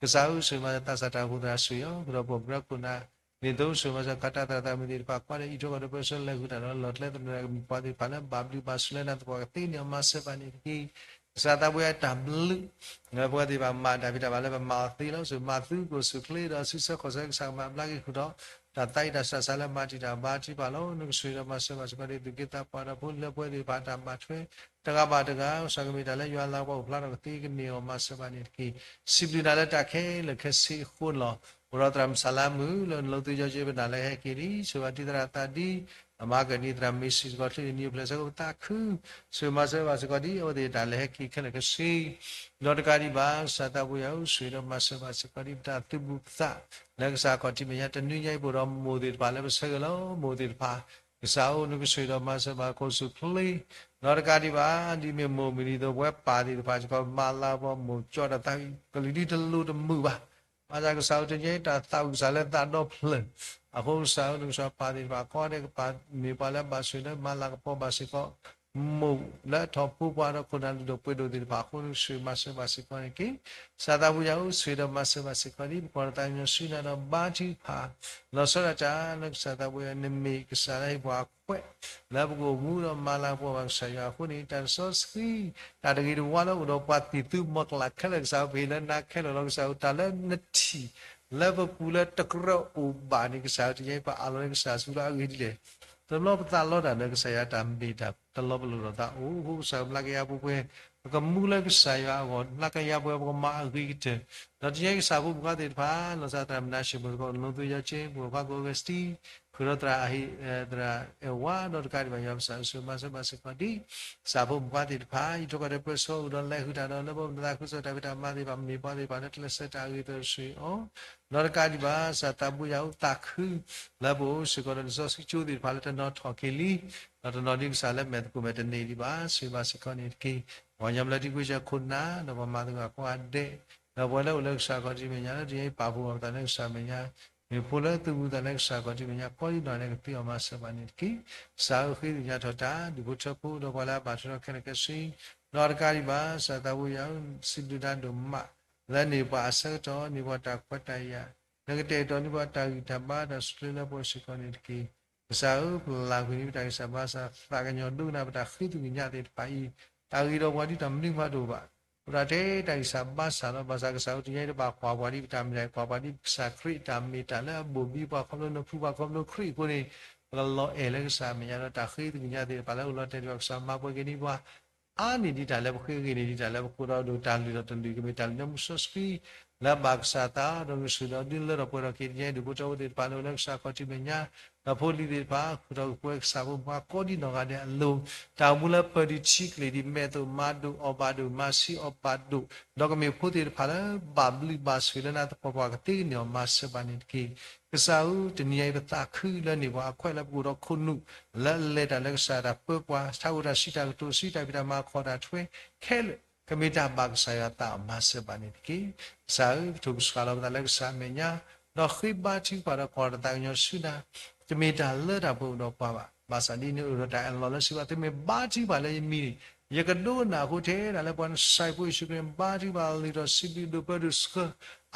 ကစၢ်ဧၢ ဆိၣ်ဂ့ၤမၤစၢၤသးစၢ်တၢ်အိၣ်ဖှိၣ်သရၣ်စူၤယီၤ ကဒီးပှၤကရၢခိၣ်နၢ် ဒ်သိးဆိၣ်ဂ့ၤမၤစၢၤ ကၤတၢ်သရၣ်သရၣ်မုၣ်သ့ၣ်တဖၣ် ကွၢ်ဒီးအံးထွဲကဒီးပၢဆှၢလၢာ်ဃုာ်တၢ်ဒီး လီၢ်ကျဲသနၢၣ်ကမံၤပှၤသ့ၣ်တဖၣ်လၢ ဘၣ်ဘျုးဘၣ်ဆိၣ်လၢနၤသပှၢ်ကသ့န့ၢ်အီၤ မၤစၢၤဘၣ်န့ၣ်တက့ၢ်. ကစၢ်သးဘိယွၤတၢ်ဘျုး လၢပဝဲသ့ၣ်တဖၣ်မၤတၢ်ဖံးတၢ်မၤလၢပမၤအီၤသ့လီၤ. ဆိၣ်မၤသုကအိၣ်ဆူၣ်ချ့ဒီး စုဆၢခီၣ်ဆၢကစၢ်ကမၤဘျါက့ၤဃုာ်ဒီး တၢ်သးဝံၣ်တၢ်ဆးစးလၢမၤတံာ်တာ်ဘါထုကဖၣ်လီၤ. နကဆိၣ်ဂ့ၤဒီးမၤစၢၤဘၣ်စ့ၢ်ကီးဒံး သူၣ်က့သးပှၢ်ဒီးဖိလံၤလၢပှဲၤသ့ၣ်တဖၣ်တၢ်ဘၣ်ထွဲ တဂၤဘၣ်တဂၤ ကစၢ်ကမ့ၢ်တၢ်လၢယွၤလၤကပီၤအိၣ်ဖျါထီၣ်ကသ့ကန့ၢ်အီၤ မၤစၢၤဘၣ်န့ၣ်တက့ၢ်. စံးဘျုးနၤလၢတၢ်ခဲလၢာ်ခဲဆ့အဃိန့ၣ်လီၤ. အိၣ်ဒီးသရၣ်မုၣ်စၢ်လါမုၣ် လၢနလိၤသုယီၤက့ၤပနၢ်လၢဟဲက့ၤလံ ဆိၣ်ဂ့ၤဘၣ်တံၤသရၣ်သးဒံ အမၤကနံၤသရၣ်မ့ၢ်စံၣ်တကီၢ်ချ့န့ၣ် နံၣ်အိၣ်ဖျဲၣ်ဆၢကပသးခု ဆိၣ်ဂ့ၤမၤစၢၤဘၣ်စ့ၢ်ကီးဒံး အဝဲသ့ၣ်တၢ်လၢဟဲက့ၤခဲလၢာ်ခဲဆ့ ဒီးတကးဒံးဘၣ် ကစၢ်သးဘိယွၤဧၢ ဆိၣ်ဂ့ၤဒီးမၤစၢၤဘၣ်စ့ၢ်ကီးဒံး ပတၢ်သုးဘူးသး လၢကစၢ်ခီၣ်ထံးမဲာ်ညါ တနွံညါအံၤ ပအိၣ်ဒီးမိၢ်သ့ၣ်တဖၣ်လၢပဆၢဂ့ၤလီၤ မိၢ်သ့ၣ်တဖၣ် ကစၢ်ဧၢ နကဆိၣ်ဂ့ၤဒီးမၤစၢၤဘၣ်ကအိၣ်ဆူၣ်ချ့ ဒီးတကးဒံးဘၣ် ဒ်မ့ၢ်မိၢ်မုၢ်နံၤအသိး ပဝဲပၢ်သ့ၣ်တဖၣ်စ့ၢ်ကီး မၤလၤကပီၤမိၢ်ကၠီတၢ်သးဝံၣ် ကလုာ်ဒ်တလိၤတမုာ်ဘၣ် ဘၣ်ဆၣ်ကစၢ်ဧၢ တနံၤညါအံၤ တၢ်သးဝံၣ်ကစၢ်လၢသးဒီဖျၢၣ် အဃိကစၢ်ဧၢ နကစၢ်ပၢ်သ့ၣ်တဖၣ် ကိးဂၤဒဲးကပၢ်မ့ၢ်ပှၤလၢဘၣ်ဆိၣ်ဂ့ၤလၢမၤလၤကပီၤဘၣ်စ့ၢ်ကီး မိၢ်လၢအထီၣ်ဖိပှၤဒီးခိၣ်နၢ်လုၢ်ဒိၣ်ပှ့ၤဒိၣ်သ့ၣ်တဖၣ်အဃိ နကဆိၣ်ဂ့ၤမၤစၢၤဘၣ်စ့ၢ်ကီးန့ၣ်တက့ၢ်. ကစၢ်သးဘိယွၤဧၢ ဆိၣ်ဂ့ၤဒီးမၤစၢၤဘၣ်စ့ၢ်ကီးဒံး ပကွၢ်တၢ်သးကညီၤဆူနၤဒီးဘါထုကဖၣ် လီၤဆီဒၣ်တၢ်လၢကစၢ်သးဘိယွၤ နမ့ၢ်ကစၢ်လၢဟ့ၣ်ပှၤအခွဲး လၢပကအိၣ်မူဒီးမၤလၤကပီၤဘၣ်ကစၢ်ယွၤအဃိန့ၣ် တၢ်လံာ်စီဆှံ တၢ်တဂ့ၤတဝါလၢအိၣ်ဒီးပှၤသ့ၣ်သုးမီၤကလးခဲလၢာ် ကစၢ်ဧၢ ပဟ့ၣ်လၢနၤခဲလၢာ်လီၤ. ကစၢ်ဧၢ တၢ်လၢနထံၣ် လၢပပူၤလၢတကြၢးအိၣ်ဘၣ်န့ၣ် ကစၢ်ဧၢ တနံၤညါအံၤ ပအးလီၤန့ၢ်ကစၢ်ဆူလၢအဂ့ၤဒ်လဲၣ် တဘျီပသးလီတၢ်လၢကစၢ်ယွၤတၢ်မ့ၢ်တၢ်တီ တလီၤပလိာ်ဒီးသးအိၣ်အဃိ ကစၢ်ဧၢ ပျၢ်ကယၤပှဲၤပှဲၤ ပကမူလၢကစၢ်ယွၤအဂီၢ် ပျၢ်ကယၤပှဲၤပှဲၤ ပကမၤအဂ့ၤကတၢၢ် ဒီးတနံၤညါအံၤ ကစၢ်ဖိမုၣ်ခွါသ့ၣ်တဖၣ် လီၤဆီဒၣ်တၢ်မုၢ်နၤ ရှ့ၣ်မိၣ်သကိး နလိၤသုယီၤက့ၤ ပှၤခွါကီၢ် Augustine ဃုာ်ဒီးသရၣ်အဟံၣ် သရၣ်အဲၣ်ဝါ ဒီးတကးဒံးဘၣ် ယွၤပစၢ်ဧၢ ဆိၣ်ဂ့ၤမၤစၢၤဘၣ်စ့ၢ်ကီးဒံး ကစၢ်ဖိမုၣ်ခွါသ့ၣ်တဖၣ် အံးထွဲကွၢ်ထွဲပၢဆှၢအိၣ်ဒီးလဲၤဃုာ်တၢ်ဒီး လၢပမၤသးခုကစီၣ်တၢ်ဖံးတၢ်မၤသ့ၣ်တဖၣ် မ့ၢ်ပှၤသ့ၣ်တဖၣ်လၢကျဲးစၢးတၢ်အဂ့ၤကတၢၢ် ဆိၣ်ဂ့ၤအီၤ ဒီးတကးဒံးဘၣ် ကစၢ်သးဘိယွၤဧၢ သးခု လၢပအိၣ်စ့ၢ်ကီးဒီးလံာ်စီဆှံကၠိသ့ၣ်တဖၣ်လၢတနီၤထီၣ်က့ၤလံ ဒီးတနီၤဒ်ကစၢ်လၢမဲာ်သကိးမဲာ်တန့ၢ်ဒံးဘၣ် ဆိၣ်ဂ့ၤဘၣ်စ့ၢ်ကီးန့ၣ်တက့ၢ်. ပှၤကညီဘျၢထံခဝ့ၡၢၣ်ခိၣ်နၢ် ဒီးပှၤမၤသကိးကိးဂၤဒဲး ဒီးပှၤလၢအိၣ်လၢကစၢ်ခီၣ်ထံးမဲာ်ညါလၢတနံၤညါအံၤ ပာ်ဖှိၣ်ဘၣ်ပသးလၢကစၢ်မဲာ်ညါ မ့ၢ်ဖိလၢသုးမုၢ်သးလၢကစၢ်ခီၣ်ထံးမဲာ်ညါ ကိးဒံနီၢ်ဂၤဒဲးကသ့အီၤ မၤစၢၤဘၣ်န့ၣ်တက့ၢ်. ကစၢ်ဧၢ ဃ့သ့ၣ်ညါထီၣ်တၢ် ဒူၣ်ဖိထၢဖိ ဒီးပှၤလၢအဘၣ်ထွဲဒီးခဲလၢာ်ခဲဆ့ ဒီးတကးဒံးဘၣ် ကစၢ်သးဘိယွၤဧၢ စံးဘျုးနၤဒိၣ်မး လၢန့ၢ်ပှၤအဆၢကတီၢ် န့ၢ်ပှၤတၢ်ခွဲးတၢ်ယာ် လၢကတဲာ်ကတီၤန့ၢ်ပှၤတၢ်ဂံၢ်တၢ်ဘါတၢ်ဆူၣ်ချ့လၢပှဲၤစ့ၢ်ကီးန့ၣ်တက့ၢ်. ကစၢ်ဧၢ ပျၢ်ကွံာ်န့ၢ်ပတၢ်ဂံၢ်စၢ်ဘါစၢ် သးကညီၤဒိကနၣ်ပတၢ်ဃ့သကွံာ်ညါသ့ၣ်တဖၣ်အံၤ တၢ်ဂ့ၤဒီးပှၤဒ်တၢ်မနုၤမးတအိၣ်ဘၣ်. အိၣ်ဒၣ်ထဲတၢ်ဂံၢ်စၢ်ဘါစၢ်လီၤ. ဘၣ်ဆၣ်ကစၢ်ဧၢ တနံၤညါအံၤ တဘၣ်ကွၢ်ပှၤဒ်ပတၢ်မ့ၢ်တၢ် ကွၢ်ပှၤဒ်ကစၢ်ခရံာ်အတၢ်မ့ၢ်တၢ်လၢအဘိၣ်ဘံပှၤခီဖျိနဖူ ပှၤခီဖျိခရံာ်အဃိန့ၣ် ပကလီၤအဲၣ်လၢကစၢ်အမဲာ်ညါဒီး တၢ်ဃ့သကွံာ်ညါသ့ၣ်တဖၣ်လၢအိၣ်လီၤတဲာ်ဒံးဘၣ် ကစၢ်မၤပှဲၤက့ၤန့ၢ်ပှၤ အါန့ၢ်ဒံးတၢ်လၢပဃ့ အဂ့ၤန့ၢ်ဒံးတၢ်လၢပဃိ ဒီးဒိၣ်တၢ်လုၢ်ဒီးတလုၢ် ကမ့ၢ်တၢ်လုၢ်လၢမူစီဆှံ လၢအဘၣ်ကစၢ်သး ဒီးကစၢ်ဒီးဒုးလၢထီၣ်ပှဲၤထီၣ်က့ၤ တနံၤညါအံၤ ဒူၣ်ဖိထၢဖိသ့ၣ်တဖၣ်လၢအိၣ်လၢကစၢ်ခီၣ်ထံးမဲာ်ညါ ဒီးဖိလံၤသ့ၣ်တဖၣ် ဃုာ်ထီၣ်ကပှဲၤကစၢ်ဖိမုၣ်ခွါကိးဒံနီၢ်ဂၤဒဲးအလိၤ တၢ်အိၣ်မူလၢပၢၢ်ဒံးထံကလ့ၢ်ဒံး မဲာ်သိၣ်မၤဒိၣ်အီၣ်ဘၣ်ဒိၣ် မၤဆံးအီၣ်ဘၣ်ဒိၣ် ဒီးကမ့ၢ်ဖိသ့ၣ်တဖၣ်လၢ ဘၣ်ဘျုးဘၣ်ဆိၣ်ဂ့ၤလၢနၤသပှၢ်ပှၢ် ကသ့ကန့ၢ်အီၤ မၤစၢၤဘၣ်န့ၣ်တက့ၢ်. ကစၢ်ဧၢ တနံၤညါအံၤပသးခုလၢန့ၢ်ပှၤအခွဲးလၢပကအိၣ်ဒီးခိၣ်နူာ် လၢအလဲၤတၢ်လၢကစၢ်တၢ်ပၢပှၤ ဆါဃုာ်တၢ်စံးတၢ်ကတိၤ စံးတၢ်ဖံးတၢ်မၤ ခီၣ်တၢ်ထွဲ ခဲလၢာ် ကမ့ၢ်တၢ်ဘၣ်ကစၢ်ယွၤသးအီၤ မၤစၢၤဘၣ်န့ၣ်တက့ၢ်. ကစၢ်ဧၢ ပထိၣ်ကစှၤလီၤပသးလၢကစၢ်အမဲာ်ညါ ဒီးဃ့ဘါထုကဖၣ်ဒီးကွၢ်တၢ်သးကညီၤဆူနၤ တမ့ၢ်တၢ်လၢတၢ်ပှဲၤအိၣ်ဒီးပှၤဘၣ်. ဘၣ်ဆၣ်ဒ်န့ၣ်အိၣ်ဒီးတၢ်အၢၣ်လီၤလၢစံးဘၣ် သုမ့ၢ်ဘါထုကဖၣ်လၢယမံၤန့ၣ် ယကဒိကနၣ်အဃိ ထဲဒၣ်လၢပှၤနဆှၢဖိယ့ၣ်ၡူးခရံာ် ဘါထုကဖၣ်လီၤ စံးဘျုးဒိၣ်ပၢဒိၣ်ဆှၢ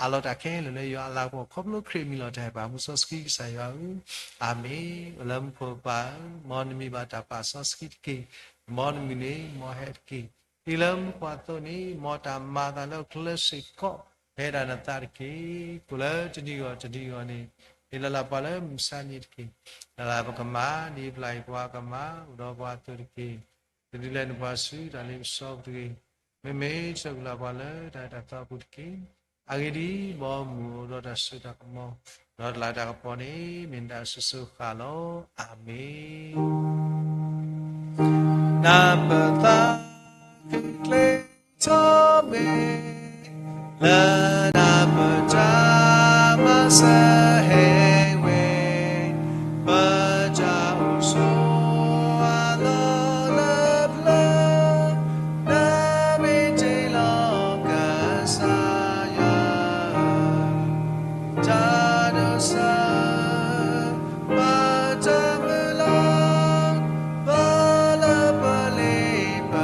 အးလီၤတၢ်ခဲလၢာ်လၢယွၤအလၤကပီၤ ခီဖျိခရံာ်အမံၤလီၤတၢ်ဟဲပၢ်မူစီဆှံကစၢ်ယွၤဧၢ, အၤမ့ၣ်. အိၣ်လၢမူခိၣ်ပၢ်ဧၢ, မ်နမံၤဘၣ်တၢ်ပာ်စီဆှံတက့ၢ်. မ်နမုၢ်နံၤ မ်ဟဲတက့ၢ်. ဒ်လၢမူခိၣ်အသိးန့ၣ် မ်တၢ်မၤအသးလၢဟီၣ်ခိၣ်ချၢစ့ၢ်ကီး ပဟဲဒၣ်နသးတက့ၢ်. ကိၣ်လၢတနံၤဂီၢ်တနံၤဂီၢ်န့ၣ် ဟ့ၣ်လီၤလၢပှၤလၢမုၢ်ဆါနံၤတက့ၢ်. လၢပကမၤဒ်ပျၢ်ယွၤပှၤကမၤ အိၣ်ဒီးပှၤအသိးတက့ၢ်. တဒုးလဲၤနုာ်ပှၤဆူတၢ်လ့ပစီပူၤတဂ့ၤ. မ့မ့ၢ်ဆှၢက့ၤလီၤပှၤလၢတၢ်အဲၣ်တၢ်သီအပူၤတက့ၢ်. အဂ့ၢ်ဒ်အံၤ, ဘီမုၢ်အိၣ်ဒီးတၢ်စိတၢ်ကမီၤ, ဒီးတလၤတၢ်ကပီၤန့ၣ် မ့ၢ်နဒၣ်စိၤစိၤဃၣ်ဃၣ်လီၤ. အၤမ့ၣ်. နၢ်ပၢၢ်သးခုချ့ထီၣ်မ့ၢ် လၢနၢ်ပၢၢ်တၢ်မၤစၢၤဟဲဝဲ, ပတၢ်အိၣ်ဆိးအလီၢ်လၢပျၢၤ, နမ့ၢ်တ့ၢ်လီၤကစၢ်ယွၤ တၢ်ဒိးစၢၤ ပတၢ်မုၢ်လၢ်, ပလၢပလ့ပ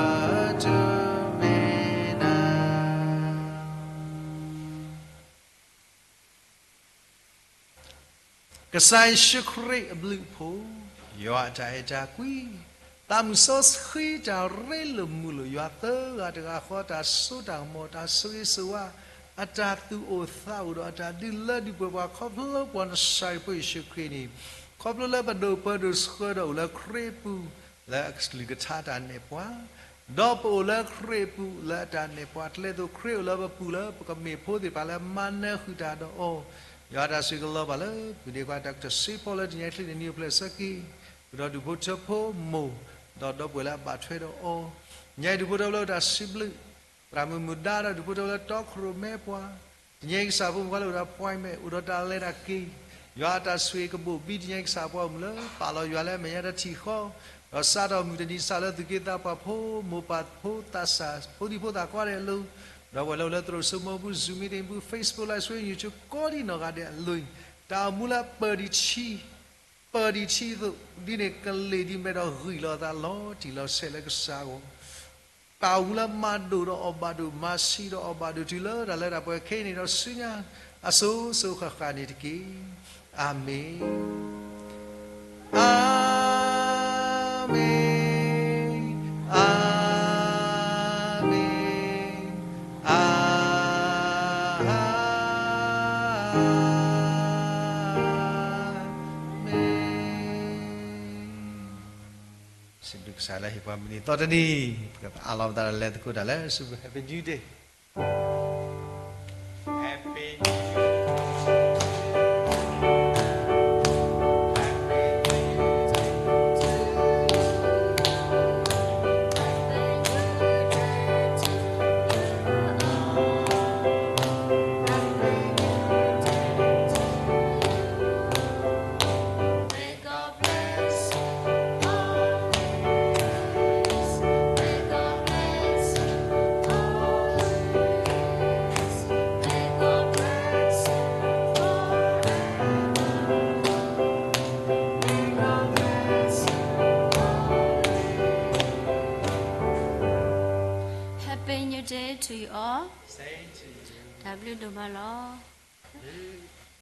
တုၤမ့ၢ်နၤ. ကစၢ်ယ့ၣ်ၡူးခရံာ်အဘျုးအဖှိၣ်, ယွၤအတၢ်အဲၣ်တၢ်ကွံ, သးမုၢ်စီဆှံတၢ်ရ့လိာ်မုာ်လိာ်ယွၤသၢဂၤတဂၤဃီ တၢ်စိတၢ်ကမီၤ တၢ်ဆိၣ်ဂ့ၤဆိၣ်ဝါ, အတၢ်သူၣ်အိၣ်သးအိၣ်ဒီးအတၢ်ဒုးလၢဒုးပှဲၤပှၤ ခီဖျိပှၤနစၢ်ယွၤဖိယ့ၣ်ၡူးခရံာ်န့ၣ်, ခီဖျိလၢပဒိၣ်ပၢဒိၣ်ဆှၢဒီးအိၣ်လၢခရံာ်အပူၤ လၢအကလုၢ်ကထါတၢ်နဲၣ်ပှၤ ဒီးပအိၣ်လၢခရံာ်အပူၤလၢအတၢ်နဲၣ်ပှၤ ကျဲသိးခရံာ်အိၣ်လၢပပူၤလၢပကမ့ၢ်ဖိသ့ၣ်တဖၣ်လၢမၤနၢၤဃုာ်တၢ်ဒီးအီၤ, ယွၤတၢ်ဆိၣ်ဂ့ၤကလီၤဘၣ်လၢ ပုၢ်ဒ့ခွါ Doctor စ့ဖီလၢတနံၤအံၤချ့န့ၣ် နံၤအိၣ်ဖျဲၣ်ဆၢက့ၤ, ဃုာ်ဒီးဒူၣ်ဖိထၢဖိမိၢ်, ဒီးဒီပုၢ်ဝဲၢ်လၢအဘၣ်ထွဲဒီးအီၤ, ညါအံၤဒူၣ်ဖိထၢဖိလၢအိၣ်တၢ်စံးဘျုး သရၣ်မုၣ်မုၢ်ဒါဒီးဒူၣ်ဖိထၢဖိလၢတီခိၣ်ရိၣ်မဲပှၤ, တနံၤအံၤကစၢ်ဖိမုၣ်ခွါလၢအိၣ်ဒီး appointment အိၣ်ဒီးတၢ်လဲၤတၢ်က့ၤ, ယွၤအတၢ်ဆိၣ်ဂ့ၤကဘိၣ်ဘံ တနံၤအံၤကစၢ်ပှၤမုၣ်လၢ ပာ်လီၤယွၤလၢအမဲာ်ညါတထံၣ်ဃီ, ဒီးစးထီၣ်မုၢ်တနံၤစးလၢသူၣ်က့သးပှၢ်ဖိ မိၢ်ပၢ်ဖိသးစၢ် ဖိဒံဖိသၣ်ခွါဒဲးအလိၤ, ဒီပုၢ်ဝဲၢ်လၢအိၣ်လၢသရိာ်စိမိၢ်ပူၤ Zoom meeting ပူၤ Facebook Live Stream YouTube ကိးဒံနီၢ်ဂၤဒဲးအလိၤ, တၢ်အိၣ်မူလၢပၢၢ်ဒံးဆံ ပၢၢ်ဒံးထံအသိး, ဒ်န့ၣ်ကလ့ၢ်ဒ်မဲဒီးဂံၢ်လီၤအသးလီၤတံၢ်လီၤဆဲးလၢကစၢ်အဂီၢ်, တၢ်အိၣ်မူလၢမၤဒိၣ်ဒီးအီၣ်ဘၣ်ဒိၣ် မၤဆံးဒီးအီၣ်ဘၣ်ဒိၣ်တုၤလၢတၢ်လၢတၢ်ပှဲၤခဲအံၤန့ၣ်ဒီးဆူညါ အစိၤစိၤဃၣ်ဃၣ်န့ၣ်တက့ၢ်. အၤမ့ၣ်, အၤမ့ၣ်, အၤ မ့ၢ်, စံးဘျုးကစၢ်လၢဟ့ၣ်ပှၤမုၢ်နံၤသီတနံၤ, ပကအးလီၤပသးဒီးလဲၤသကိးတၢ်လၢ Super Happy New Day. Happy New Day. Happy New Day to you all. တၢ်ဘျုးဒိၣ်မးလီၤ.